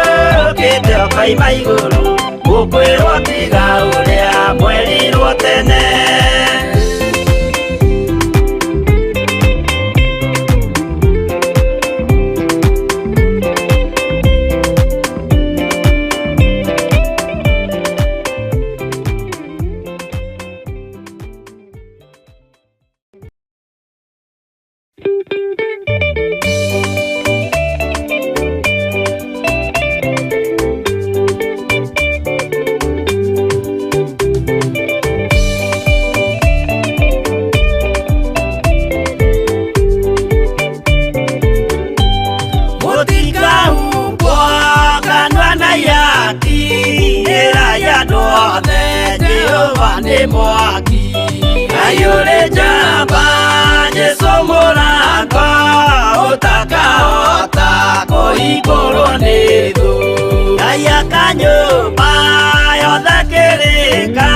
ũkĩte ũkoima igũrũ gũkwĩrwo tiga ũrĩa mwerirwo tene. Nĩ mwaki. Ngai ũrĩ njamba, Jesũ mũrango ũtakahota kũhingũrwo nĩ thũ. Ngai aka nyũmba yothe kĩrĩka,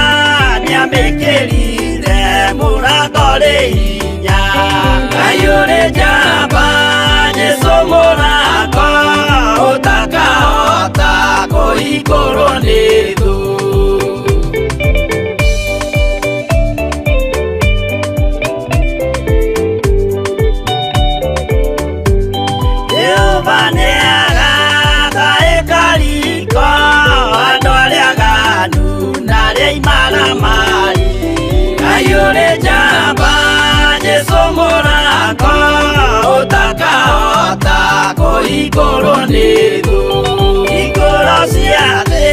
nĩamĩkĩrire mũrango rĩ hinya. Ngai ũrĩ njamba, Jesũ mũrango ũtakahota kũhingũrwo nĩ thũ. Jehova nĩagaka ĩkariko andũ arĩa aganu na arĩa imaramari. Ngai ũrĩ njamba, Jesũ mũrango ũtakahota kũhingũrwo nĩ thũ. Hingũro cia thĩ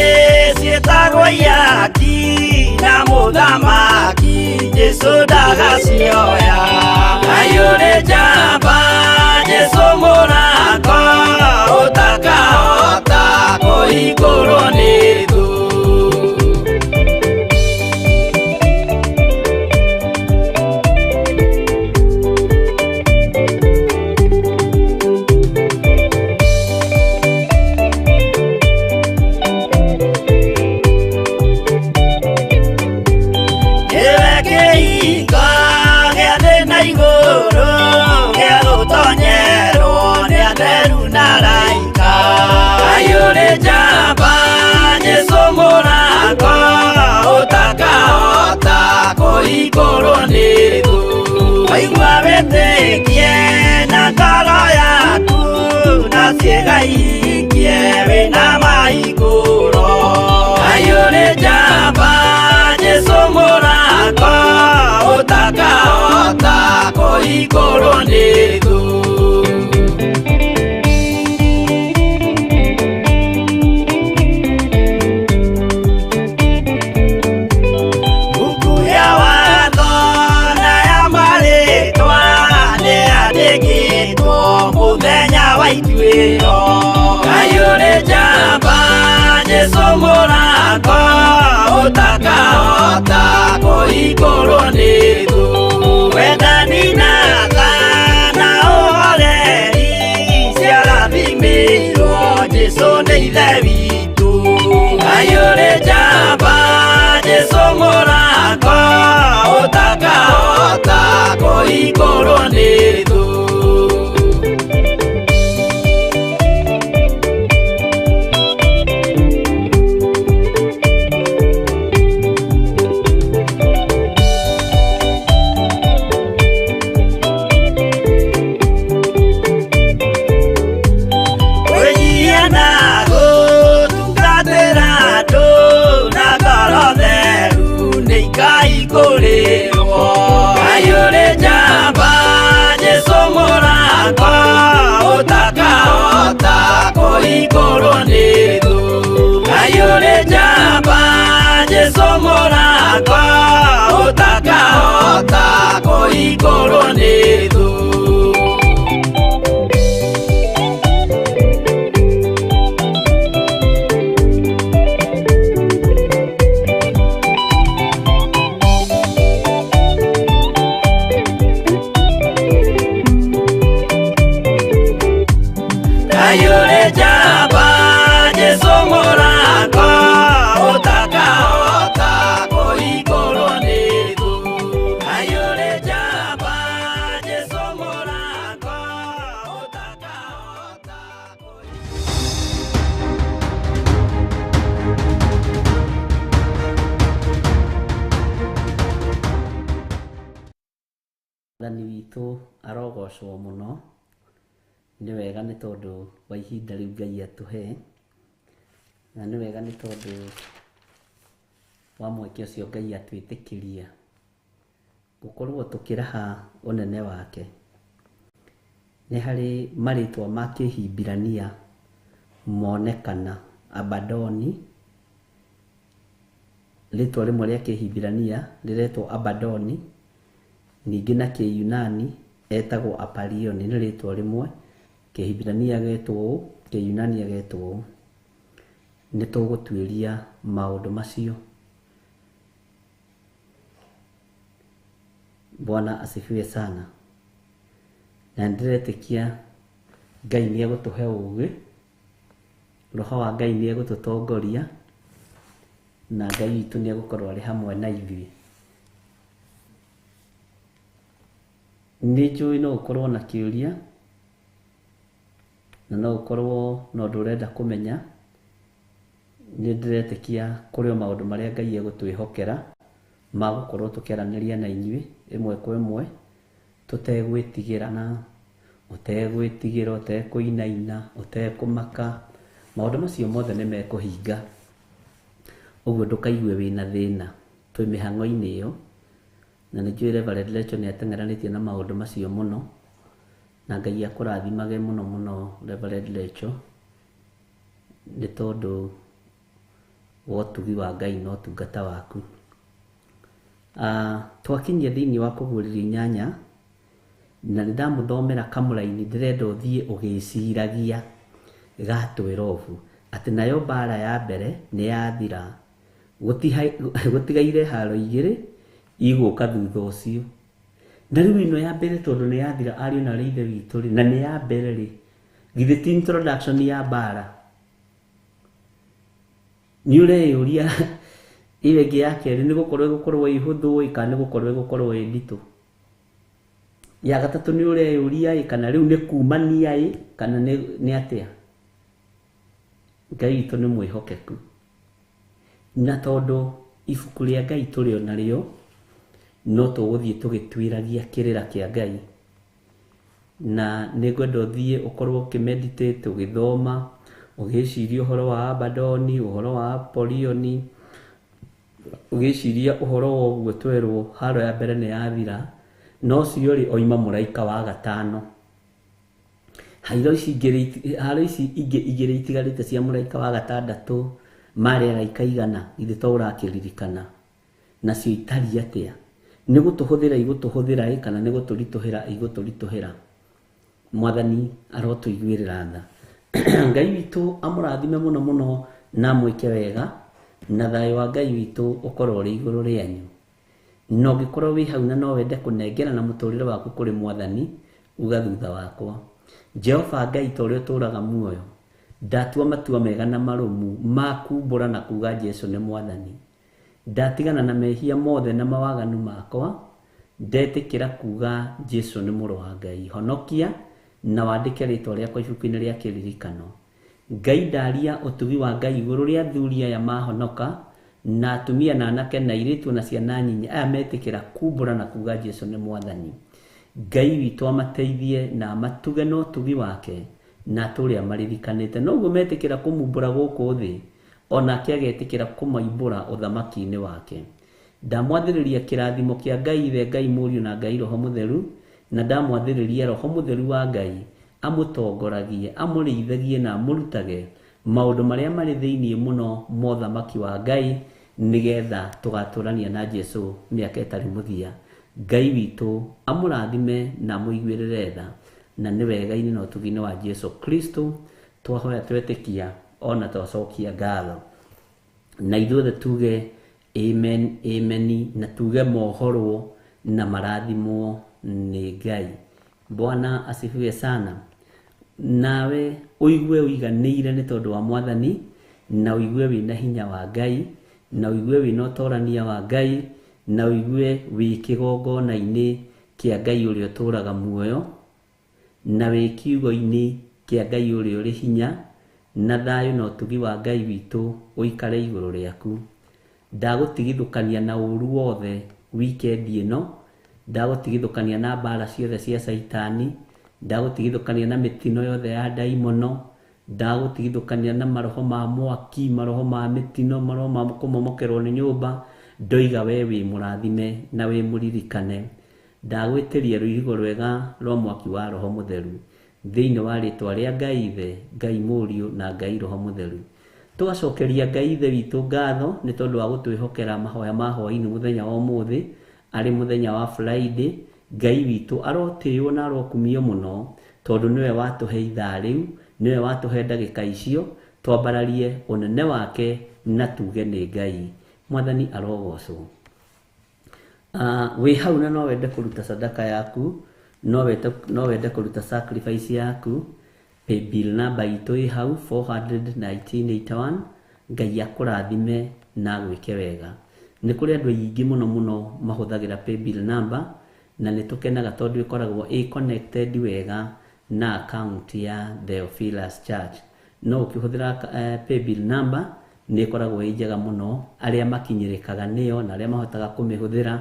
ciĩtagwo ihaki na mũthamaki Jesũ ndagacioya. Ngai ũrĩ njamba, Jesũ mũrango ũtakahota kũhingũrwo nĩ thũ. Nĩwe kĩhingo gĩa thĩ na igũrũ, gĩa gũtonyerwo nĩ atheru na araika. Ngai ũrĩ njamba, Jesũ mũrango ũtakahota kũhingũrwo nĩ thũ. Waigua wĩtĩkie na ngoro yaku, na ciĩga ihingie wĩna mahingũro. Ngai ũrĩ njamba, Jesũ mũrango ũtakahota kũhingũrwo nĩ thũ. Buku ya watho na ya marĩtwa nĩyandĩkĩtwo mũthenya wa ituĩro. Ngai ũrĩ njamba, Jesũ mũrango ũtakahota kũhingũrwo nĩ thũ. Wendani na tha na ũhoreri ciarathimĩirwo Jesũ nĩ Ithe witũ. Ngai ũrĩ njamba, Jesũ mũrango ũtakahota kũhingũrwo nĩ thũ. Kwĩnyihia na gũtungatĩra andũ na ngoro theru nĩ ikaihingũrĩrwo. Ngai ũrĩ njamba, Jesũ mũrango ũtakahota kũhingũrwo nĩ thũ. Ngai ũrĩ njamba, Jesũ mũrango ũtakahota kũhingũrwo nĩ thũ. Ngai ũrĩ njamba, Jesũ mũrango ũtakahota kũhingũrwo nĩ thũ. Ngai ũrĩ njamba, Jesũ mũrango ũtakahota kũhingũrwo. Mwathani witũ arogocwo mũno. Nĩ wega nĩ tondũ wa ihinda rĩu Ngai atũhe, na nĩ wega nĩ tondũ wa mweke ũcio Ngai atwĩtĩkĩria gũkorwo tũkĩraha ũnene wake. Nĩ harĩ marĩtwa ma Kĩhibirania monekana, Abadoni, rĩtwa rĩmwe rĩa Kĩhibirania rĩretwo Abadoni, ningĩ na Kĩyunani etagwo Apalioni, nĩ rĩtwa rĩmwe, Kĩhibirania agetwo ũũ, Kĩyunani agetwo ũũ. Nĩ tũgũtuĩria maũndũ macio. Bwana asifiwe sana. Na ndĩretĩkia Ngai nĩ egũtũhe ũũgĩ, Roho wa Ngai nĩ egũtũtongoria, na Ngai witũ nĩ egũkorwo arĩ hamwe na ithuĩ. Nĩ njũĩ no ũkorwo na kĩũria, na no ũkorwo na ũndũ ũrenda kũmenya. Nĩ ndĩretĩkia kũrĩ o maũndũ marĩa Ngai egũtwĩhokera ma gũkorwo tũkĩaranĩria na inyuĩ ĩmwe kwa ĩmwe, tũtegwĩtigĩra, ũtegwĩtigĩra, ũtekũinaina, ũtekũmaka. Maũndũ macio mothe nĩ mekũhinga. Ũguo ndũkaigue wĩna thĩna. Twĩ mĩhang'o-inĩ ĩyo, na nĩ njũĩ Reverend Rachel nĩ ateng'eranĩtie na maũndũ macio mũno, na Ngai akũrathimage mũno mũno Reverend Rachel, nĩ tondũ wa ũtugi wa Ngai na ũtungata waku. Twakinyia thĩinĩ wa kũguũrĩrio 8, na nĩ ndamũthomera kamũraini ndĩrenda ũthiĩ ũgĩciragia ga 12, atĩ nayo mbara ya mbere nĩ yathira, gũtigaire haro igĩrĩ igũka thutha ũcio. Na rĩu ĩno ya mbere tondũ nĩ yathira, ariũ na aarĩ a Ithe witũ rĩ, na nĩ ya mbere rĩ, githĩ ti introduction ya mbara? Nĩ ũreyũria ĩyo ĩngĩ ya kerĩ nĩ gũkorwo ĩgũkorwo ĩ hũthũ ĩ kana nĩ gũkorwo ĩgũkorwo ĩ nditũ. Ya gatatũ nĩ ũreyũria ĩ kana rĩu nĩ kumania ĩ kana nĩ atĩa. Ngai witũ nĩ mwĩhokeku, na tondũ ibuku rĩa Ngai tũrĩ o narĩo, no tũgũthiĩ tũgĩtuĩragia kĩrĩra kĩa Ngai. Na nĩ ngwenda ũthiĩ ũkorwo ũkĩmeditate, ũgĩthoma, ũgĩciria ũhoro wa Abadoni, ũhoro wa Apolioni, ũgĩciria ũhoro wa ũguo twerwo haro ya mbere nĩ yathira, na ũcio rĩ oima mũraika wa gatano. Haro ici ingĩ igĩrĩ itigarĩte cia mũraika wa gatandatũ marĩ araika igana, ithe to ũrakĩririkana. Nacio itariĩ atĩa? Nĩ gũtũhũthĩra igũtũhũthĩra ĩ kana nĩ gũtũritũhĩra igũtũritũhĩra? Mwathani arotũiguĩrĩra tha. Ngai witũ amũrathime mũno mũno na amwĩke wega, na thayũ wa Ngai witũ ũkorwo ũrĩ igũrũ rĩanyu. Na ũngĩkorwo wĩ hau na no wende kũnengera na mũtũrĩre waku kũrĩ Mwathani, uga thutha wakwa. Jehova Ngai ta ũrĩa ũtũũraga muoyo, ndatua matua mega na marũmu ma kumbũra na kuga Jesu nĩ Mwathani. Ndatigana na mehia mothe na mawaganu makwa, ndetĩkĩra kuga Jesu nĩ mũrũ wa Ngai. Honokia na wandĩke rĩtwa rĩakwa ibuku-inĩ rĩa kĩririkano. Ngai ndaria ũtugi wa Ngai igũrũ rĩa athuri aya mahonoka, na atumia na anake na airĩtu na ciana nyinyi aya metĩkĩra kumbũra na kuga Jesu nĩ Mwathani. Ngai witũ amateithie na amatuge na ũtugi wake, na atũũre amaririkanĩte. Noguo metĩkĩra kũmumbũra gũkũ thĩ, onake agetĩkĩra kũmaimbũra ũthamaki-inĩ wake. Ndamwathĩrĩria kĩrathimo kĩa Ngai Ithe, Ngai Mũriũ na Ngai Roho Mũtheru, na ndamwathĩrĩria Roho Mũtheru wa Ngai amũtongoragie, amũrĩithagie na amũrutage maũndũ marĩa marĩ thĩinĩ mũno ma ũthamaki wa Ngai, nĩgetha tũgatũrania na Jesu mĩaka ĩtarĩ mũthia. Ngai witũ amũrathime na amũiguĩrĩre tha, na nĩ wega-inĩ na ũtugi-inĩ wa Jesu Kristo twahoya twetĩkia ona twacokia ngatho. Na ithuothe tuge amen, amen, na tuge mohorwo na marathimwo nĩ Ngai. Bwana asifiwe sana. Nawe ũigue ũiganĩire nĩ tondũ wa Mwathani, na ũigue wĩna hinya wa Ngai, na ũigue wĩna ũtorania wa Ngai, na ũigue wĩ kĩgongona-inĩ kĩa Ngai ũrĩa ũtũũraga muoyo, na wĩ kiugo-inĩ kĩa Ngai ũrĩa ũrĩ hinya, na thayũ na ũtugi wa Ngai witũ ũikare igũrũ rĩaku. Ndagũtigithũkania na ũũru wothe wikendi ĩno, ndagũtigithũkania na mbara ciothe cia Caitani, ndagũtigithũkania na mĩtino yothe ya ndaimono, ndagũtigithũkania na maroho ma mwaki, maroho ma mĩtino, maroho ma kũmomokerwo nĩ nyũmba. Ndoiga we wĩ mũrathime na wĩ mũririkane. Ndagwĩtĩria rũirigo rwega rwa mwaki wa Roho Mũtheru thĩinĩ wa rĩtwa rĩa Ngai Ithe, Ngai Mũriũ na Ngai Roho Mũtheru. Tũgacokeria Ngai Ithe witũ ngatho nĩ tondũ wa gũtwĩhokera mahoya ma hwaĩ-inĩ mũthenya wa ũmũthĩ, arĩ mũthenya wa Friday. Ngai witũ arotĩĩo na arokumio mũno, tondũ nĩwe watũhe ithaa rĩu, nĩwe watũhe ndagĩka icio, twambararie ũnene wake na tuge nĩ Ngai. Mwathani arogocwo. Wĩ hau na no wende kũruta sadaka yaku, no wende kũruta sacrifice yaku, paybill number itũ ĩ hau 41981. Ngai akũrathime na agwĩke wega. Nĩ kũrĩ andũ aingĩ mũno mũno mahũthagĩra paybill number, na nĩ tũkenaga tondũ ĩkoragwo ĩ connected wega na account ya Theophilus Church. No ũkĩhũthĩra paybill number nĩ ĩkoragwo ĩ njega mũno, arĩa makinyĩrĩkaga nĩyo na arĩa mahotaga kũmĩhũthĩra,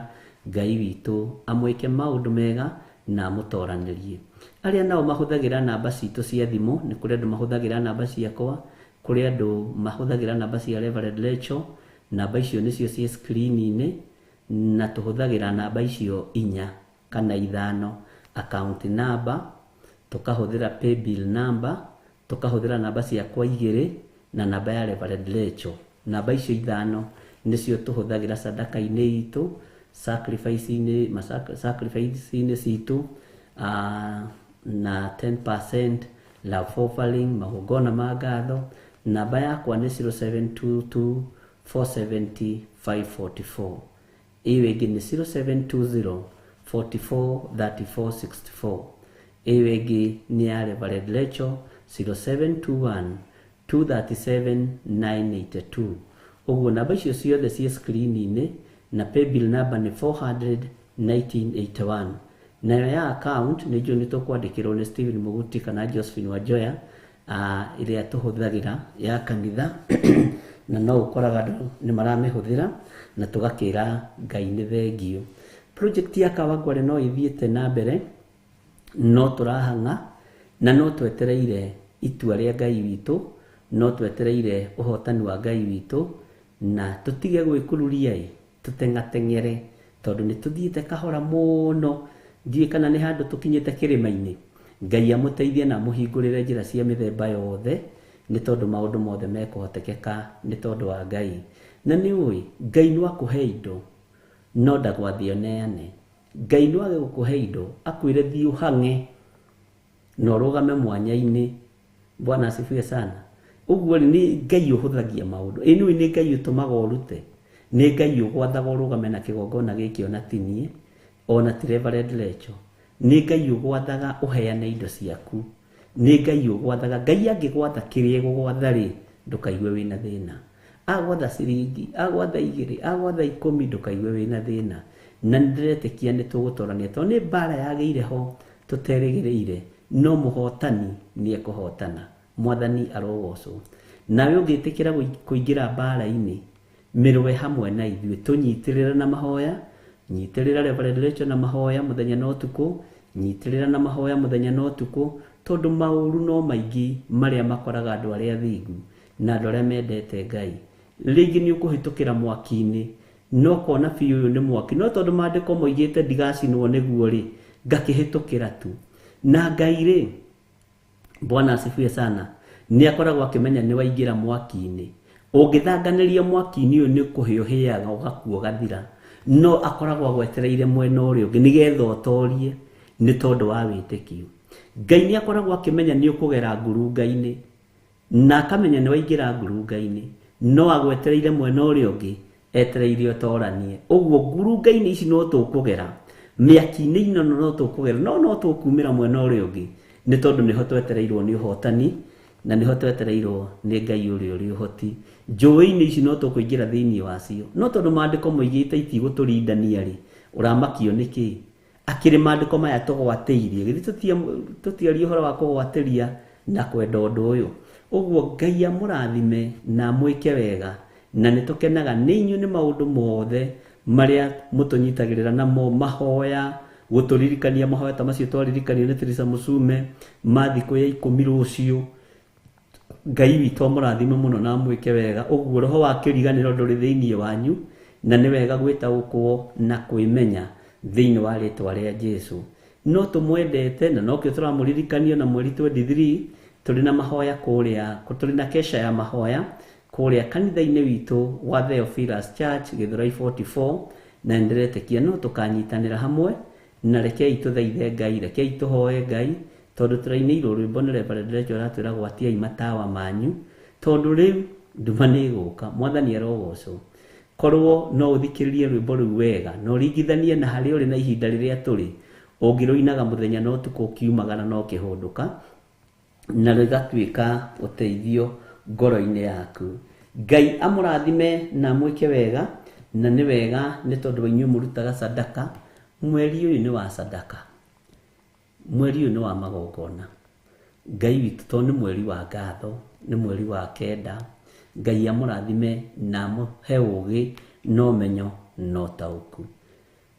Ngai witũ amwĩke maũndũ mega na amũtoranĩrie. Arĩa nao mahũthagĩra namba citũ cia thimũ, nĩ kũrĩ andũ mahũthagĩra namba ciakwa, kũrĩ andũ mahũthagĩra namba cia Reverend Rachel, namba icio nĩcio ciĩ screen-inĩ, na tũhũthagĩra namba icio 4 kana 5, account number, tũkahũthĩra paybill number, tũkahũthĩra namba ciakwa 2 na namba ya Reverend Rachel. Namba icio 5 nĩcio tũhũthagĩra sadaka-inĩ itũ, sacrifice-inĩ, sacrifice-inĩ citũ, na 10% love offering, magongona ma ngatho. Namba yakwa nĩ 0722 470 544. Ĩyo ĩngĩ nĩ 0720 44 34 64. Ĩyo ĩngĩ nĩ ya Reverend Rachel 0721 237 982. Ũguo namba icio ciothe ciĩ screen-inĩ, na paybill number nĩ 41981. Nayo ya account nĩ njũĩ nĩ tũkwandĩkĩrwo nĩ Stephen Muguti kana Josephine Wanjoya, ĩrĩa tũhũthagĩra ya kanitha, na no ũkoraga andũ nĩ maramĩhũthĩra, na tũgakĩra Ngai nĩ thengio. Project ya Kawangware no ĩthiĩte na mbere, no tũrahang'a na no twetereire itua rĩa Ngai witũ, no twetereire ũhotani wa Ngai witũ, na tũtige gwĩkururia ĩ, tũteng'ateng'ere, tondũ nĩ tũthiĩte kahora mũno. Ndiũĩ kana nĩ handũ tũkinyĩte kĩrĩma-inĩ. Ngai amũteithie na amũhingũrĩre njĩra cia mĩthemba yothe, nĩ tondũ maũndũ mothe mekũhotekeka nĩ tondũ wa Ngai. Na nĩ ũĩ, Ngai no akũhe indo, no ndagwathe ũneane. Ngai no age gũkũhe indo, akwĩre thiĩ ũhang'e na ũrũgame mwanya-inĩ. Bwana asifiwe sana. Ũguo rĩ, nĩ Ngai ũhũthagia maũndũ. Ĩ nĩũĩ nĩ Ngai ũtũmaga ũrute, nĩ Ngai ũgwathaga ũrũgame na kĩgongona gĩkĩ ona ti niĩ, ona ti Reverend Rachel. Nĩ Ngai ũgwathaga ũheane indo ciaku. Nĩ Ngai ũgwathaga. Ngai angĩgwatha kĩrĩa egũgwatha rĩ, ndũkaigue wĩna thĩna. Agwatha ciringi, agwatha 2, agwatha 10, ndũkaigue wĩna thĩna. Na nĩndĩretĩkia nĩ tũgũtorania, tondũ nĩ mbara yagĩire ho tũterĩgĩrĩire, no mũhotani nĩ ekũhotana. Mwathani arogocwo. Nawe ũngĩtĩkĩra kũingĩra mbara-inĩ, mĩrũe hamwe na ithuĩ, tũnyitĩrĩre na mahoya, nyitĩrĩra Reverend Rachel na mahoya mũthenya na ũtukũ, nyitĩrĩra na mahoya mũthenya na ũtukũ, tondũ maũru no maingĩ marĩa makoraga andũ arĩa athingu na andũ arĩa mendete Ngai. Rĩngĩ nĩ ũkũhĩtũkĩra mwaki-inĩ, no kona biũ ũyũ nĩ mwaki, no tondũ maandĩko moigĩte ndigacinwo nĩguo rĩ, ngakĩhĩtũkĩra tu. Na Ngai rĩ, Bwana asifiwe sana, nĩ akoragwo akĩmenya nĩ waingĩra mwaki-inĩ. Ũngĩthanganĩria mwaki-inĩ ũyũ nĩ kũhĩa ũhĩaga ũgakua ũgathira, no akoragwo agwetereire mwena ũrĩa ũngĩ nĩgetha ũtorie nĩ tondũ wa wĩtĩkio. Ngai nĩ akoragwo akĩmenya nĩ ũkũgera ngurunga-inĩ, na akamenya nĩ waingĩra ngurunga-inĩ, no agwetereire mwena ũrĩa ũngĩ etereire ũtoranie. Ũguo ngurunga-inĩ ici no tũkũgera, mĩaki-inĩ ĩno no tũkũgera, no no tũkumĩra mwena ũrĩa ũngĩ, nĩ tondũ nĩho twetereirwo nĩ ũhotani, na nĩho twetereirwo nĩ Ngai ũrĩa ũrĩ ũhoti. Njũĩ-inĩ ici no tũkũingĩra thĩinĩ wacio, no tondũ maandĩko moigĩte itigũtũrindania rĩ, ũramakio nĩkĩ? Akĩrĩ maandĩko maya tũgwatĩirie, githĩ tũtiaria ũhoro wa kũgwatĩria na kwenda ũndũ ũyũ? Ũguo Ngai amũrathime na amwĩke wega, na nĩ tũkenaga nĩ inyuĩ nĩ maũndũ mothe marĩa mũtũnyitagĩrĩra namo, mahoya, gũtũririkania mahoya ta macio twaririkanio nĩ Teresa Mũcume ma thikũ ya 10 rũciũ. Ngai witũ amũrathime mũno na amwĩke wega. Ũguo roho wa kĩriganĩro ndũrĩ thĩinĩ wanyu, na nĩ wega gwĩtaũkwo na kwĩmenya thĩinĩ wa rĩtwa rĩa Jesũ. No tũmwendete na nokĩo tũramũririkania na mweri 23 tũrĩ na mahoya kũrĩa, tũrĩ na kesha ya mahoya kũrĩa kanitha-inĩ witũ wa Theophilus Church Gĩthũrai 44, na nĩndĩretĩkia no tũkanyitanĩra hamwe, na rekei tũthaithe Ngai, rekei tũhoe Ngai, tondũ tũrainĩirwo rwĩmbo nĩ Reverend Rachel aratwĩra gwatiai matawa manyu, tondũ rĩu nduma nĩ ĩgũka. Mwathani arogocwo. Korwo no ũthikĩrĩrie rwĩmbo rũu wega na ũringithanie na harĩa ũrĩ na ihinda rĩrĩa tũrĩ, ũngĩrũinaga mũthenya na ũtukũ ũkiumagara na ũkĩhũndũka, na rĩgatuĩka ũteithio ngoro-inĩ yaku. Ngai amũrathime na amwĩke wega, na nĩ wega nĩ tondũ wa inyuĩ mũrutaga sadaka. Mweri ũyũ nĩ wa sadaka, mweri ũyũ nĩ wa magongona. Ngai witũ, tondũ nĩ mweri wa ngatho, nĩ mweri wa kenda. Ngai amũrathime na amũhe ũgĩ na ũmenyo na ũtaũku.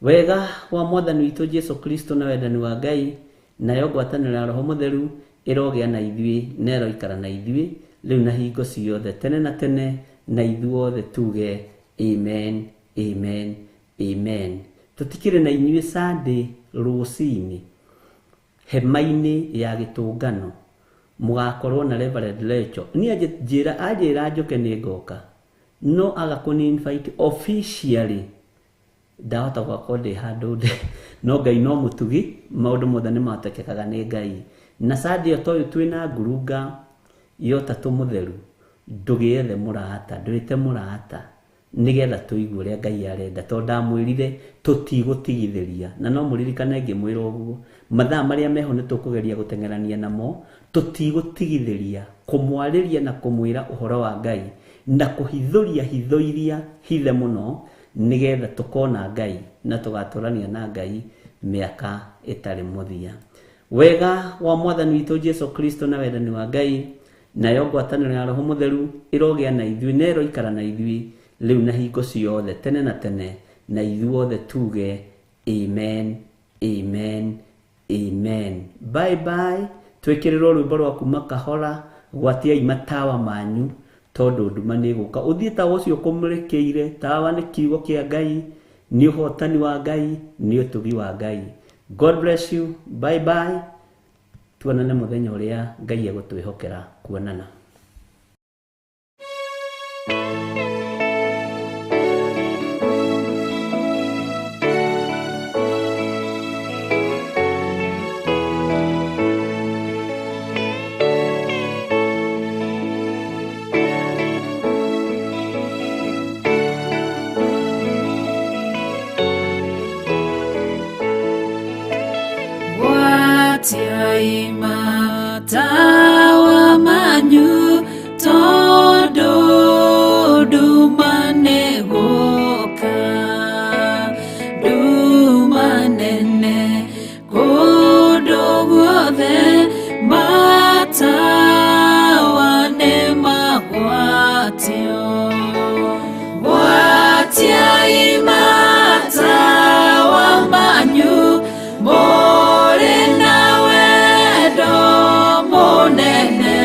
Wega wa Mwathani witũ Jesu Kristo na wendani wa Ngai nayo ngwatanĩro ya Roho Mũtheru ĩrogĩa na ithuĩ na ĩroikara na ithuĩ rĩu na hingo ciothe tene na tene, na ithuothe tuge amen, amen, amen. Tũtikĩrĩ na inyuĩ Sunday rũcinĩ hema-inĩ ya gĩtũngano, mũgakorwo na Reverend Lecho. Niĩ anjĩra anjĩra njũke nĩ ngoka, no aga kũni invite officially ndahota gwakorwo ndĩ handũ ndĩ, no Ngai no mũtugi, maũndũ mothe nĩ mahotekekaga nĩ Ngai. Na Sunday o ta ũyũ twĩna ngurunga ya ũtatũ mũtheru, ndũgĩethe mũrata, ndwĩte mũrata, nĩgetha tũigue ũrĩa Ngai arenda, tondũ ndamwĩrire tũtigũtigithĩria. Na no mũririkane ngĩmwĩra ũguo, mathaa marĩa meho nĩ tũkũgeria gũteng'erania namo, tũtigũtigithĩria kũmwarĩria na kũmwĩra ũhoro wa Ngai na kũhithũria hitho iria hithe mũno, nĩgetha tũkona Ngai na tũgatũrania na Ngai mĩaka ĩtarĩ mũthia. Wega wa Mwathani witũ Jesu Kristo na wendani wa Ngai nayo ngwatanĩro ya Roho Mũtheru ĩrogĩa na ithuĩ na ĩroikara na ithuĩ rĩu na hingo ciothe tene na tene, na ithuothe tuge amen, amen, amen. Bye bye. Twĩkĩrĩrwo rwĩmbo rwa kuma kahora, gwatiai matawa manyu tondũ nduma nĩ ĩgũka. Ũthiĩ tawa ũcio ũkũmũrĩkĩire. Tawa nĩ kiugo kĩa Ngai, nĩ ũhotani wa Ngai, nĩ ũtugi wa Ngai. God bless you. Bye bye. Tuonane mũthenya ũrĩa Ngai egũtwĩhokera kuonana. Gwatiai matawa manyu tondũ nduma nĩgũka, nduma nene kũndũ guothe, matawa nĩmagwatio. Gwatiai matawa manyu mũrĩ na wendo mũnene,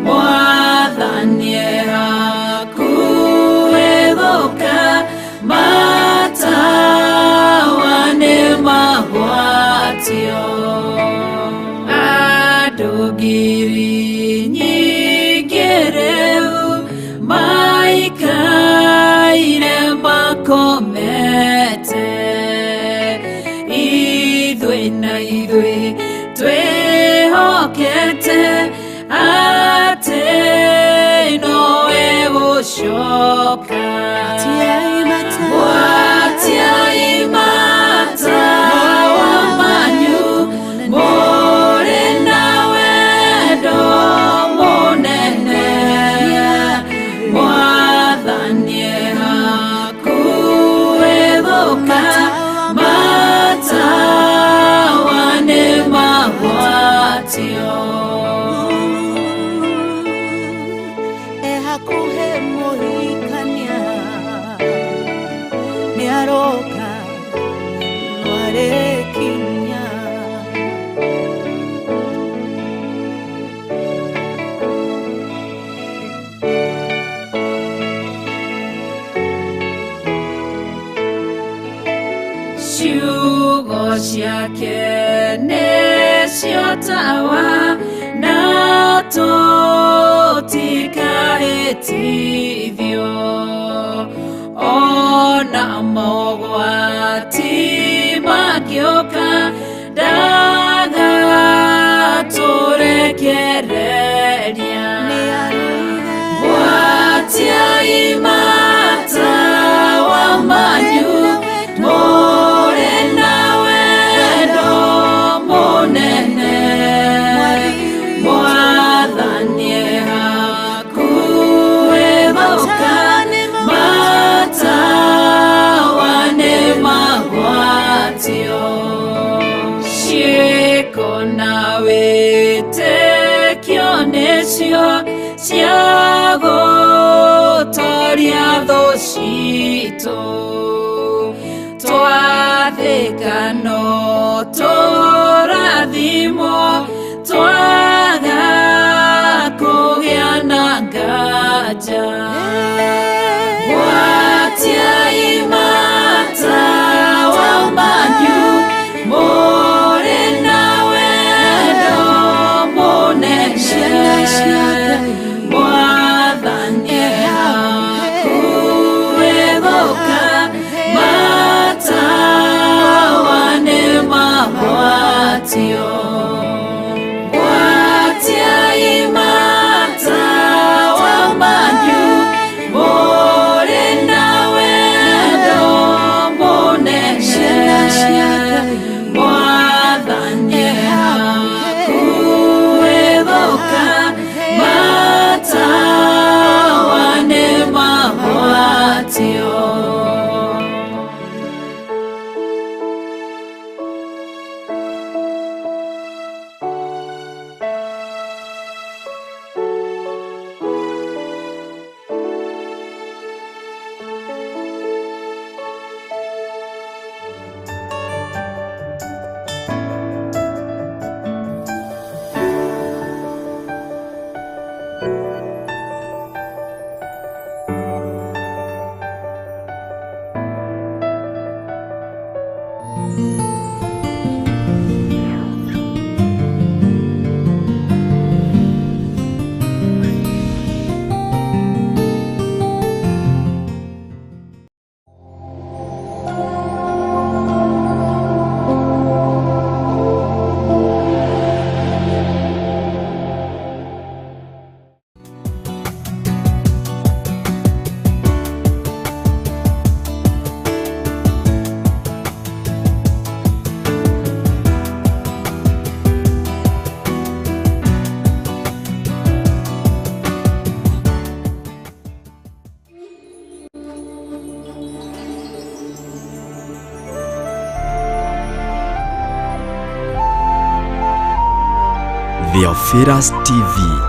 Mwathani e hakuhĩ gũka, matawa nĩmagwatio. Andũ ngiri nyingĩ rĩu maikaire makomete, ithuĩ na ithuĩ twĩhokete atĩ nowe gũcoka. Gwatiai matawa manyu mũrĩ na wendo mũnene, Mwathani e hakuhĩ gũka, matawa nĩmagwatio. Ehakuhe mũhikania nĩaroka nĩarĩkinya. Ciugo ciake nĩcio tawa na tũtikahĩtithio, ona mogwati mangĩũka ndagatũrekereria. Gwatiai matawa Wĩtĩkio nĩcio cia gũtoria thũ citũ. Twathĩka no tũrathimwo, twaga kũgĩa na nganja. Gwatiai matawa manyu, mũrĩ na wendo mũnene. Mwathani hakuhĩ gũka, matawa nĩmagwatio. Gwatiai matawa manyu, mũrĩ na wendo mũnene. Mwathani hakuhĩ gũka, matawa nĩmagwatio. Theophilus TV.